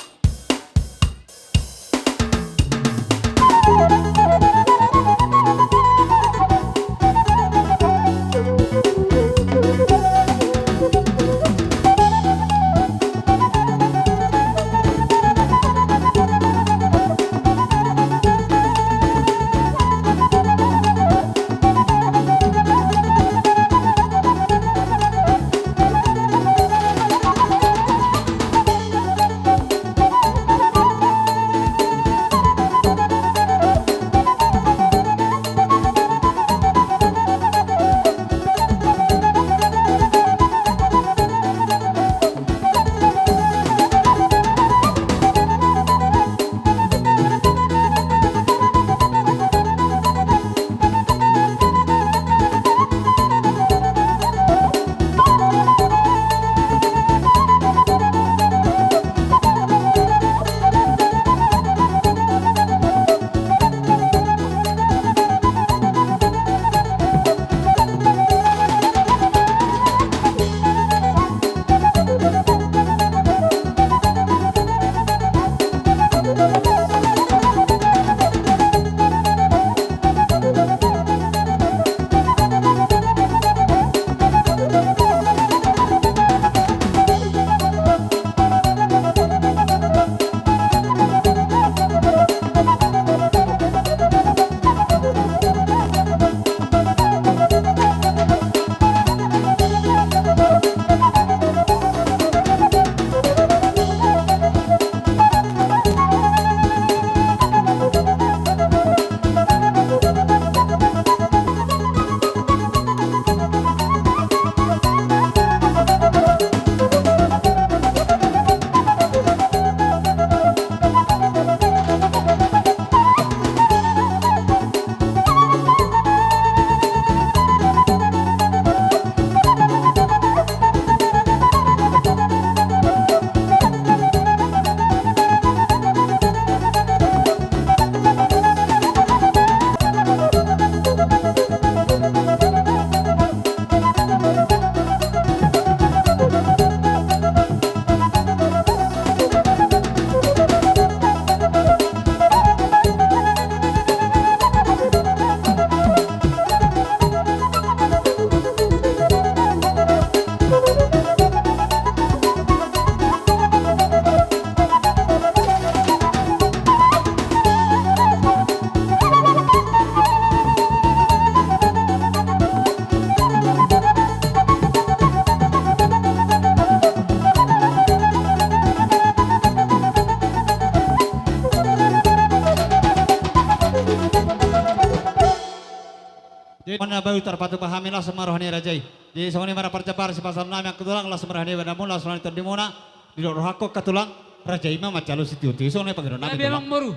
Mana bau tarpatupa hami las ma roha ni raja i. Jadi songon i ma parjabar sipasahat nami angka tulang, las ma roha ni badamuna, las ma roha ni tondimuna. Didok rohangku angka tulang, raja i ma manjalo sitio-tio, songon i pangidoan nami. Memang tulang. Boru,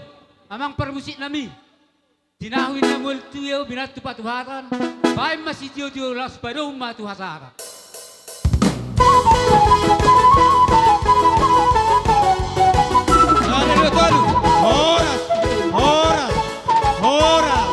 amang parmusik nami. Tinahu inna mual tu eo binatu patuhatan. Baen ma sitio-tio las padomu ma tu hasahatan. Sada, dua, tolu. Horas, horas, horas.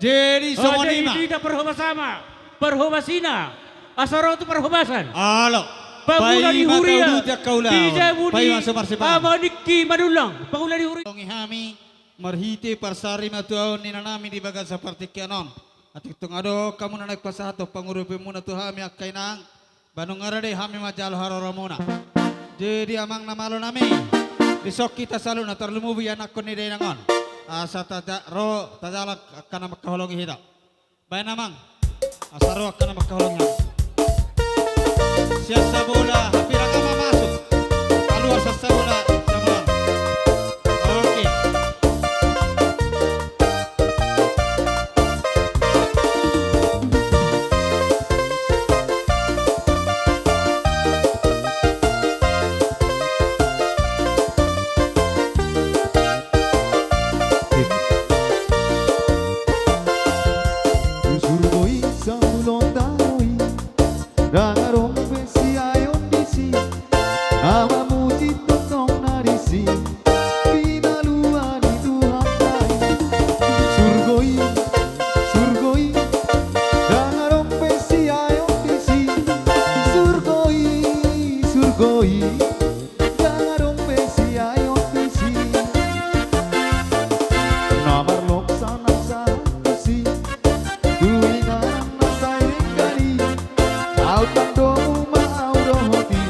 Jadi, oh, songon i ma. Jadi, hita parhobas ama, parhobas ina, asa ro tu parhobasan. Alo. Pamula ni huria, di jabu ni ama ningki Manullang, pamula ni huria. Songi hami, marhite parsarimatua ni inanami di bagasan partingkian on. Atik tung adong hamu na naeng pasahathon pangurupionmuna tu hami angka inang. Ba nunga rade hami manjalo haroramuna. Jadi amang na malo nami, dison hita saluhutna tarlumobi anakkon ni dainang on. Asa taja-, ro tajalang angka na mangkaholongi hita. Baen amang, asa ro angka na mangkaholongi hami. Sian Sabola, hampir angka ma masuk. Kaluar sian Sabola, Sabola. Oke. Surgo i saulon tano i. Ndang adong be siaeon disi, na mamuji tongtong na disi, pinalua ni Tuhanta i. Surgo i, surgo i, ndang adong be siaeon disi. Surgo i, surgo i, ndang adong be siaeon disi. Na marlok sana sahat tusi, tu inganan na sai denggan i. Au tandomu ma au dohot i,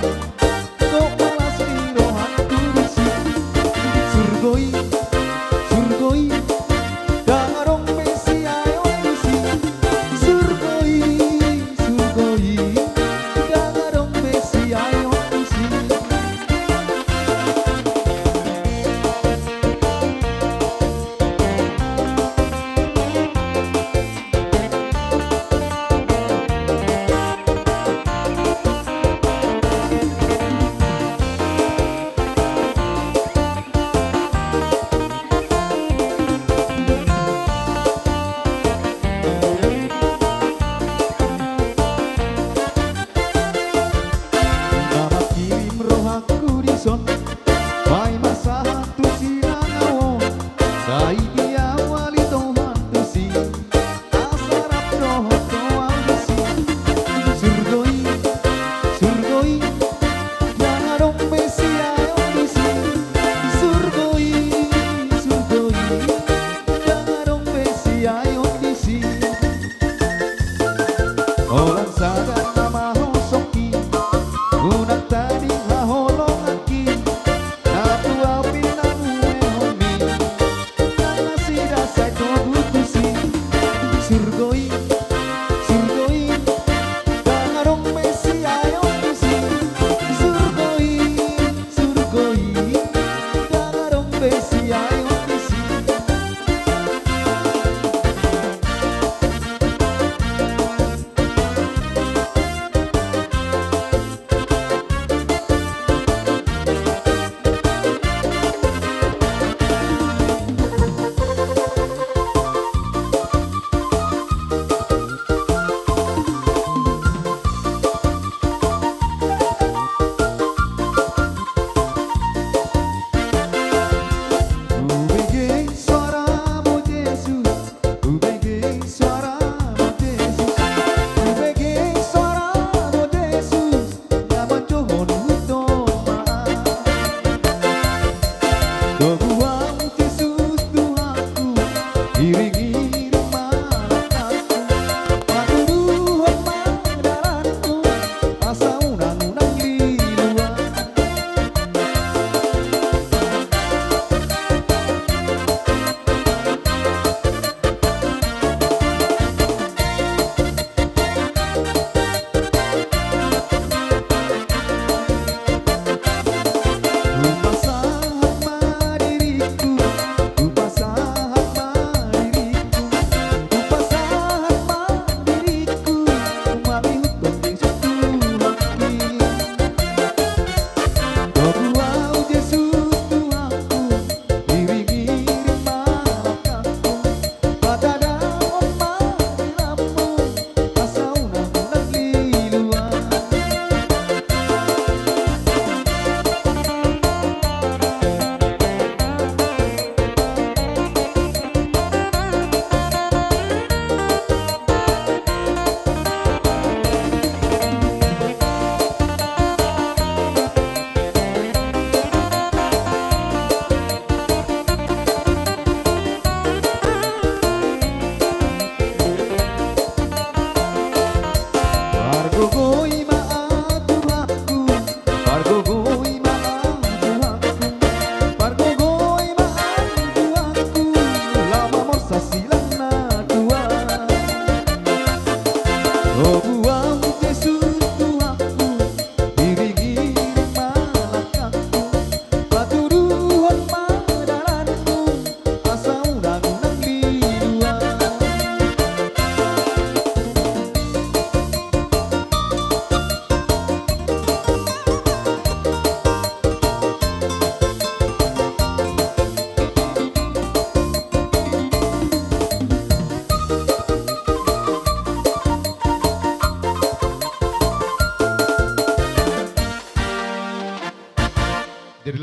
gok ma las ni rohangku disi. Surgo i, surgo i, ndang adong be siaeon disi. Surgo i, surgo i, ndang adong be siaeon disi. Na mangkirim rohangku dison, baen ma sahat tu sinanga on. Sai diawali Tuhan tusi, asa rap dohot roha disi. Surgo i, surgo i, ndang adong be siaeon disi. Surgo i, surgo i, ndang adong be siaeon disi. Holan sagan na mahosongki, unang tading haholonganki, na tu ahu pinanumehonmi, ndang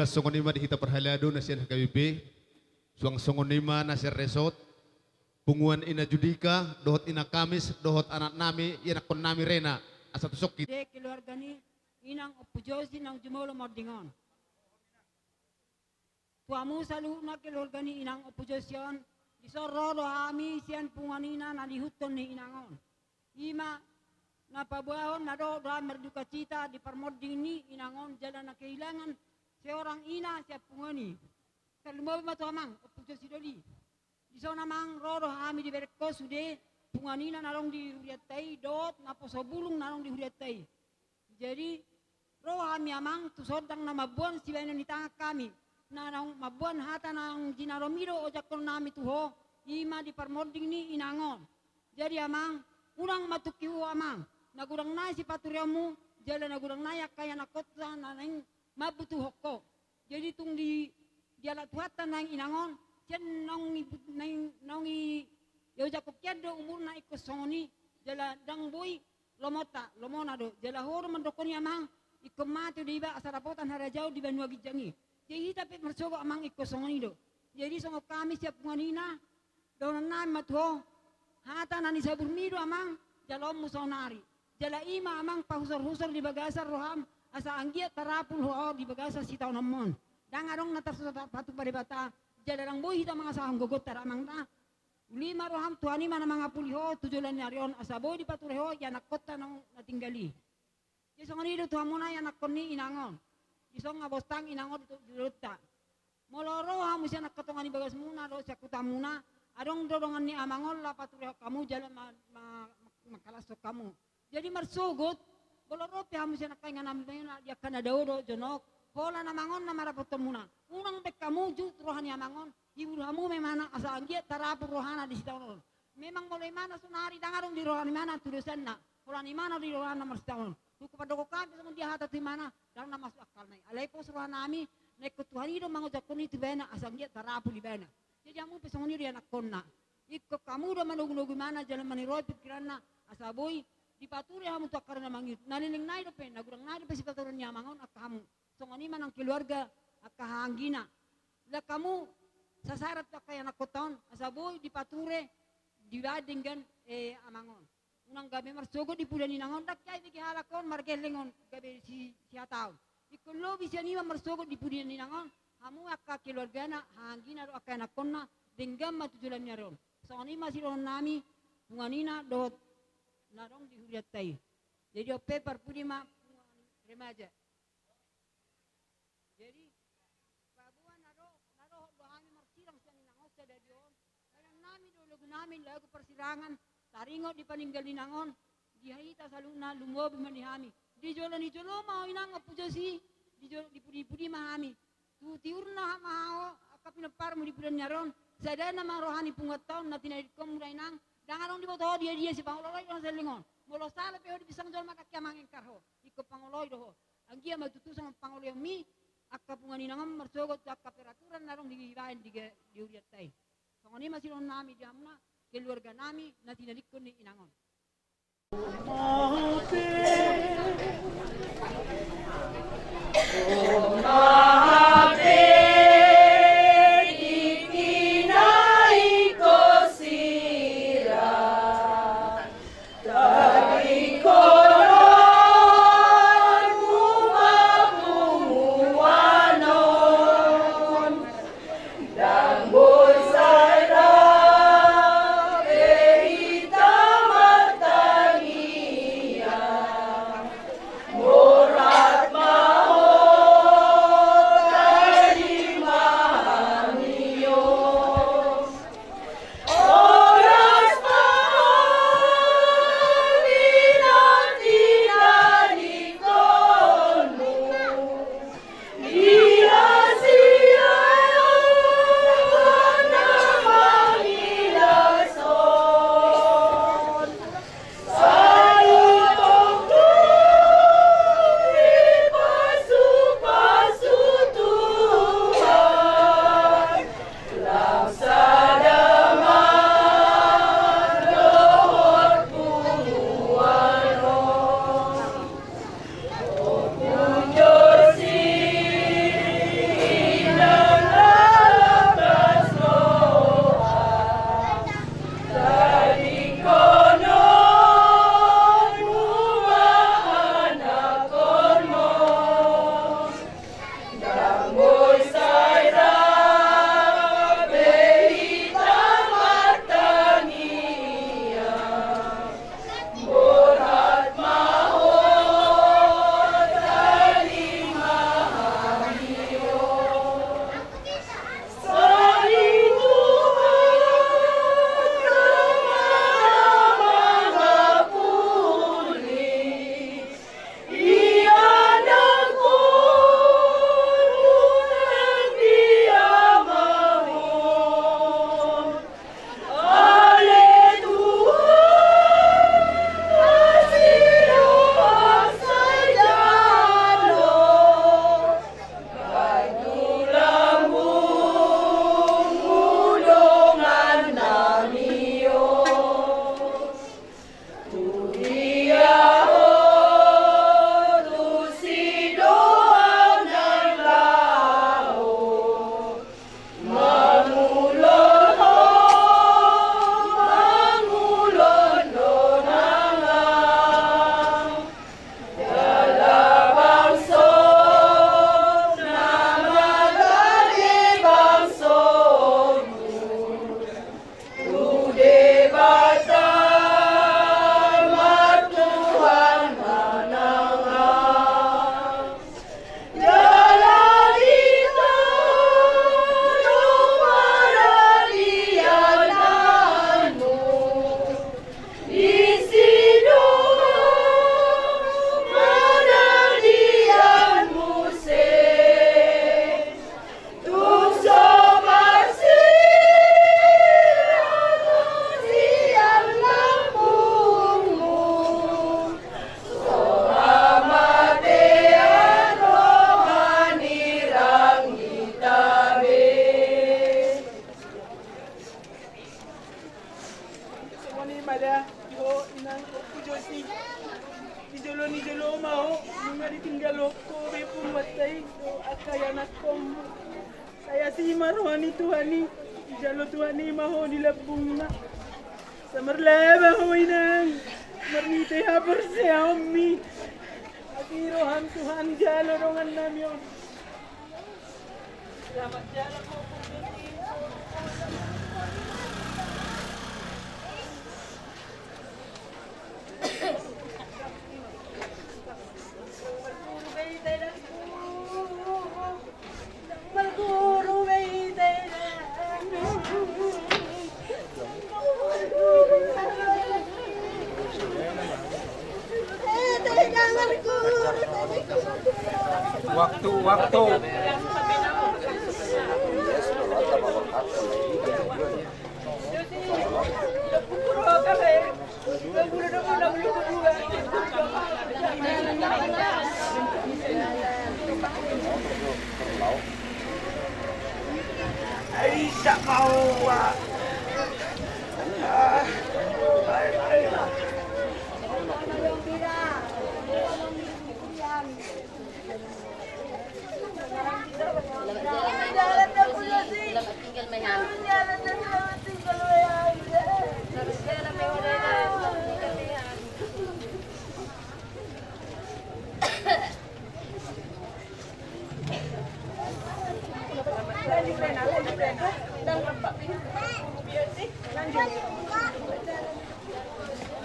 Songon i ma di hita parhalado na sian H K B P, suang songon i ma na sian resort, punguan Ina Judika, dohot Ina Kamis, dohot anak nami, ianakkon nami Rena, asa tusok hita. Sude keluarga ni inang Ompu Josi naung jumolo monding on. Tu hamu saluhutna keluarga ni inang Ompu Josi on, dison ro do hami sian punguan ina na diihuthon ni inang on. I ma na paboahon na dohot do hami mardukacita di parmonding ni inang on jala na kehilangan seorang ina sian punguan i. Tarlumobi ma tu amang Ompu Josi Doli. Dison amang ro do hami dibereng ho sude punguan ina na adong di hurianta i dohot naposo bulung na adong di hurianta i. Jadi ro hami amang tu son ndang na mamboan sibahenon ni tangan hami, na naung mamboan hata naung jinaromi do ojakhon nami tu ho, i ma di parmonding ni inang on. Jadi amang, unang ma tungki ho amang, na godang nai sipatureonmu jala na godang nai angka ianakhonta na naeng mambutuhon ho. Jadi tung di, dialap Tuhanta naeng inang on, sian naung i, naeng, naung i, iojakhon hian do umurna ingkon songon i, jala ndang boi lomonta, lomona do. Jala ho do mandokkon i amang, ingkon mate do iba asa dapotan harajaon di banua ginjang i. Jadi hita pe marsogot amang ingkon songon i do. Jadi songon hami sian punguan ina, dohonon nami ma tu ho, hata na nisaburmi do amang, jaloonmu saonari. Jala i ma amang pahusorhusor di bagasan roham, asa anggiat tarapul ho di bagasan sitaononmon. Ndang adong na tarsusa tarpatupa Debata, jala ndang boi hita mangasahon gogonta da amang da. Uli ma roham, Tuhan i ma na mangapuli ho tu joloan ni ari on, asa boi dipature ho ianakhonta naung na tinggal i. Jadi songon i do tu hamuna ianakhon ni inang on. Dison nga bostang inang on di, di dolonta. Molo ro hamu sian angka tonga ni bagasmuna dohot sian hutamuna, adong do dongan ni amang on laho paturehon hamu jala ma, ma, ma, mangkalashon hamu. Jadi marsogot, molo ro pe hamu sian angka ingananmuna di angka na dao dohot jonok, holan amang on na marapothonmuna. Unang baen hamu jut roha ni amang on, hibur hamu ma imana asa anggiat tarapul rohana di sitaonon on. Memang molo imana saonari ndang adong di roha ni imana tu dosanna, holan imana do di rohana marsitaonon. Tung hupandokkon hami pe songon dia hata tu imana, ndang na masuk akalna i. Alai pos rohanami, na ingkon Tuhan i do mangojakhon i tu ibana asa anggiat tarapul ibana. Jadi hamu pe songon i do ianakhonna. Ingkon hamu do manogunogu imana jala maniroi pingkiranna, asa boi dipature hamu tu angka ari na mangihut. Na leleng nai dope, na godang nai dope sipatureon ni amang on angka hamu. Songon i ma nang keluarga angka hahaanggina. Ndang hamu sasarat tu angka ianakhonta on, asa boi dipature dibaen denggan, eh, amang on. Unang gabe marsogot di pudian inang on, ndang hea ibege halak on margelleng on gabe si, sihataon. Ingkon lobi sian i ma marsogot di pudian inang on, hamu angka keluargana, hahaanggina dohot angka ianakhonna, denggan ma tu joloan ni ari on. Songon i ma sidohononnami, punguan ina dohot na adong di hurianta i. Jadi on pe parpudi ma punguan remaja. Jadi paboa na do, na dohot do hami marsirang sian inang on sadari on, bahenonnami do lagunami lagu parsirangan, taringot di paninggal ni inang on, di hita saluhutna lumobi ma di hami. Di jolo ni jolo ma ho inang Ompu Josi, di jo-, di pudi-pudi ma hami. Tu tiurna ma ho angka pinomparmu di pudian ni ari on, sadana ma roha ni punguanta on na tinadingkonmu da inang, ndang adong diboto ho dia-dia, sipangoloi do na saleleng on. Molo sala pe ho di pisang jolma, ndang hea mangingkar ho, ingkon pangoloi do ho. Anggiat ma tutu songon pangoloionmi angka punguan inang on marsogot tu angka peraturan na adong dibaen di ge-, di hurianta i. Songon i ma sidohononnami di hamuna keluarganami na tinadingkon ni inang on. Mada di ho inang Ompu Josi. Di jolo ni jolo ma ho, nunga ditinggalhon ho be punguanta i dohot angka ianakhonmu. Sai asi ma roha ni Tuhan i, dijalo Tuhan i ma ho di lambungna. Sai marlaba ho inang, marhite haporseaonmi. Asi roham Tuhan jalo dongannami on. Waktu, waktu.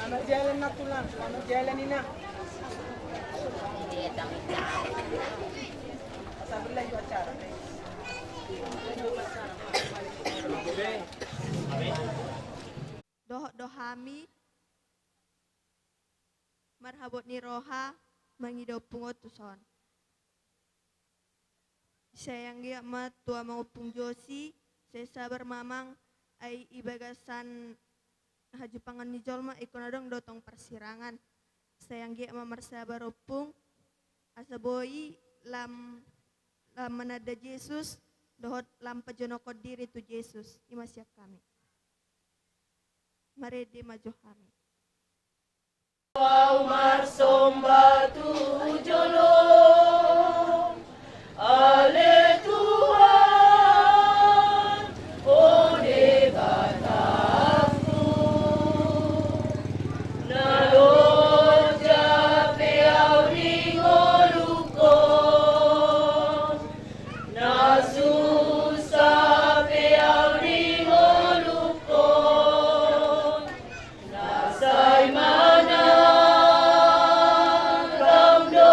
Selamat jalan, Nak, Tulang. Selamat jalan, Inang. Sabar lah, yuk acara. Dohot do hami marhabot ni roha mangido pungu tuson. Sai anggiat ma tu amang Ompung Josi, sai sabar ma amang, ai di bagasan hajupangan ni jolma ingkon adong do tong parsirangan. Sai anggiat ma marsabar ompung, asa boi lam, lam mananda Jesus, dohot lam pajonokhon diri tu Jesus, i ma sian hami. Marende ma jo hami. Au marsomba tu jolo, ale Tuhan, o Debatangku. Na loja pe au di ngolungkon, na susa pe au di ngolungkon. Na sai manang lam do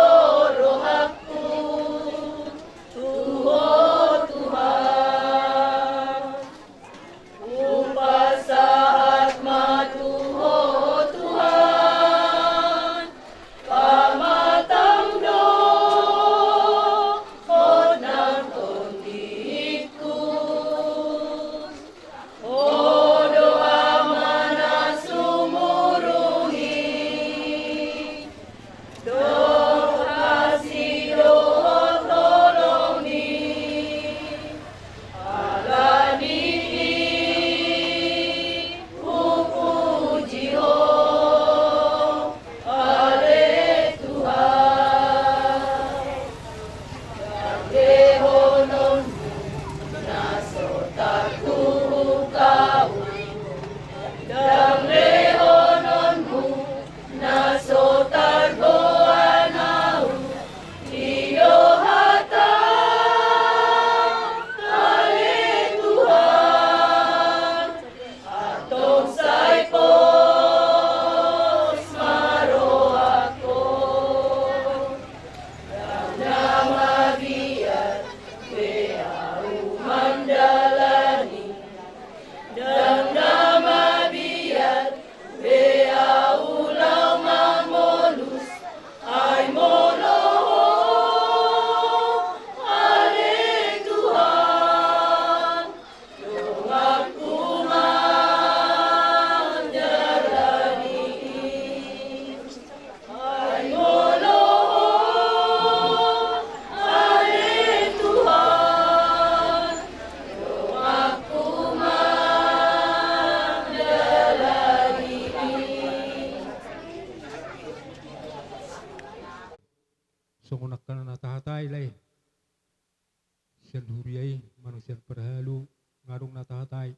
Parhalatai.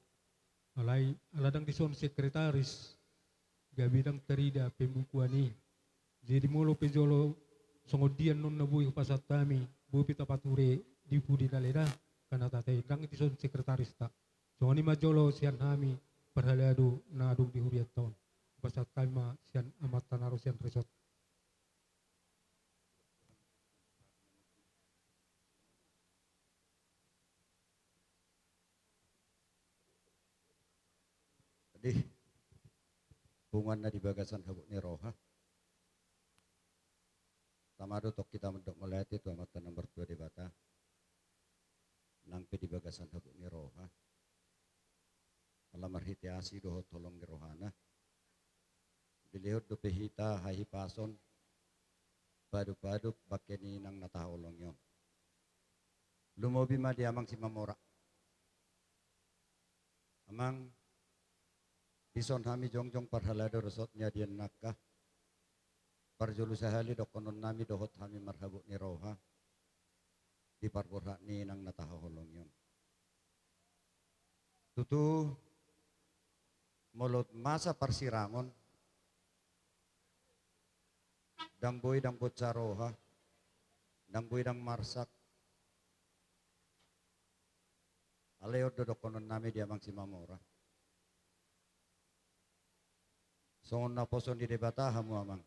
Alai ala ndang dison sekretaris, gabe ndang tarida pembukuan i. Jadi molo pe jolo songon dia annon na boi hupasahat hami, boi pe tapature di pudi na leleng, karna tahe ndang dison sekretarista. Songon i ma jolo sian hami parhalado na adong di hurianta on. Hupasahat hami ma sian amanta na ro sian resort. Jadi, punguan na di bagasan habot ni roha. Tama do tong hita mandok mauliate tu Amanta na martua Debata. Nang pe di bagasan habot ni roha. Ala marhite asi dohot holong ni rohana. Dilehon dope hita hahipason, padup-padup bangke ni inang na tahaholongi on. Lumobi ma di amang Simamora. Amang, dison hami jongjong parhalado resort ni adian nangka. Parjolo sahali dohonon nami dohot hami marhabot ni roha. Di parborhat ni inang na tahaholongi on. Tutu, molo masa parsirangon, ndang boi ndang bonsa roha, ndang boi ndang marsak. Alai on do dohonon nami di amang Simamora. Songon naposo ni Debata hamu amang.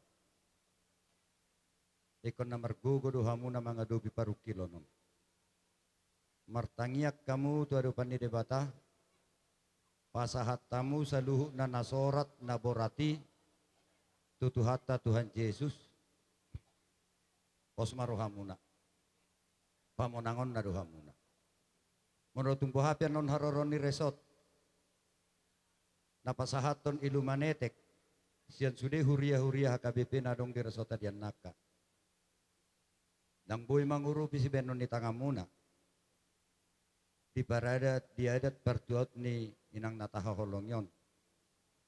Ingkon na margogo do hamu na mangadopi parungkilon on. Martangiang hamu tu adopan ni Debata, pasahat hamu saluhutna na sorat na borat i tu Tuhanta Tuhan Jesus. Pos ma rohamuna. Pamonangonna do hamuna. Molo tung boha pe annon haroro ni resort na pasahathon Illuminate sian sude huria-huria H K B P na adong di resort adian nangka. Ndang boi mangurupi sibahenon ni tanganmuna. Di paradat, di adat partuaon ni inang na tahaholongi on.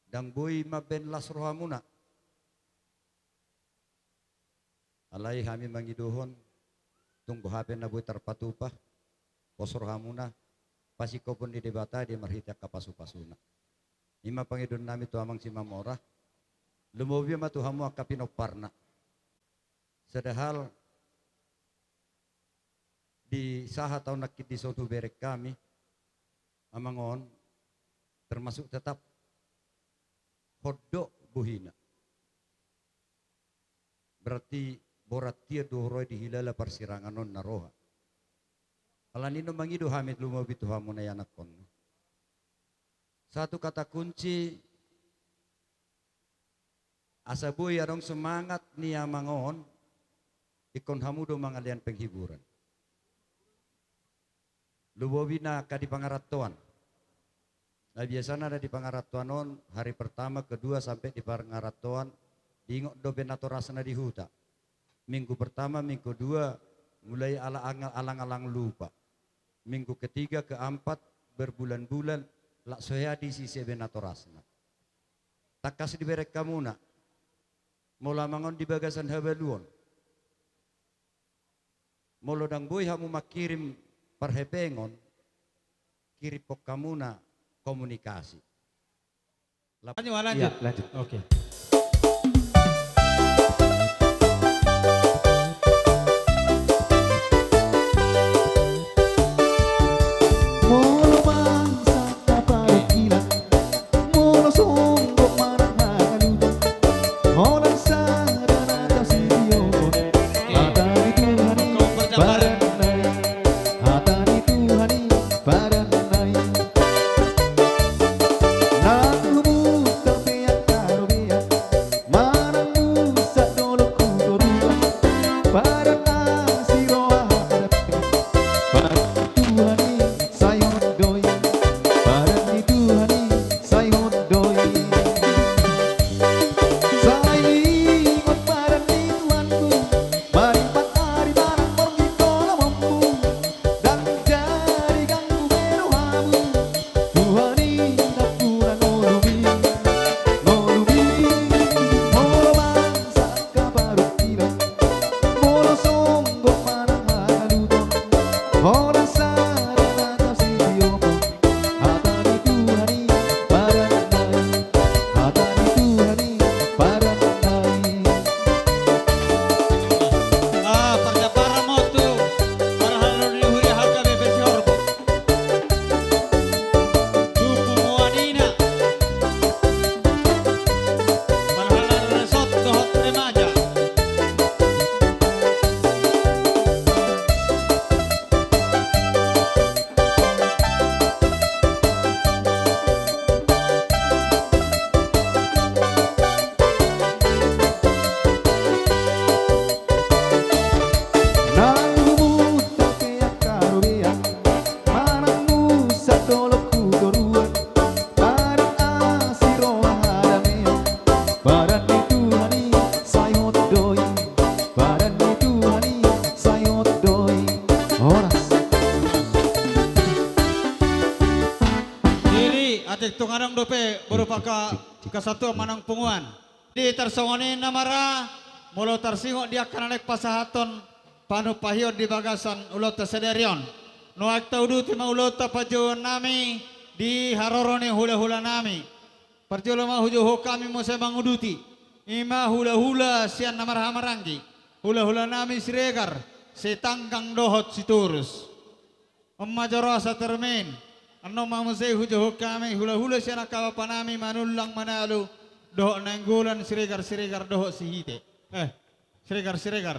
Ndang boi mambahen las rohamuna. Alai hami mangidohon, tung boha pe na boi tarpatupa, pos rohamuna, pasingkophon ni Debata di marhite angka pasu-pasuna. I ma pangidoan nami tu amang Simamora, lumobi ma tu hamu angka pinomparna. Sadahal di sahat au nangkin dison hubereng hami, amang on, termasuk tetap hot do bohina. Berarti borat ia do roha i dihilala parsirangan on na roha. Alani i do mangido hami lumobi tu hamu na ianakhon. Satu kata kunci, asa boi adong semangat ni amang on, ingkon hamu do mangalean penghiburan. Lumobi na angka di pangarantoan. Na biasana na di pangarantoan on, hari pertama, kedua, sampe di pangarantoan, diingot dope natorasna di huta. Minggu pertama, minggu kedua, mulai ala-, alang-alang lupa. Minggu ketiga, keempat, berbulan-bulan, lak so hea diisi be natorasna. Tangkas dibereng hamuna, molo amang on di bagasan habaluon. Molo ndang boi hamu mangkirim parhepengon, kiriphon hamuna komunikasi. Lap- Lanjut, lanjut. Iya, lanjut. Oke. Molo bangsa na paling gila, molo songgop manang hagaluda, holan sada na tasitio. Hata ni Tuhan i padan nai, hata ni Tuhan i padan nai. Nang hubunta pe angka robea, Atik tung adong dope boru paka-, kasatuan manang punguan. Di tarsongon i na mara, molo tarsingot di angka na naeng pasahathon panumpahion di bagasan ulaonta sadari on. Nuaeng tauduti ma ulaonta panjouonnami di haroro ni hulahulanami. Parjolo ma hujouhon hami muse manguduti. I ma hulahula sian na marhahamaranggi. Hulahulanami Siregar, Sitanggang dohot Sitorus. On ma joro asa termen. Annon ma muse hujouhon hami hulahula sian angka bapanami Manullang, Manalu dohot Nainggolan, Siregar, Siregar dohot Sihite. Eh, Siregar, Siregar.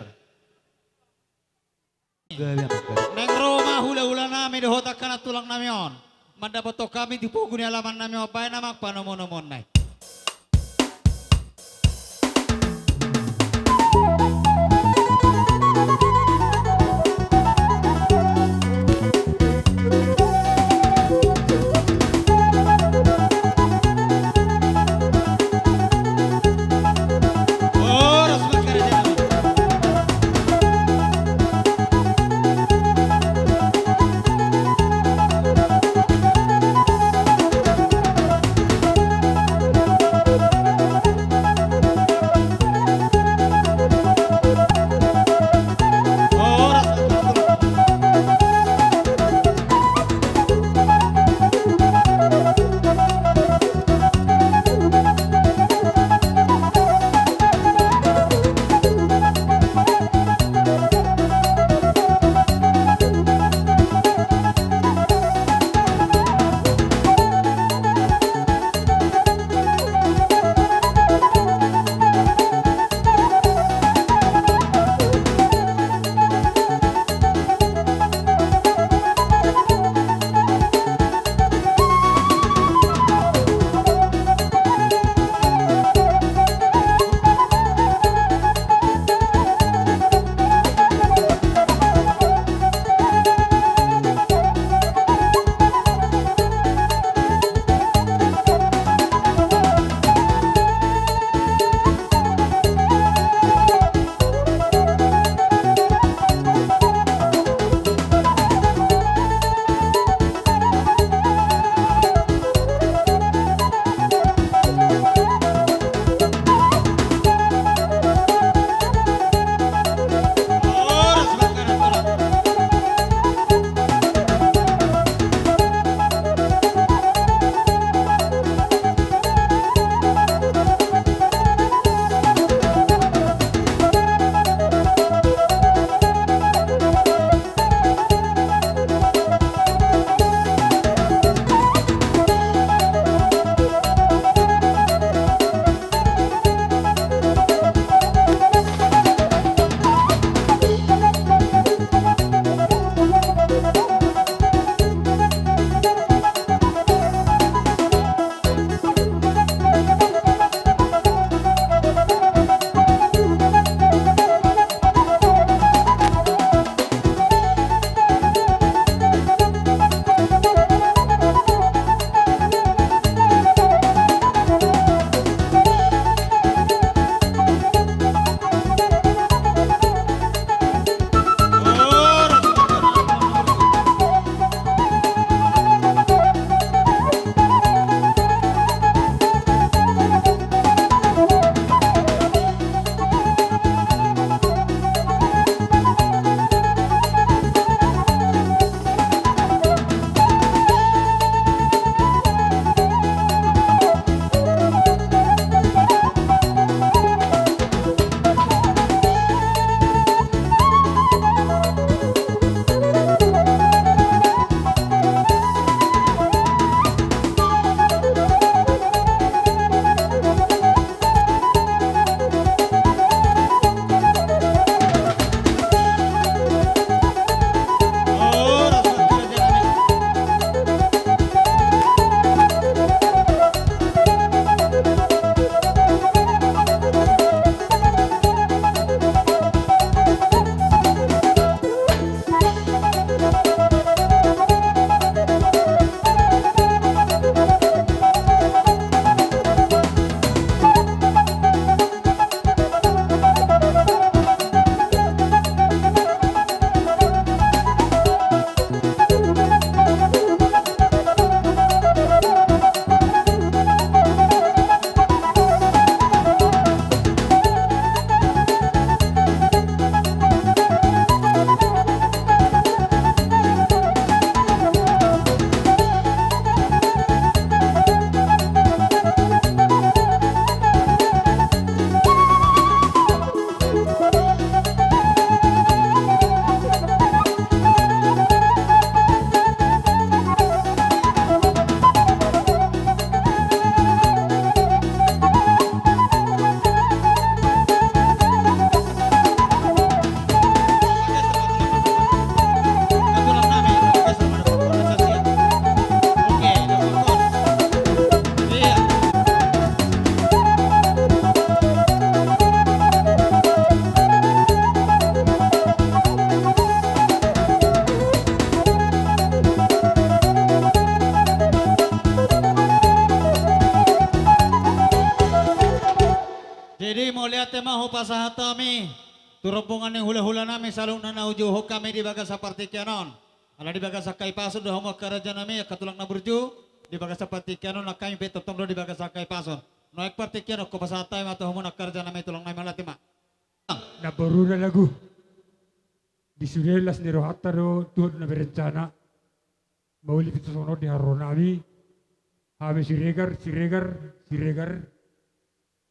Naeng ro ma hulahulanami dohot angka nantulangnami on mandapothon hami di pogu ni alamannami on, baen amang panomunomuonna i. Ma hupasahat hami tu rombongan ni hulahulanami saluhutna na hujou hami di bagasan partingkian on. Ala di bagasan hahipason do hamu angka rajanami, angka tulang na burju, di bagasan partingkian on, nang hami pe tongtong do di bagasan hahipason. Nuaeng partingkian on hupasahat hami ma tu hamu angka rajanami, tulangnami, mauliate ma. Namboru na lagu. Di sude las ni rohanta do Tuhan na berencana. Mauli pitu songon on di haroro nami. Hami Siregar, Siregar, Siregar.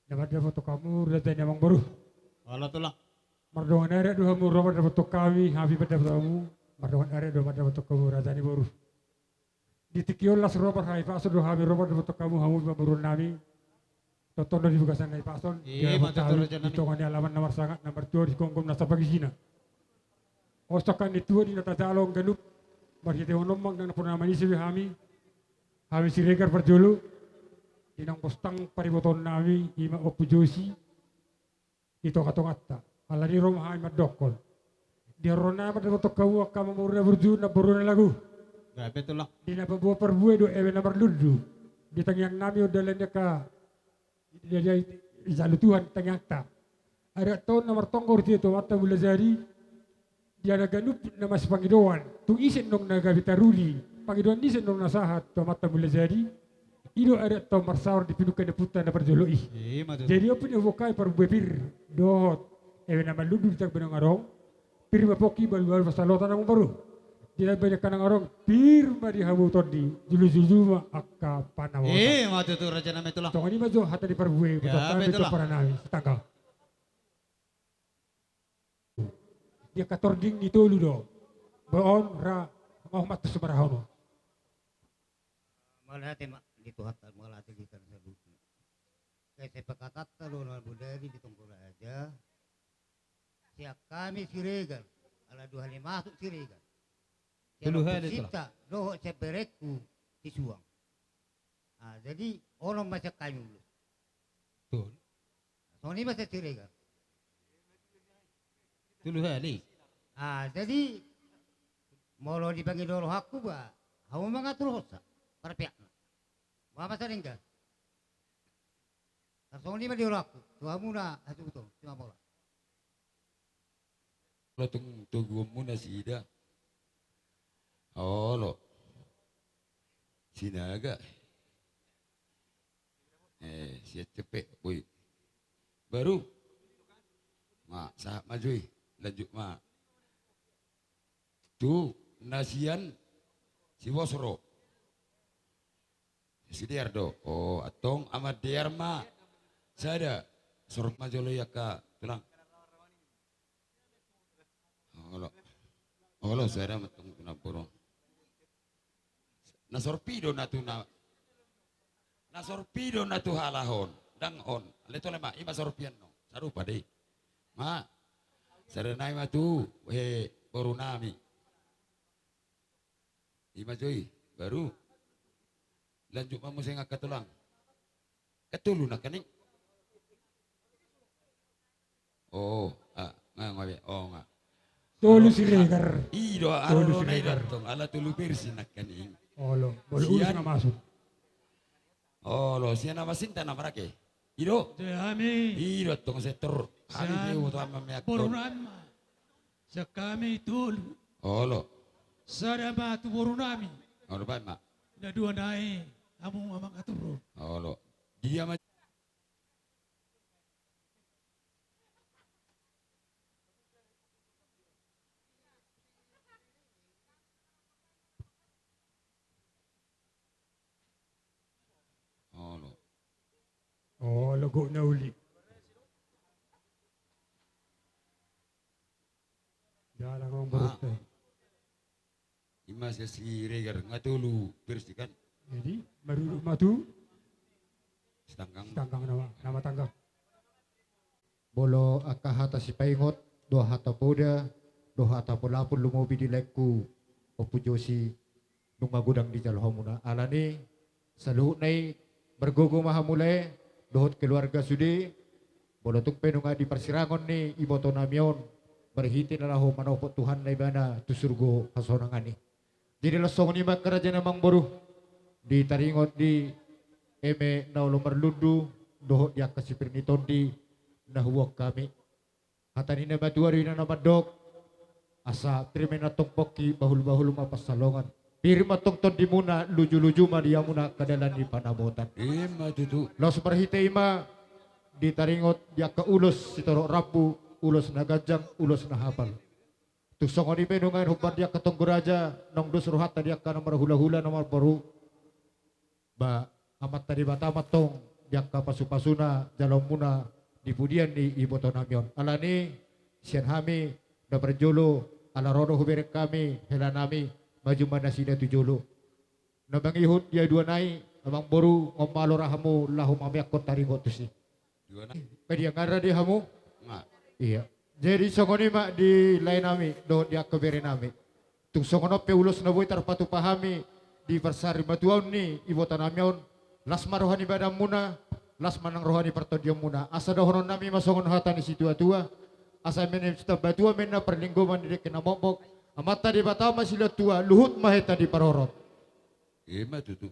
Na mandapothon hamu raja ni amangboru. Olo tulang. Mardongan adat do hamu ro mandapothon hami, hami mandapothon hamu. Mardongan adat do mandapothon hamu raja ni boru. Di tingki on las ro marhahipason do hami ro mandapothon hamu, hamu pamoruon nami. Tongtong do di bagasan hahipason. Ima tutu raja nami. Di tonga ni alaman na marsangap, na martua di gomgom na sapagisina. Songon ni tua di na tajalo ganup. Marhitehon on ma ndang na pola manise be hami. Hami Siregar parjolo. Di naung bostang paribotoon nami ima Ompu Josi. Di tongatonganta. Alani ro ma hami mandokkol. Di haroro nami mandapothon hamu angka amangboru na burju, namboru na lagu. Gabe tulang. Di na paboa parbue do eme na marlundu. Di tangiang nami on dalan ni angka. Jadi, jadi, jalo Tuhan tangiangta. Adat on na martonggo do tu Amanta Mulajadi. Di na ganup na masipangidoan. Tung ise nang na gabe taruli. Pangidoan ni ise nang na sahat tu Amanta Mulajadi. I do adat on marsaor di pinungka ni ompunta na parjolo i. Ima tutu. Jadi on pe na huboan hami parbue pir dohot eme na marlundu di tangga benang adong. Pir ma pongki, balu-balu pansalongan, amangboru. Di na baen angka na adong, pir ma di hamu tondi, julu-julu ma angka panamota. Ima tutu raja nami, tulang. Songon i ma jo hata ni parbue. Gabe tulang. Di angka tording ni tolu do. Baon ra, mau matu sumarahon. Mauliate ma di Tuhanta, mauliate di hita saluhutna. Kesepakatanta do na bodari di tonggo raja. Sian hami Siregar, ala dua hali masuk Siregar. Tolu hali, tulang. Sian ompunta dohot sian berengku si Suang. Ah, jadi onom ma sian hami ulos. Betul. Songon i ma sian Siregar. Tolu hali. Ah, jadi molo dipangido rohangku ba, hamu mangaturhonsa parpihakna. Ba ma sadenggan. Tarsongon i ma di rohangku tu hamu na hasuhuton, Simamora. Olo, tung toguonmu nasida. Olo. Sinaga. Eh, sian cepe, boi. Baru. Ma, sahat ma jo i. Lanjut ma. Tu na sian Sibosro. Si Dear do. Oh, antong Ama Dear ma. Sada. Sor ma jolo i angka tulang. Olo. Olo, sada ma antong tu namboru. Na sorpi do na tu na. Na sorpi do na tu halak on. Ndang on. Alai tole ma, ima sorpian on. Sarupa do i. Ma. Sada nai ma tu, he, boru nami. Ima jo i, baru. Lanjut ma muse angka tulang. Kan tolu nangkaning. Oh, ah, nga, nga, oh, nga. Tolu Siregar. I do, tolu Siregar. Ala tolu versi nangkaning. Olo, molo ulos na masuk. Olo, sian na masinta na marake. I do. Sian hami. I do, tong setor. Hami sian boru nami ma. Sian hami tolu. Olo. Sada ma tu boru nami. Olo, baen ma. Na dua nai hamu ma mangaturhon. Olo. Dia ma. Olo. Olo, gok na uli. Jala ngomong beruntung. Ima sian Siregar, nga tolu versi kan. Jadi, marudut ma tu. Sitanggang. Sitanggang nama, nama tanggang. Molo angka hata sipaingot, dohot hata poda, dohot hata polapun lumobi di laengku, Ompu Josi, nunga godang dijalo hamuna. Alani, saluhutna i, margogo ma hamu lae, dohot keluarga sude, molo tung pe nunga di parsirangon ni iboto nami on, marhite na laho manopot Tuhanna ibana tu surgo hasonangan i. Jadi laos songon i ma angka raja ni amangboru, di taringot di eme na olo marlundu, dohot di angka sipir ni tondi, na huboan hami. Hata ni na matua do i na mandok, asa pir ma antong pongki, bahul-bahul ma pansalongan. Pir ma antong tondimuna, luju-luju ma di hamuna angka dalan ni panamotan. Ima tutu. Laos marhite i ma ditaringot di angka ulos sitorop rambu, ulos na ganjang, ulos na hapal. Tung songon i pe nuaeng hombar di angka tonggo raja, naung dos rohanta di angka na marhula-hula na marboru. Ba Amanta Debata ma antong di angka pasu-pasuna jaloonmuna di pudian ni ibotonami on. Alani sian hami na parjolo, ala ro do hubereng hami helanami, maju ma nasida tu jolo. Na mangihut di haduan i, amangboru, nunga malo ra hamu laho mameakkon taringot tusi. Duana. Padiangan ra di hamu? Nga. Iya. Jadi songon i ma di laenami dohot di angka berenami. Tung songon on pe ulos na boi tarpatupa hami di parsarimatuaon ni ibotonami on, las ma roha ni badanmuna, las ma nang roha ni partondionmuna. Asa dohononnami ma songon hata ni situa-tua, asa eme naeng sitambatua ma inna parlinggoman ni dengke na mokmok, Amanta Debata ma silehon tua, luhut ma hita diparorot. Ima tutu.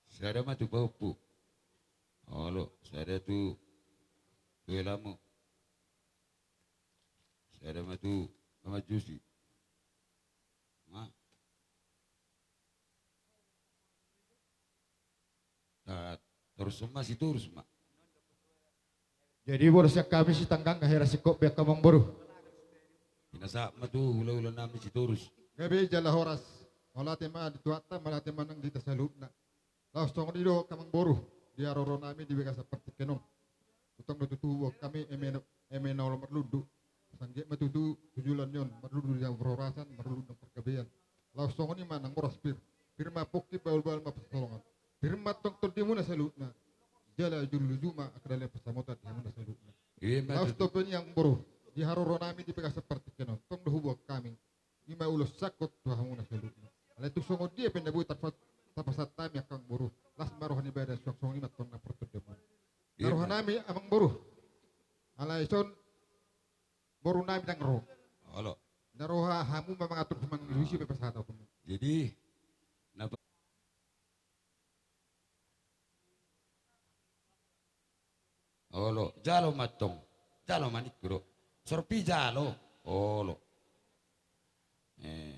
Sada ma tu pahompu. Olo, sada tu, tu helamu. Sada ma tu Paman Jusi. Ma. Ta-, torus ma, Sitorus ma. Jadi boras sian hami Sitanggang, nga hera singkop be angka amangboru. Pinasahat ma tu hula-hulanami Sitorus. Gabe jala horas. Mauliate ma di Tuhanta, mauliate ma nang di hita saluhutna. Laos songon i do angka amangboru, di haroronami di bagasan partingkian on. Tongtong do tutu huboan hami eme, eme na olo marlundu. Asa anggiat ma tutu tu joloan ni on marlundu di parhorasan, marlundu nang pargabean. Laos songon i ma nang boras pir. Pir ma pongki, bahul-bahul ma pansalongan. Pir ma antong tondimuna saluhutna. Jala luju-luju ma angka dalan ni pansamotan di hamuna saluhutna. Ima tutu. Laos tamba ni amangboru, di haroronami di bagasan partingkian on, tong do huboan hami. Ima ulos sangkot tu hamuna saluhutna. Alai tung songon dia pe na boi tarpa-, tapasahat hami angka amangboru, las ma roha ni badan, suang songon i ma antong na partondionmuna. Ima. Na rohanami amangboru. Alai son borunami ndang ro. Olo. Na roha hamu ma mangatur, mangilusi pe pasahatonmu. Jadi na Olo, jalo ma antong. Jalo ma ningku do. Sorpi jalo. Olo. Eh.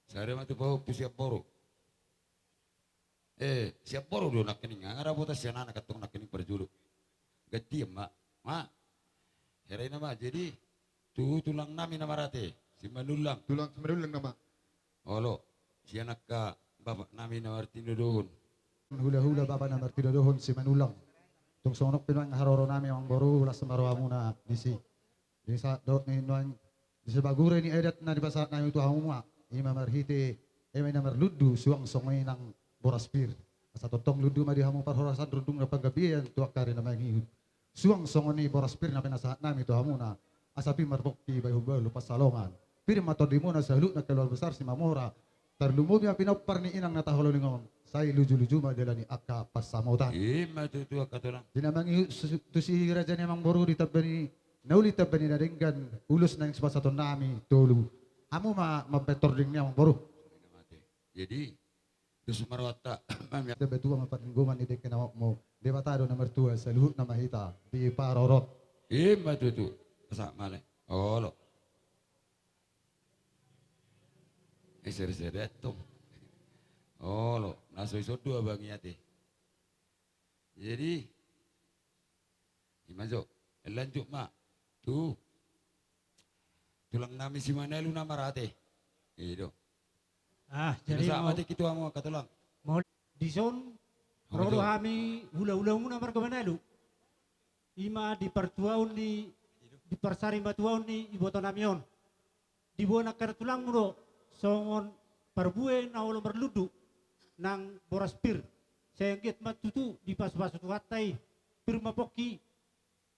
Sada ma tu pahompu sian boru. Eh, sian boru do nangkining. Nga ra boto sian anak antong nangkining parjolo. Gantian ma. Ma. Hera i nama. Jadi, tu tulangnami na marate Simanullang. Tulang Simanullang nama. Olo, sian angka bapaknami na martinodohon. Hula-hula bapa na martinodohon Simanullang. Tung songon on pe nuaeng haroronami amangboru, las ma rohamuna disi. Di sahat dohot ni nuaeng di sabagure ni adat na dipasahatnami tu hamu ma, ima marhite eme na marlundu, suang songon i nang boras pir. Asa tongtong lundu ma di hamu parhorasan, rundung nang panggabean tu angka ari na mangihut. Suang songon i boras pir na pinasahatnami tu hamuna, asa pir ma pongki, bahul-bahul pansalongan. Pir ma tondimuna saluhutna keluarga besar Simamora. Tarlumobi ma pinompar ni inang na taholongi on, sai luju-luju ma dalan ni angka pansamotan. Ima tutu angka tulang. Di na mangihut su-, tusi raja ni amangboru, ditamba ni na uli, tamba ni na denggan, ulos naeng sipasahatonnami tolu. Hamu ma mambahen tording ni amangboru. Jadi, dos ma rohanta. Debata ma parlinggoman ni dengke na mokmok. Debata do na martua, saluhutna ma hita diparorot. Ima tutu. Asa male. Olo. Eh, seri-seri antong. Olo, na so ison do abang i ate. Jadi, ima jo, lanjut ma. Tu tulangnami Simanalu na marate. I do. Ah, jadi pinasahat ma tingki tu hamu angka tulang. Mau dison, ro do hami hula-hulamuna marga Manalu. Ima di partuaon ni, di parsarimatuaon ni ibotonami on. Diboan angka tulangmu do songon parbue na olo marlundu nang boras pir. Sai anggiat ma tutu dipasu-pasu Tuhanta i, pir ma pongki,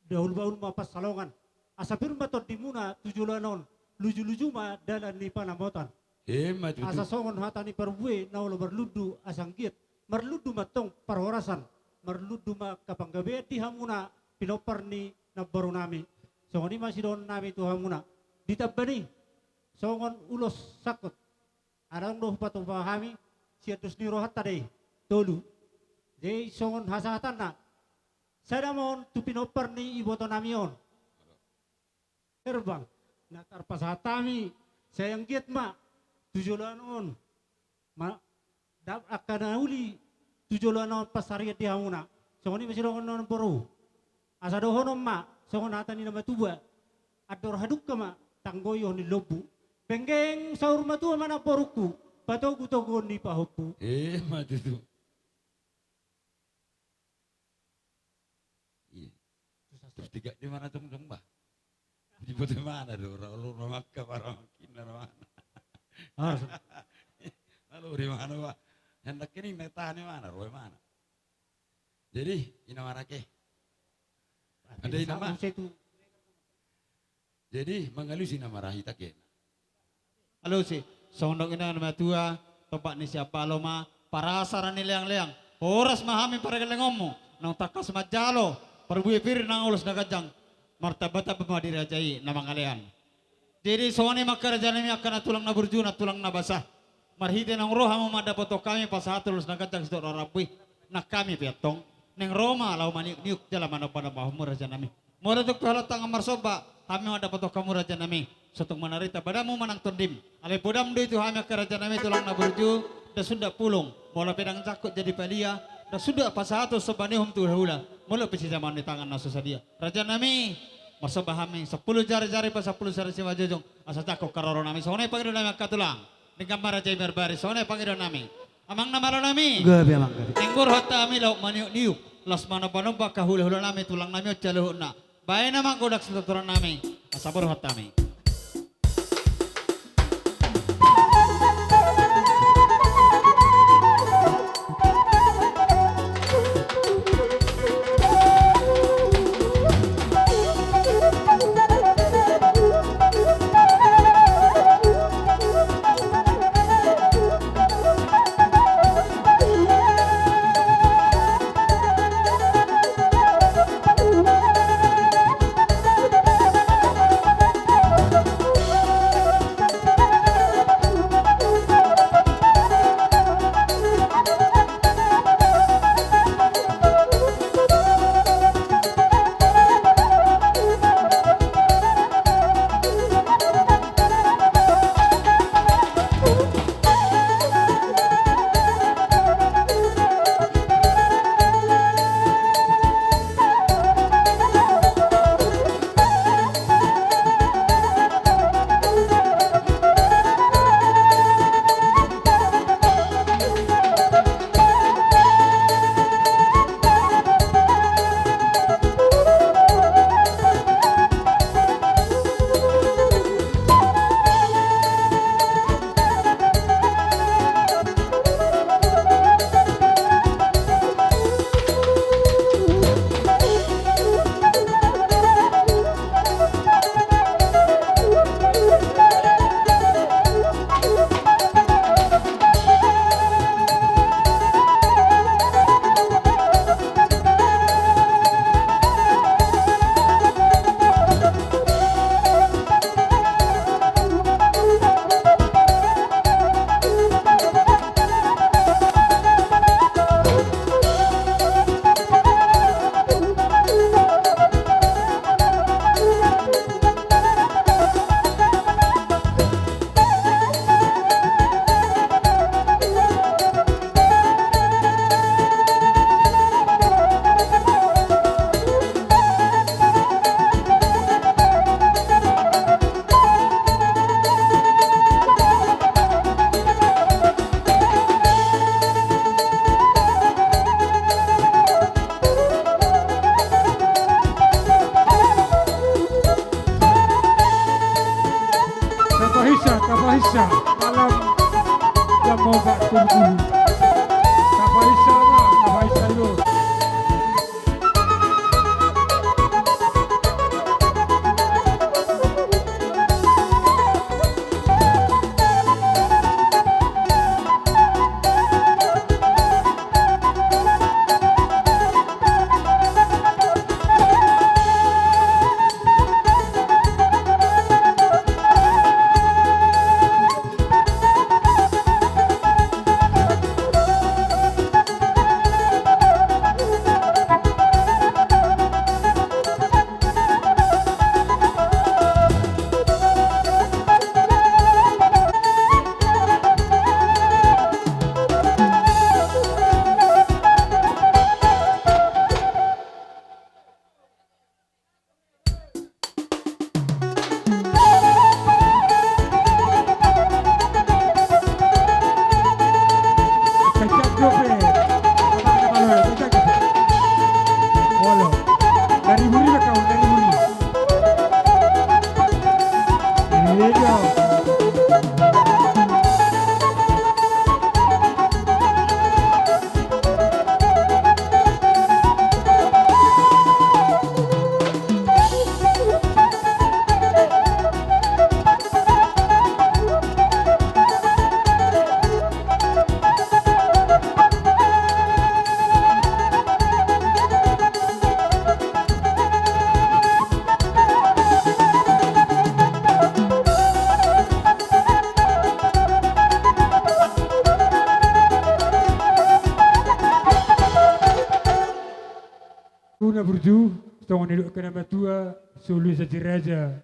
bahul-bahul ma pansalongan. Asa pir ma tondimuna tu joloan on, luju-luju ma dalan ni panamotan. Ima tutu. Asa songon hata ni parbue na olo marlundu, asa anggiat marlundu ma antong parhorasan, marlundu ma angka panggabean di hamuna pinompar ni namborunami. Songon i ma sidohononnami tu hamuna. Ditamba ni songon ulos sangkot. Adong do hupatupa hami, sian dos ni rohanta do i, tolu. Jadi songon hasahatanna, sada ma on tu pinompar ni ibotonami on. Herbang, na tarpasahat hami, sai anggiat ma tu joloan on, ma, dap-, angka na uli tu joloan on pansarian di hamuna. Songon i ma sidohonon boru. Asa dohonon ma songon hata ni na matua: Andor hadungka ma tanggoihon ni lombu. Penggeng saur matua ma namborungku, patogutoguon ni pahompu. Eh, ma tutu. Iya. Terus tiga di mana tong tong bah? Di bote mana do? Ora olo ro mangka para mangkin na mana? Harus. Lalu di mana bah? Hendak ini neta ni mana? Roy mana? Jadi ina mana ke? Ada ina ma? Jadi mangalusi na marhite ke. Alusi, songon nidok ni na matua, tompak ni siapalo ma, parasa ra ni leangleang. Horas ma hami pargellengonmu, naung tangkas manjalo parbue pir nang ulos na ganjang. Martambatamba ma di raja i na mangalean. Jadi songon i ma angka rajanami, angka na tulang na burju, na tulang na basa. Marhite naung ro hamu mandapothon hami pasahathon ulos na ganjang sidohot rambu i, nang hami pe antong naeng ro ma laho maniukniuk jala manombanambahonmu rajanami. Molo tung pe holan tangan marsomba, hami mandapothon hamu rajanami. Sotung manarita badanmu manang tondim. Alai podam do i tu hami angka rajanami tulang na burju, ndang sundat pulung. Molo pe ndang jangkon jadi palia, ndang sundat pasahathon somba ni uhum tu hulahula. Molo pe sijamaon ni tangan na so sadia. Rajanami, marsomba hami sampulu jarijari pasampulu sari simanjujung, asa jangkon haroronami. Songon i pangidoannami angka tulang. Denggan ma raja i marbari, songon i pangidoannami. Amang na malonami. Gabe amang gabe. Naeng ro hami laho maniukniuk, laos manombanomba angka hulahulanami tulangnami on saluhutna. Baen amang godang sitortorannami, asa ro hami. Tapahinsa, tapahinsa, malam jam opat turpulu. Tapahinsa ma, tapahinsa jo. Ju, songon nidok ni na matua, solu jaji raja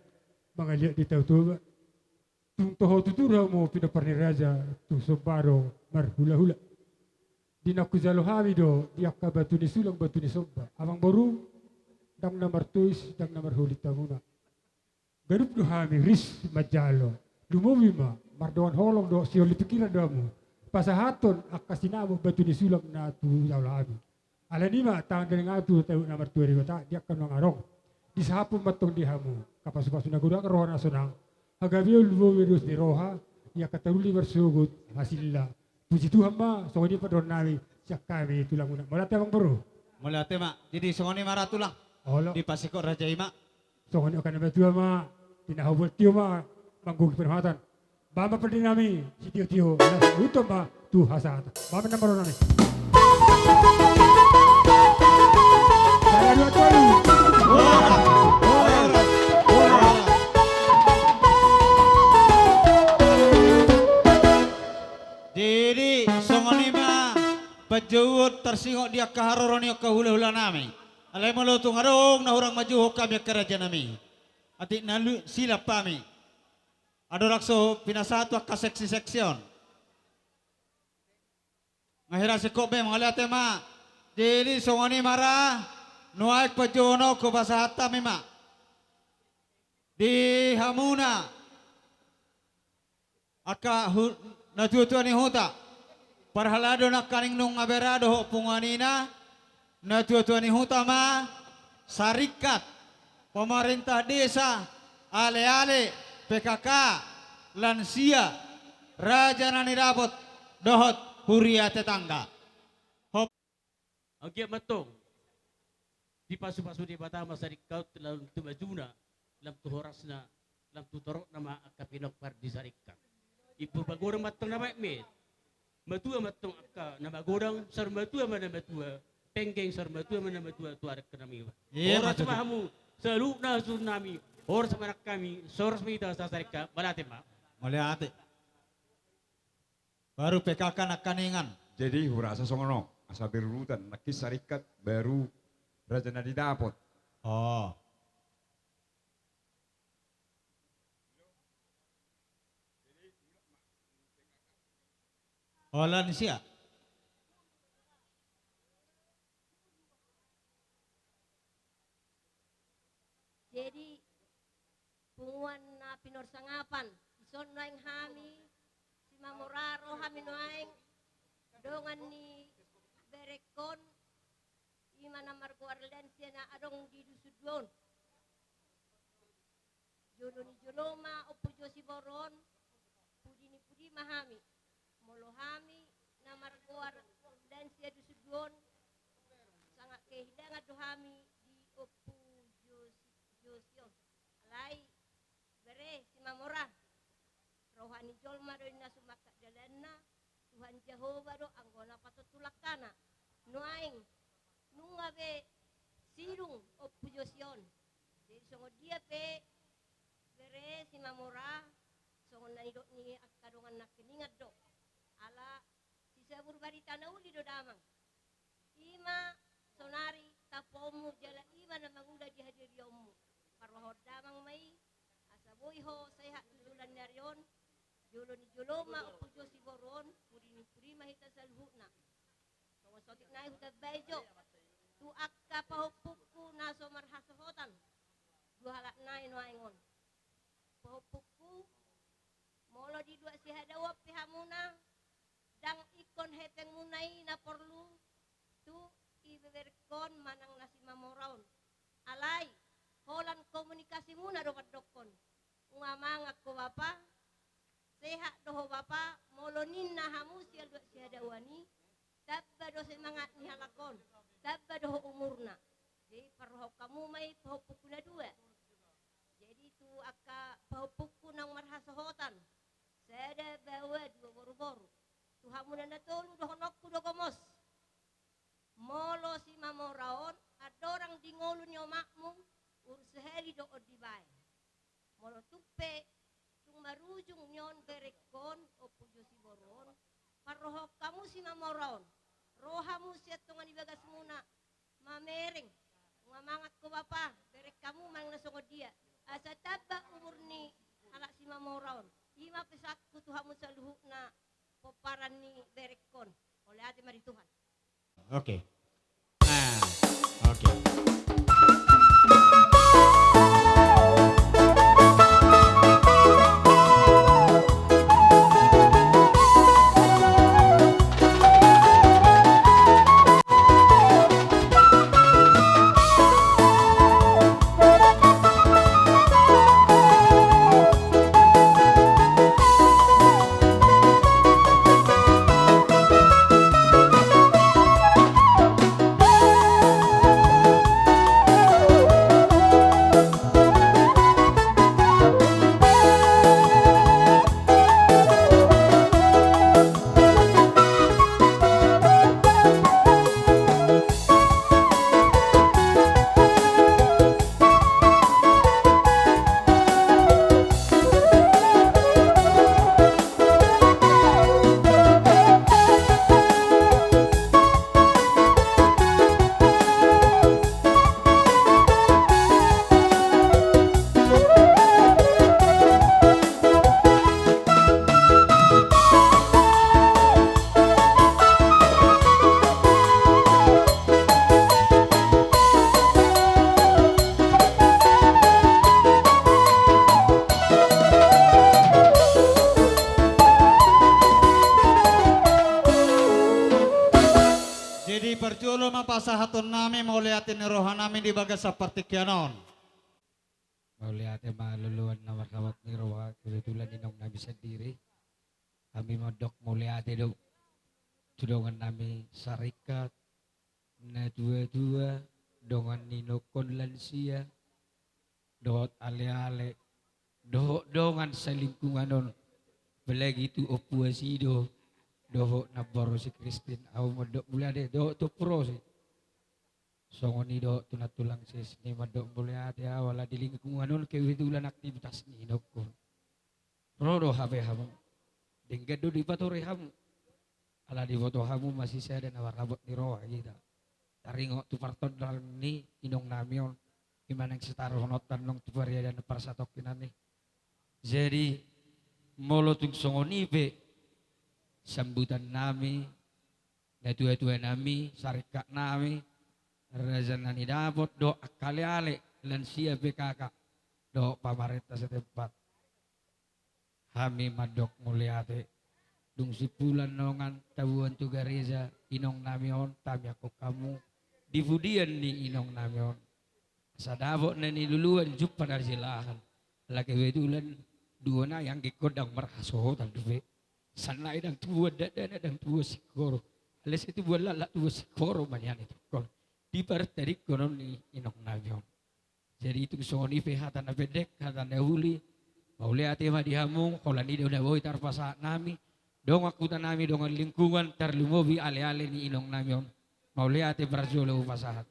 mangaliat di Tao Toba. Tung toho tutu do hamu pinompar ni raja, tu somba do marhulahula. Di na hujalo hami do di angka batu ni sulang, batu ni somba. Amangboru, ndang na martois, ndang na marholit hamuna. Ganup do hami ris manjalo. Lumobi ma, mardongan holong dohot siholit pikiran do hamu pasahathon angka sinamot batu ni sulang na tu jalo hami. Alani i ma tangan denggan tu tahu na martua di kota di angka nuaeng adong. Disahaphon ma antong di hamu angka pasupasu na godang, roha na sonang, hagabeon, lumobi dos ni roha, di angka tauli marsogot hasilla. Puji Tuhan ma, songon i pandohan nami sian hami tulangmuna. Mauliate amangboru. Mauliate ma. Jadi songon i ma ra tulang. Olo. Dipasingkop raja i ma. Songon i angka na matua ma, tinahu buat tio ma, manggohi parhatan. Bahen ma pande nami sitiotio, laos saluhut ma tu hasahatan. Bahen ma na malo nami. Sada dua tolu. Jadi songon i ma panjouon tarsingkop di angka haroro ni angka hulahula nami. Alai molo tung adong na hurang manjouhon hami angka raja nami, atik na lu-, silap hami. Adong langsung pinasahat tu angka seksi-seksi on. Nga hira singkop be, mauliate ma. Jadi songon i ma ra, nuaeng panjouon on hupasahat hami ma di hamuna angka hu-, natuatua ni huta, parhalado nangkaning nunga bere dohot punguan ina, natuatua ni huta ma, saringkat, pemerintah desa, aleale, P K K, lansia, raja na nidapot, dohot huria tetangga. Hop. Anggiat ma antong dipasupasu Debata ma saringkat on lam tu majuna, lam tu horasna, lam tu torokna ma angka pinompar di saringkat. Impur magodang ma antong na baen ma. Matua ma antong angka na magodang, saur matua ma na matua, penggeng saur matua ma na matua tu adat nami. Ia, horas ma hamu saluhutna suhut nami, horas ma nang hami, horas ma hita sasaringkat, mauliate ma. Mauliate. Baru P K K nangkaningan. Jadi hurasa songon on, asa berurutan, nangkin saringkat, baru raja na didapot. Oh. Holan sia. Jadi punguan na pinorsangapan, dison nuaeng hami, Simamora, ro hami nuaeng dongan ni berengkon, i ma na margoar lansia na adong di Dusun Dua on. Jolo ni jolo ma Ompu Jo Siboru on, pudi ni pudi ma hami. Molo hami na margoar lansia Dusun Dua on, sangat kehilangan do hami di Ompu Jo Si-, Jo Si on. Alai, bere Simamora, roha ni jolma do inna sumangkat dalanna, Tuhan Jahowa do anggo na patontu langkana. Nuaeng, nunga be sidung Ompu Jo Si on. Jadi songon dia pe, bere Simamora, songon na nidok ni angka dongan nangkiningan do. Ala sisabur barita na uli do damang. I ma sonari tapuonmu jala i ma na mangula di hadirionmu. Parrohahon damang ma i, asa boi ho sehat tu joloan ni ari on, jolo ni jolo ma Ompu Jo Siboru on, pudi ni pudi ma hita saluhutna. Songon saotik nai hutambai jo tu angka pahompungku na so marhasohotan, dua halak nai nuaeng on. Pahompungku, molo di luat sihadauan pe hamuna, ndang ingkon hepengmuna i na porlu tu ibeberengkon manang na Simamora on. Alai, holan komunikasimuna do mandokkon. Nunga mangan ho bapa, sehat do ho bapa, molo ninna hamu sian luat sihadauan i, tamba do semangat ni halak on, tamba do ho umurna. Jadi parrohahon hamu ma i pahompungku na dua. Jadi tu angka pahompungku naung marhasohotan, sada baoa dua boruboru. Tu hamuna na tolu dohononku do gomos. Molo Simamora on, andorang di ngolu ni omakmu, urusan hali do on dibaen. Molo tung pe, tung marujung ni on berengkon, Ompu Jo Siboru on, parrohahon hamu Simamora on. Ro hamu sian tonga ni bagasmuna, mamereng. Nunga mangan ho bapa, bereng hamu manang na songon dia. Asa tamba umur ni halak Simamora on. I ma pesanku tu hamu saluhutna pomparan ni berengkon. Mauliate ma di Tuhan. Oke. Ah, oke. Jadi parjolo ma pasahatonnami mauliate ni rohanami di bagasan partingkian on. Mauliate ma loloan na marhabot ni roha, kebetulan inongnami sandiri. Hami mandok mauliate do tu dongannami saringkat, natuatua, dongan ni inongkon lansia, dohot aleale, dohot dongan salingkungan on, apalagi tu ompu asi do, dohot namboru si Kristin, ahu mandok mauliate, dohot tu ompu Rosi. Songon i dohot tu nantulang si Esni mandok mauliate ahu ala di lingkungan on kebetulan aktivitas ni inongkon. Ro do hape hamu. Denggan do dipature hamu. Ala diboto hamu masisada na marhabot ni roha hita. Taringot tu partondang ni inongnami on. I ma naeng sitaruhononta nang tu parianan parsatongkinan i. Jadi molo tung songon i pe sambutannami, natuatuanami, saringkatnami, raja na nidapot dohot angka aleale, lansia P K K dohot pamarenta setempat. Hami mandok mauliate. Dung simpulan nongan taboan tu gareja inongnami on, tamiangkon hamu di pudian ni inongnami on. Asa dapot na niluluan, jumpang na nisilahan. Ala kebetulan duo nai anggi on ndang marhasohotan dope. Sannari ndang tubuan dakdanak, ndang tubuan singkoru. Alai sai tubuan laklak, tubuan singkoru ma nian i tongkol. Di partadingkonon ni inongnami on. Jadi tung songon i pe hata na pendek, hata na uli. Mauliate ma di hamu, holan i do na boi tarpasahat nami. Dongan hutanami, dongan lingkungan, tarlumobi aleale ni inongnami on. Mauliate parjolo hupasahat.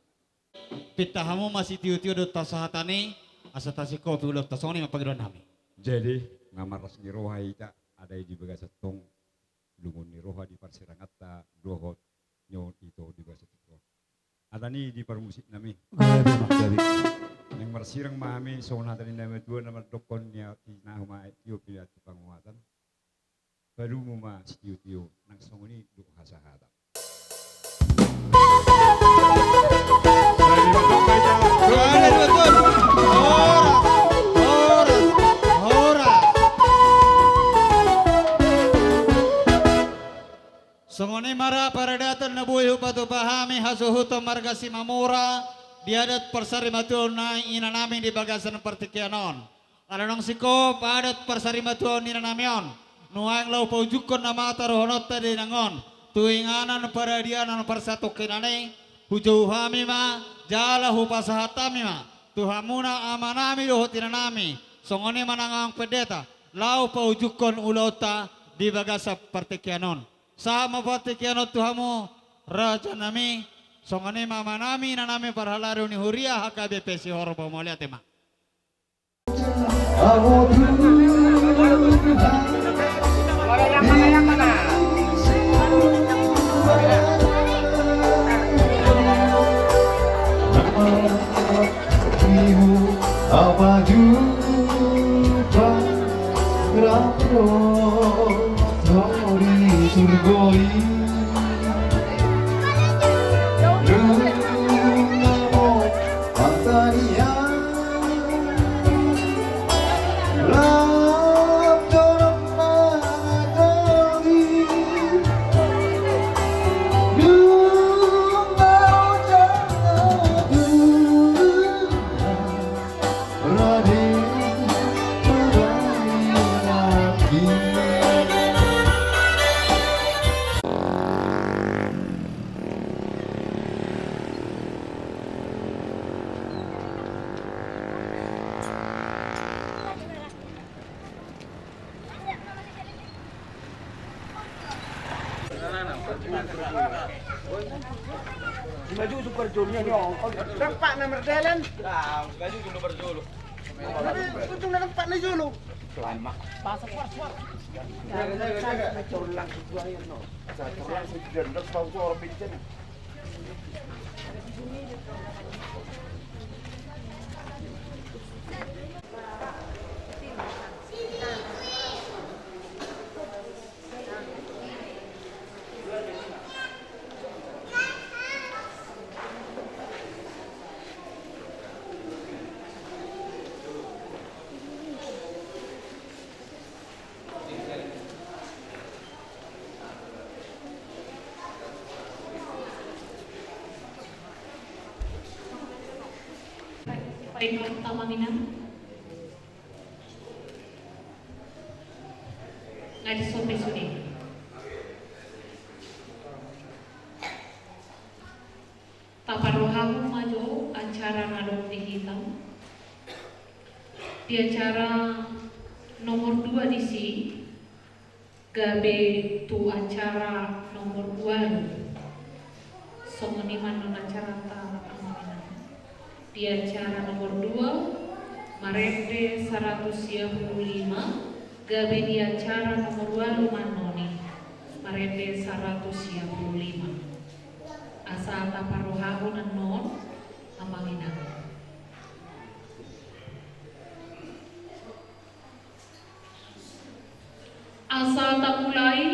Pinta hamu ma sitiotio dohot hasahatan i, asa tasingkop ulaonta, songon i ma pangidoannami. Jadi, nga marlas ni roha hita, adai di bagasan tong, lungun ni roha di parsiranganta, dohot nion ito di bagasan tong. Alani di parmusiknami. Gabe ma, gabe. Naeng marsirang ma hami, songon hata ni na matua na mandokkon, ia tinahu ma aek tiop di aek panguatan. Palumu ma sitiotio, nang songon i do hasahatan. Horas, horas, horas. Songon i ma ra paradaton na boi hupatupa hami hasuhuton marga Simamora di adat parsarimatua ni inanami di bagasan partingkian on. Ala naung singkop adat parsarimatua ni inanami on, nuaeng laho paujungkon nama taruhononta di inang on tu inganan paradianan parsatongkinan i, hujou hami ma jala hupasahat hami ma tu hamuna amanami dohot inanami, songon i ma nang amang pendeta, laho paujungkon ulaonta di bagasan partingkian on. Sahat ma partingkian on tu hamu rajanami, songon i ma amanami inanami parhalado ni huria H K B P Sihorbo, mauliate ma. Maju super jolnya ni, oh. Dampak na mardalan. Nah, maju jolo super jolo. Tapi untung na dampak na jolo. Pasang suar, suar. Jaga, jaga, jaga. Cor langsung suar ya, no. Cor langsung dan terus tahu suara pincang. Paingot amang inang. Nga dison be sude. Taparrohahon ma jo acara na adong di hita. Di acara nomor dua disi, gabe tu acara nomor ualu. Songon i ma annon acaranta amang inang. Di acara nomor dua, marende saratus sia pulu lima, gabe di acara nomor ualu ma annon i, marende saratus sia pulu lima. Asa taparrohahon annon amang inang. Asa tamulai,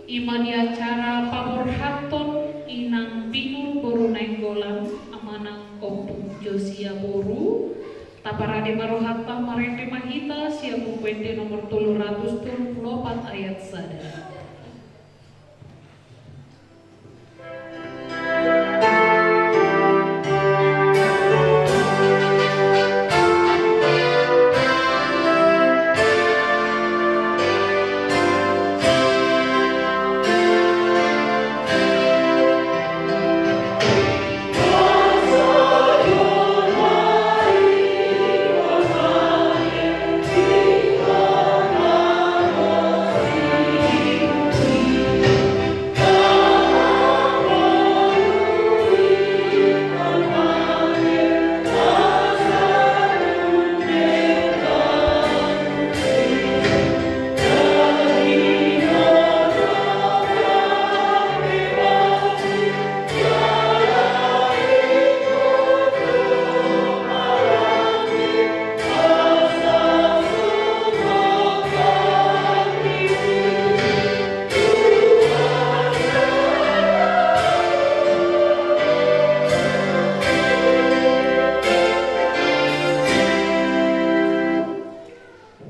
i ma di acara paborhathon inang Binur boru Nainggolan, amanang Ompung Josia boru. Taparade ma rohanta, marende ma hita sian Buku Ende nomor tolu ratus tolu pulu opat ayat sada.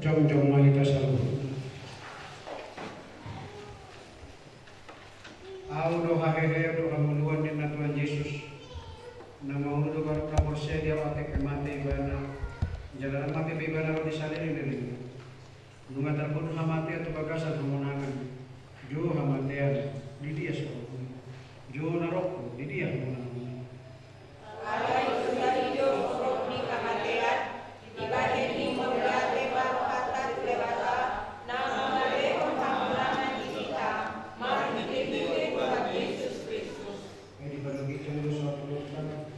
Jongjong ma hita saluhutna. Ahu do haheheon dohot hangoluan, ninna Tuhan Jesus, na mangolu dohot na porsea di Ahu atik pe mate ibana, jala ndang mate pe ibana ro di saleleng ni lelengna. Nunga tarbunuh hamatean tu bagasan hamonangan. Jo hamatean, di dia sorongmu? Jo narokmu, di dia hamonanganmu? Alai hujaha do sorong ni hamatean, dibahen ni mauliate ma rohanta tu Debata, na mangalehon hamonangan di hita, marhitehite Tuhan Jesus Kristus. Ai di panogitan do sahat tu Debata,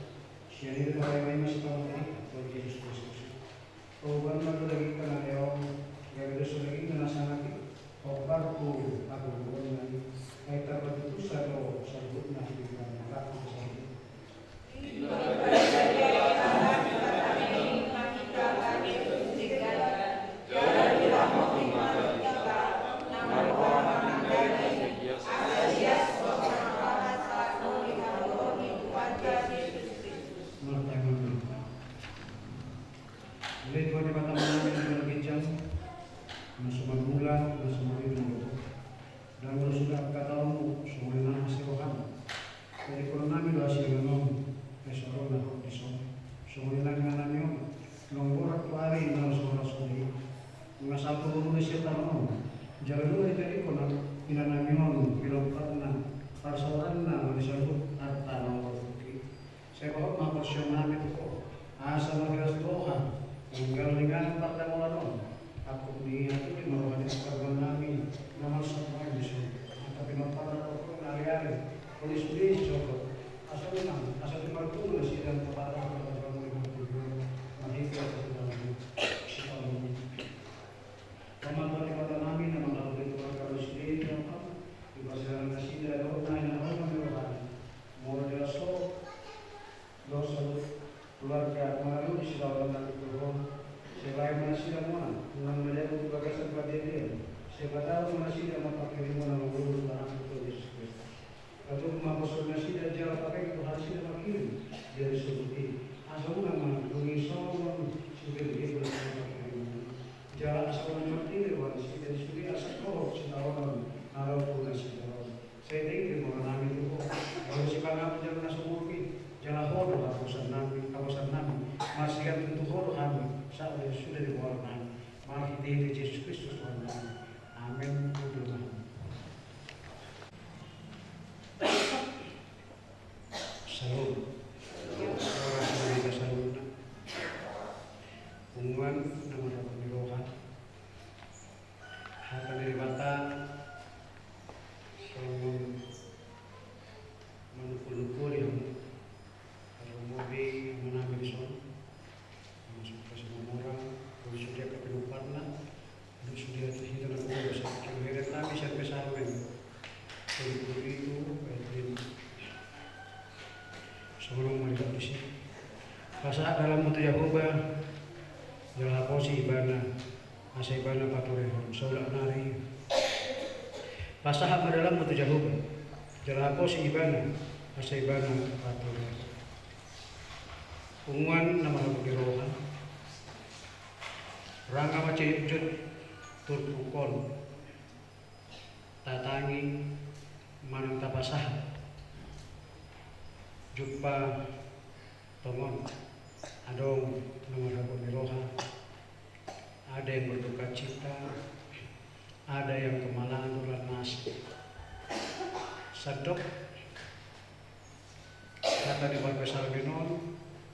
sian i do tapaima i ma sipamate ni Tuhan Jesus Kristus. Paubaon ma jo dagingta na lehonon, gabe dosa dagingna na sangap i, hombar tu hagoluhonna i, ai tarpatutusa do saluhutna hatiuranna. Martangiang ma hita. Ale Tuhan Debata nami na ginjang, na so marmula, na so marujung do Ho. Ndang olo suda angka taonmu, songon i nang asi roham. Jadi ingkon nami do asi inganan on, ai so adong na hot dison. Songon i nang ingananmi on, naung borhat tu ari na so horas on i. Nunga salpu ngoluna sian tano on. Jala nunga ditadingkon ingananmi on, pinompatna, parsaoranna, molo di saluhut arta na ummarhut i. Sai pasahat ma haporseaonnami tu Ho, asa marhiras roha, manunggal inganan pardamolan on. Angkup ni i haturi ma roha ni pargual nami, na marsak bahen dison. Angka pinompar na porlu na Holy Spirit, so, asa unang, asa tumarpungu nasida, papadah, papadah, papadah, papadah, marhite, papadah, papadah. Amang Tuhan, Debata nami, na mangkaholongi keluarga nasida, Tuhan, dipasahat nasida, dohot na hinaholongan ni rohana. Molo jala so, dosa, keluarga, mangadu di sitaonon nami tu Ho, sai bahen ma nasida muna, unang madabu tu bagasan pardenggan, sai patau ma nasida marpangkirimon na mangolu, Tuhan, tu Jesus Kristus. Patupa ma apostel nasida jala pakehe Tuhan nasida mangkirim di ari Sabat i. Asa unang ma dung i songon sipir-sipir na marpangkirimon. Jala asa unang martiri roha nasida di sude asa hohom sitaonon na ro tu nasida on. Sai tingki ma roha nami tu Ho. Molo sipangapul jala na so muruk i, jala Ho do haposan nami, haposan nami. Marsigantung tu Ho do hami, sahat tu sude di roha nami. Marhite-hite Jesus Kristus Tuhan nami. Amen. Amen. Shalom. Horas ma di hita saluhutna. Punguan na marhabot ni roha. Hata ni Debata songon manungkun-nungkun i hamu. Tarlumobi amanami dison. Masuk ke Simamora, terus sudah ke Pelumpang, terus sudah ke hita na kuda, sakit heret nami sian Psalmen. Tujuh puluh itu, ayat lima. Songon on ma didok disi. Pasahat dalanmu tu Jahowa, jala haposi Ibana, asa Ibana paturehon, saulak nari. Pasahat ma dalanmu tu Jahowa, jala haposi Ibana, asa Ibana paturehon. Punguan na marhabot ni roha. Ranga ma ciutciut turpuk on. Tatangi manang tapasahat. Jumpa tongon adong na marhabot ni roha. Ada yang berduka cita, ada yang kemalangan, dolan na asing. Sandok hata ni parpsalmen on,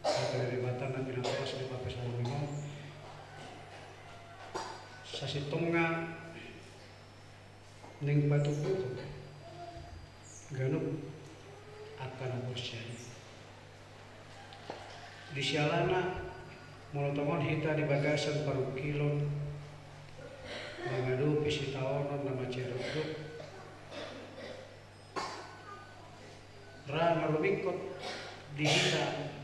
hata ni Debata na pinatangkas ni parpsalmen on. Sasintongna naeng patuduhon ganup angka na porsea i. Di sialana, molo tongon hita di bagasan parungkilon, mangadopi sitaonon na mansai rukduk, ra marumingkot di hita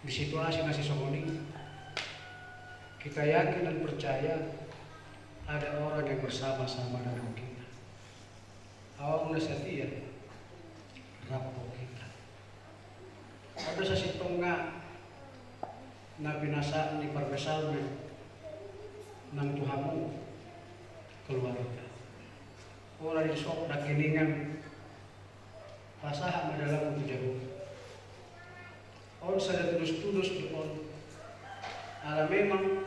di situasi na sisongon i, kita yakin dan percaya ada orang yang bersama-sama dengan kita. Ahu na setia rap tu hita. Adong sasintongna na pinasahat ni parpsalmen nang tu hamu keluarga. Ora di sok dakiningan, pasahat ma dalanmu tu Jahowa. On sada tudos-tudos do on. Ala memang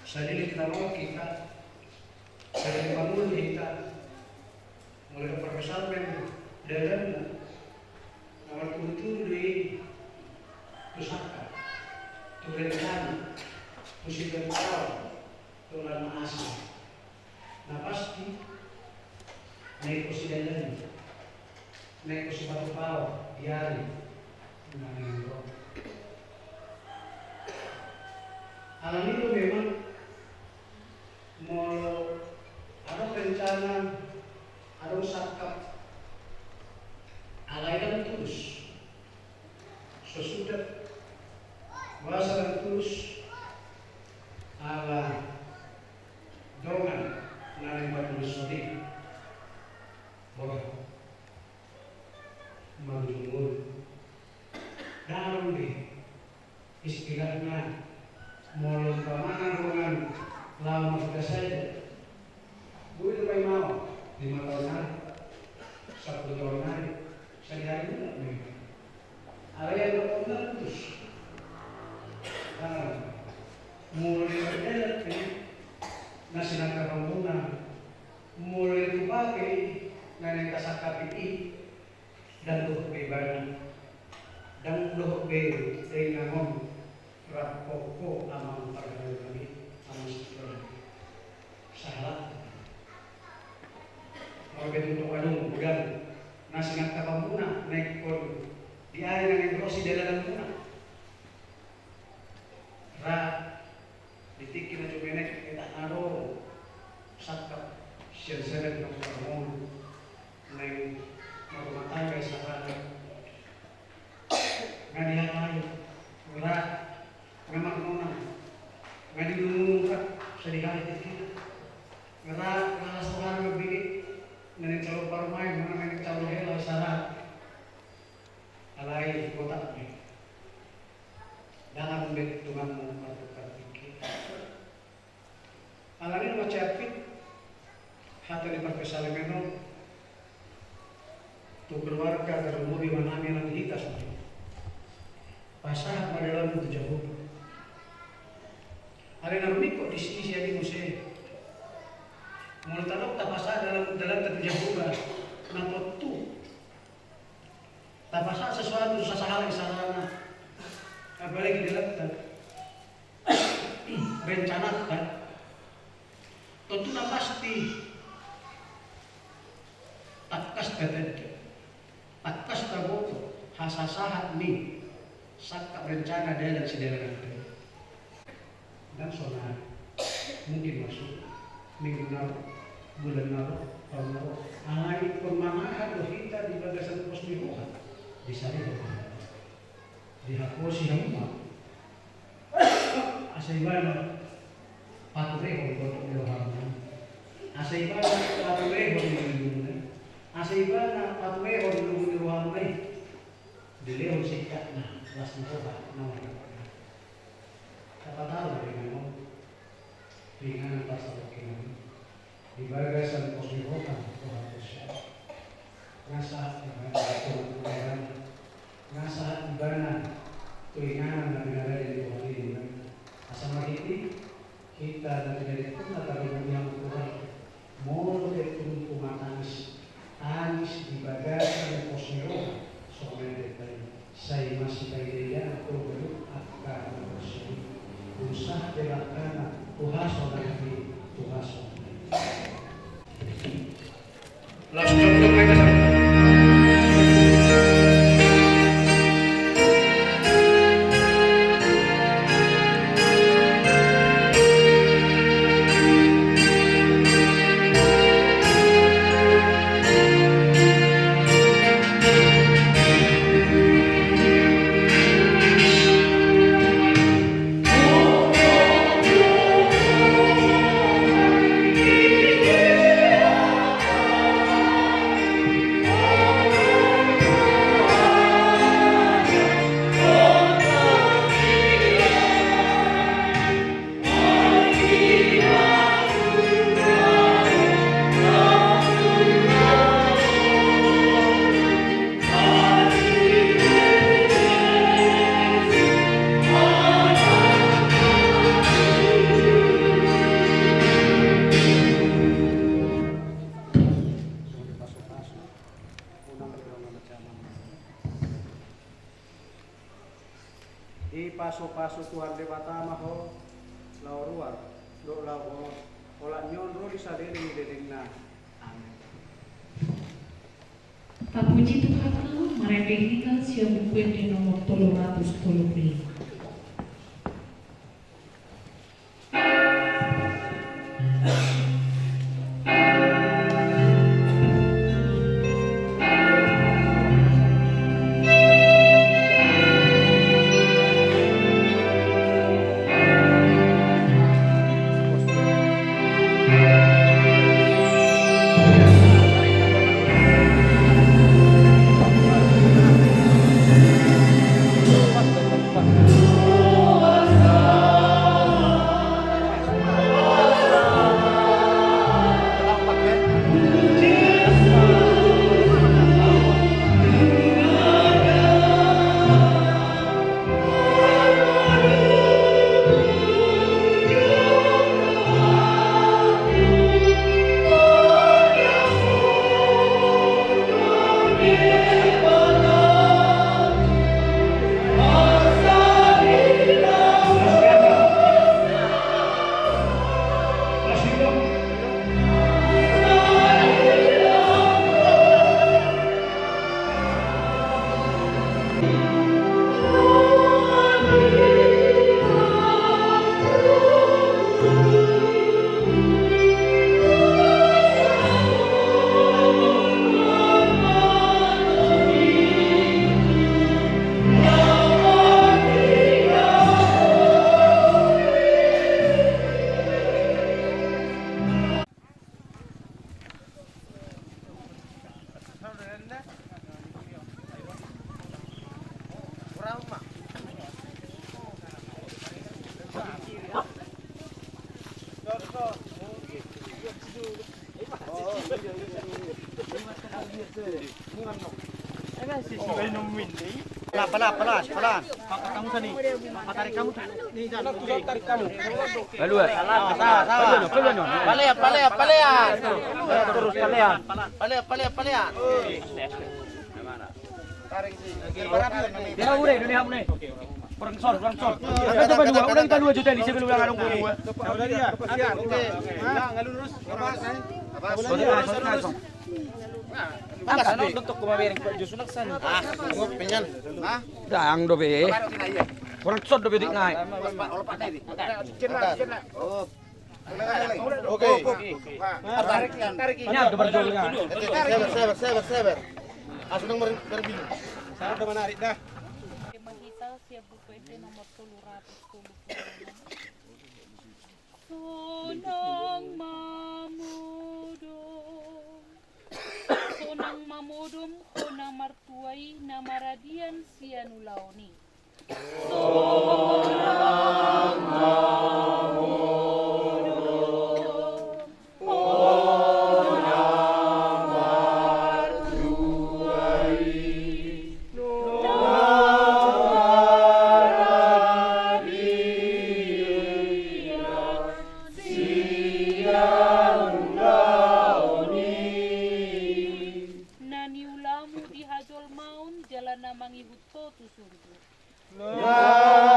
sadili hita, molo hita, sadili mangolu hita. Molo didok parpsalmen, dalanmu na martudu-tudu do i tu sangkap, tu rencana, tu sipir, tu dolan na asing. Na pasti, na ingkon sidalan, na ingkon sipatupaon di ari na naeng ro. Alani do memang, molo adong rencana, adong sangkap, alai ndang tulus, so suda boasa ndang tulus? Ala dongan na naeng patulushon i. Boha? Marujung ngolu. Ndang adong be istilahna, molo umpamana dongan laho marhita saja, boi do paima on lima taon nari, sampulu taon nari, sadihari mulak ma i. Alai anggo on ndang tulus. Nah, molo di dalan pe na sinangkapmuna, molo ditupa pe i na naeng tasangkapi i, ndang dohot be ibana, ndang dohot be dainang on rap ho, amang parhaleon nami, amang sipir. Sahalak. Molo pe tung adong godang Na sinangkapanmuna na ingkon di ari na naeng ro sidalananmuna. Ra di tingki na jumenek, etak na ro sangkap sian sada na parmulu naeng marrumah tangga i sahala. Nga dihatai, nga marnonang, nga diulungunung ra sadihari tingkina. Nga ra las rohana mambege na naeng calon parumaen, na naeng calon hela i sahala. Alai gotap be, dang adong be tunganmu martukar tingki. Alani i ma, Ceapit, hata ni parpsalmen on tu keluarga tarlumobi ma nami nang hita songon i. Pasahat ma dalanmu tu Jahowa. Alai na rumingkot disi sian i muse, molo tadok tapasahat dalan, dalanta tu Jahowa, na tontu tapasahat sesuatu tu sasahalak i sahalakna, apalagi dalanta, rencananta, tontu na pasti tangkas tatanda, tangkas taboto hasasahat ni sangkap rencana dalan sidalananta. Dang sonari, mungkin masuk minggu na ro, bulan na ro, taon na ro. Alai ingkon manahan do hita di bagasan pos ni roha, disarihon, dihaposi hamu ma. Asa ibana paturehon boto ni rohamuna i. Asa ibana paturehon ililumuna i. Asa ibana paturehon lubu ni rohamuna i. Dilehon singkatna las ni roha na marroha. Tapataru do inganan on, inganan parsaulian on. Di bagasan pos ni roha, roha pos ni roha. Nga sahat ibana tu ibana, nga sahat ibana tu inganan na pinadari ni Tuhan i. Asa marhite i, hita na pinadari Tuhan na tarlumobi hamu Tuhan. Molo tung tumatangis, tangis di bagasan pos ni roha, songon i do tadi. Sai masipaidaidaan do ganup angka na porsea i. Dung sahat be langkana tu hasonangan i, tu hasonangan i. Laos jongjong ma hita. Dipasupasu Tuhan Debata ma ho, laho ruar dohot laho bolon, olat ni on ro di saleleng ni lelengna. Amen. Tapuji Tuhan ma, marende hita sian Buku Ende nomor tolu ratus tolu pulu lima. Pelan, pelan, pelan, pelan. Tarik kamu. Lalu, eh. Sawa, sawa. Palean, palean, palean. Terus, palean. Palean, palean, palean. Dia udah, udah, udah. Kurang son, kurang son. Angkat depan dua, udah kita dua juta ini sebelum yang ada gua. Angkat, angkat, angkat. Dang do be. Kurang son do be dik ngai. Oke. Tarik, tarik. Ini ada berjuang. Seber, seber, seber, seber. Asal dong ber-, berbingung. Saya udah menarik dah. Mahita siap buku S D nomor tolu ratus tolu puluh lima. Sonang mamodom. Sonang mamodom, hona martua i na maradian sian ulaon i. Sonang mamodom, hona martua i na maradian sian ulaon i. Na niulamu di hajolmaon jala na mangihut ho tu surgo. Na niulamu di hajolmaon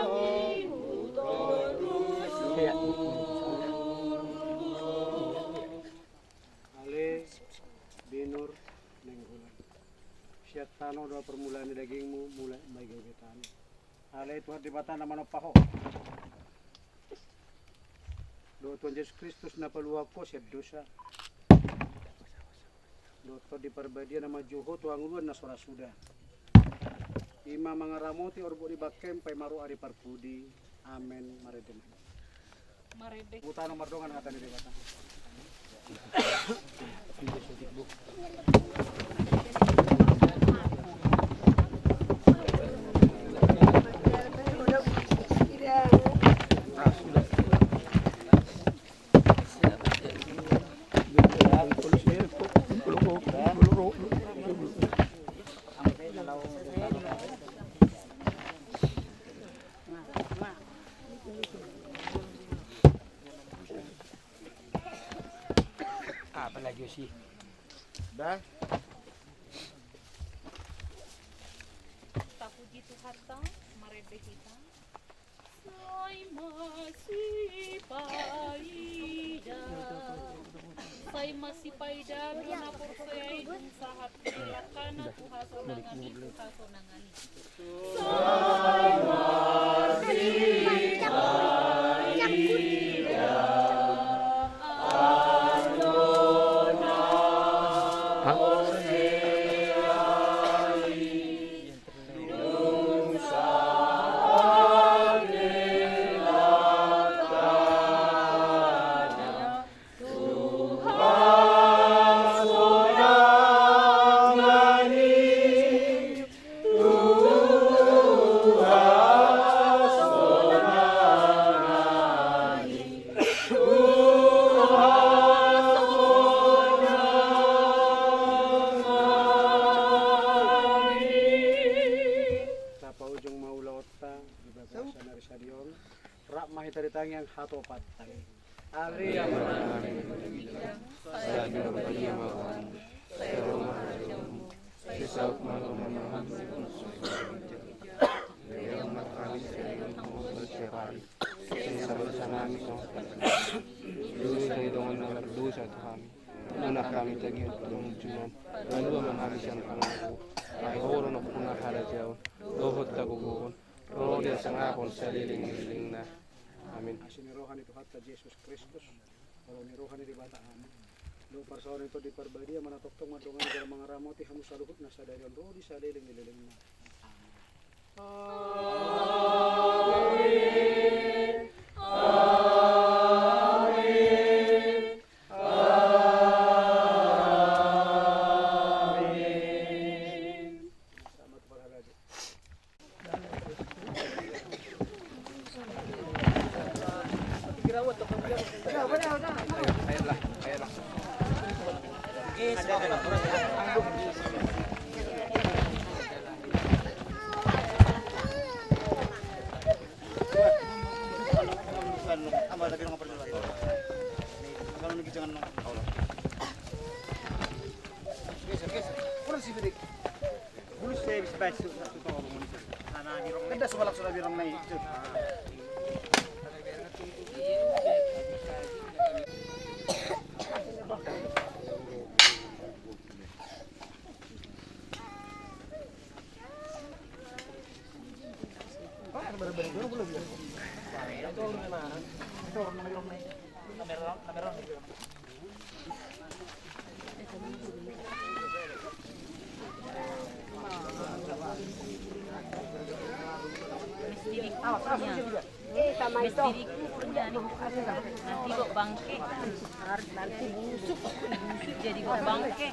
jala na mangihut ho tu surgo. Ale Binur Nainggolan. Sian tano do permulaan ni dagingmu, mulak ma i gabe tano. Ale Tuhan Debata na manompa ho. Dohot Tuhan Jesus Kristus na paluahon ho sian dosa. Dohot Tondi Parbadia na manjou ho tu hangoluan na so ra suda. I ma mangaramoti orbuk ni bangkem paima ro ari parpudi. Amen. Marende ma hita. Marende. Hutano mardongan hata ni Debata. Apalagi sih? Dah. Tapuji Tuhanta, marende hita. Sai masipaida. Sai masipaida do na porsea i dung sahat di langkana tu hasonangan i, tu hasonangan i. Tapaujung ma ulaonta di bagasan ari sadari on. Rap ma hita di tangiang hatopan. Amen. Amen. Unang hami togihon tu pangunjunan. Palua ma hami sian pangago. Ai Ho do nampuna harajaon dohot hagogoon, ro di hasangapon saleleng ni lelengna. Amin. Asi ni roha ni Tuhanta Jesus Kristus, olo ni roha ni Debata Ama, Dohot parsaoran i Tondi Parbadia, manang tongtong mandongani jala mangaramoti hamu saluhutna sadari on ro di saleleng ni lelengna. Mistiriku udah nih. Nanti kok bangke. Nanti busuk, busuk jadi kok bangke.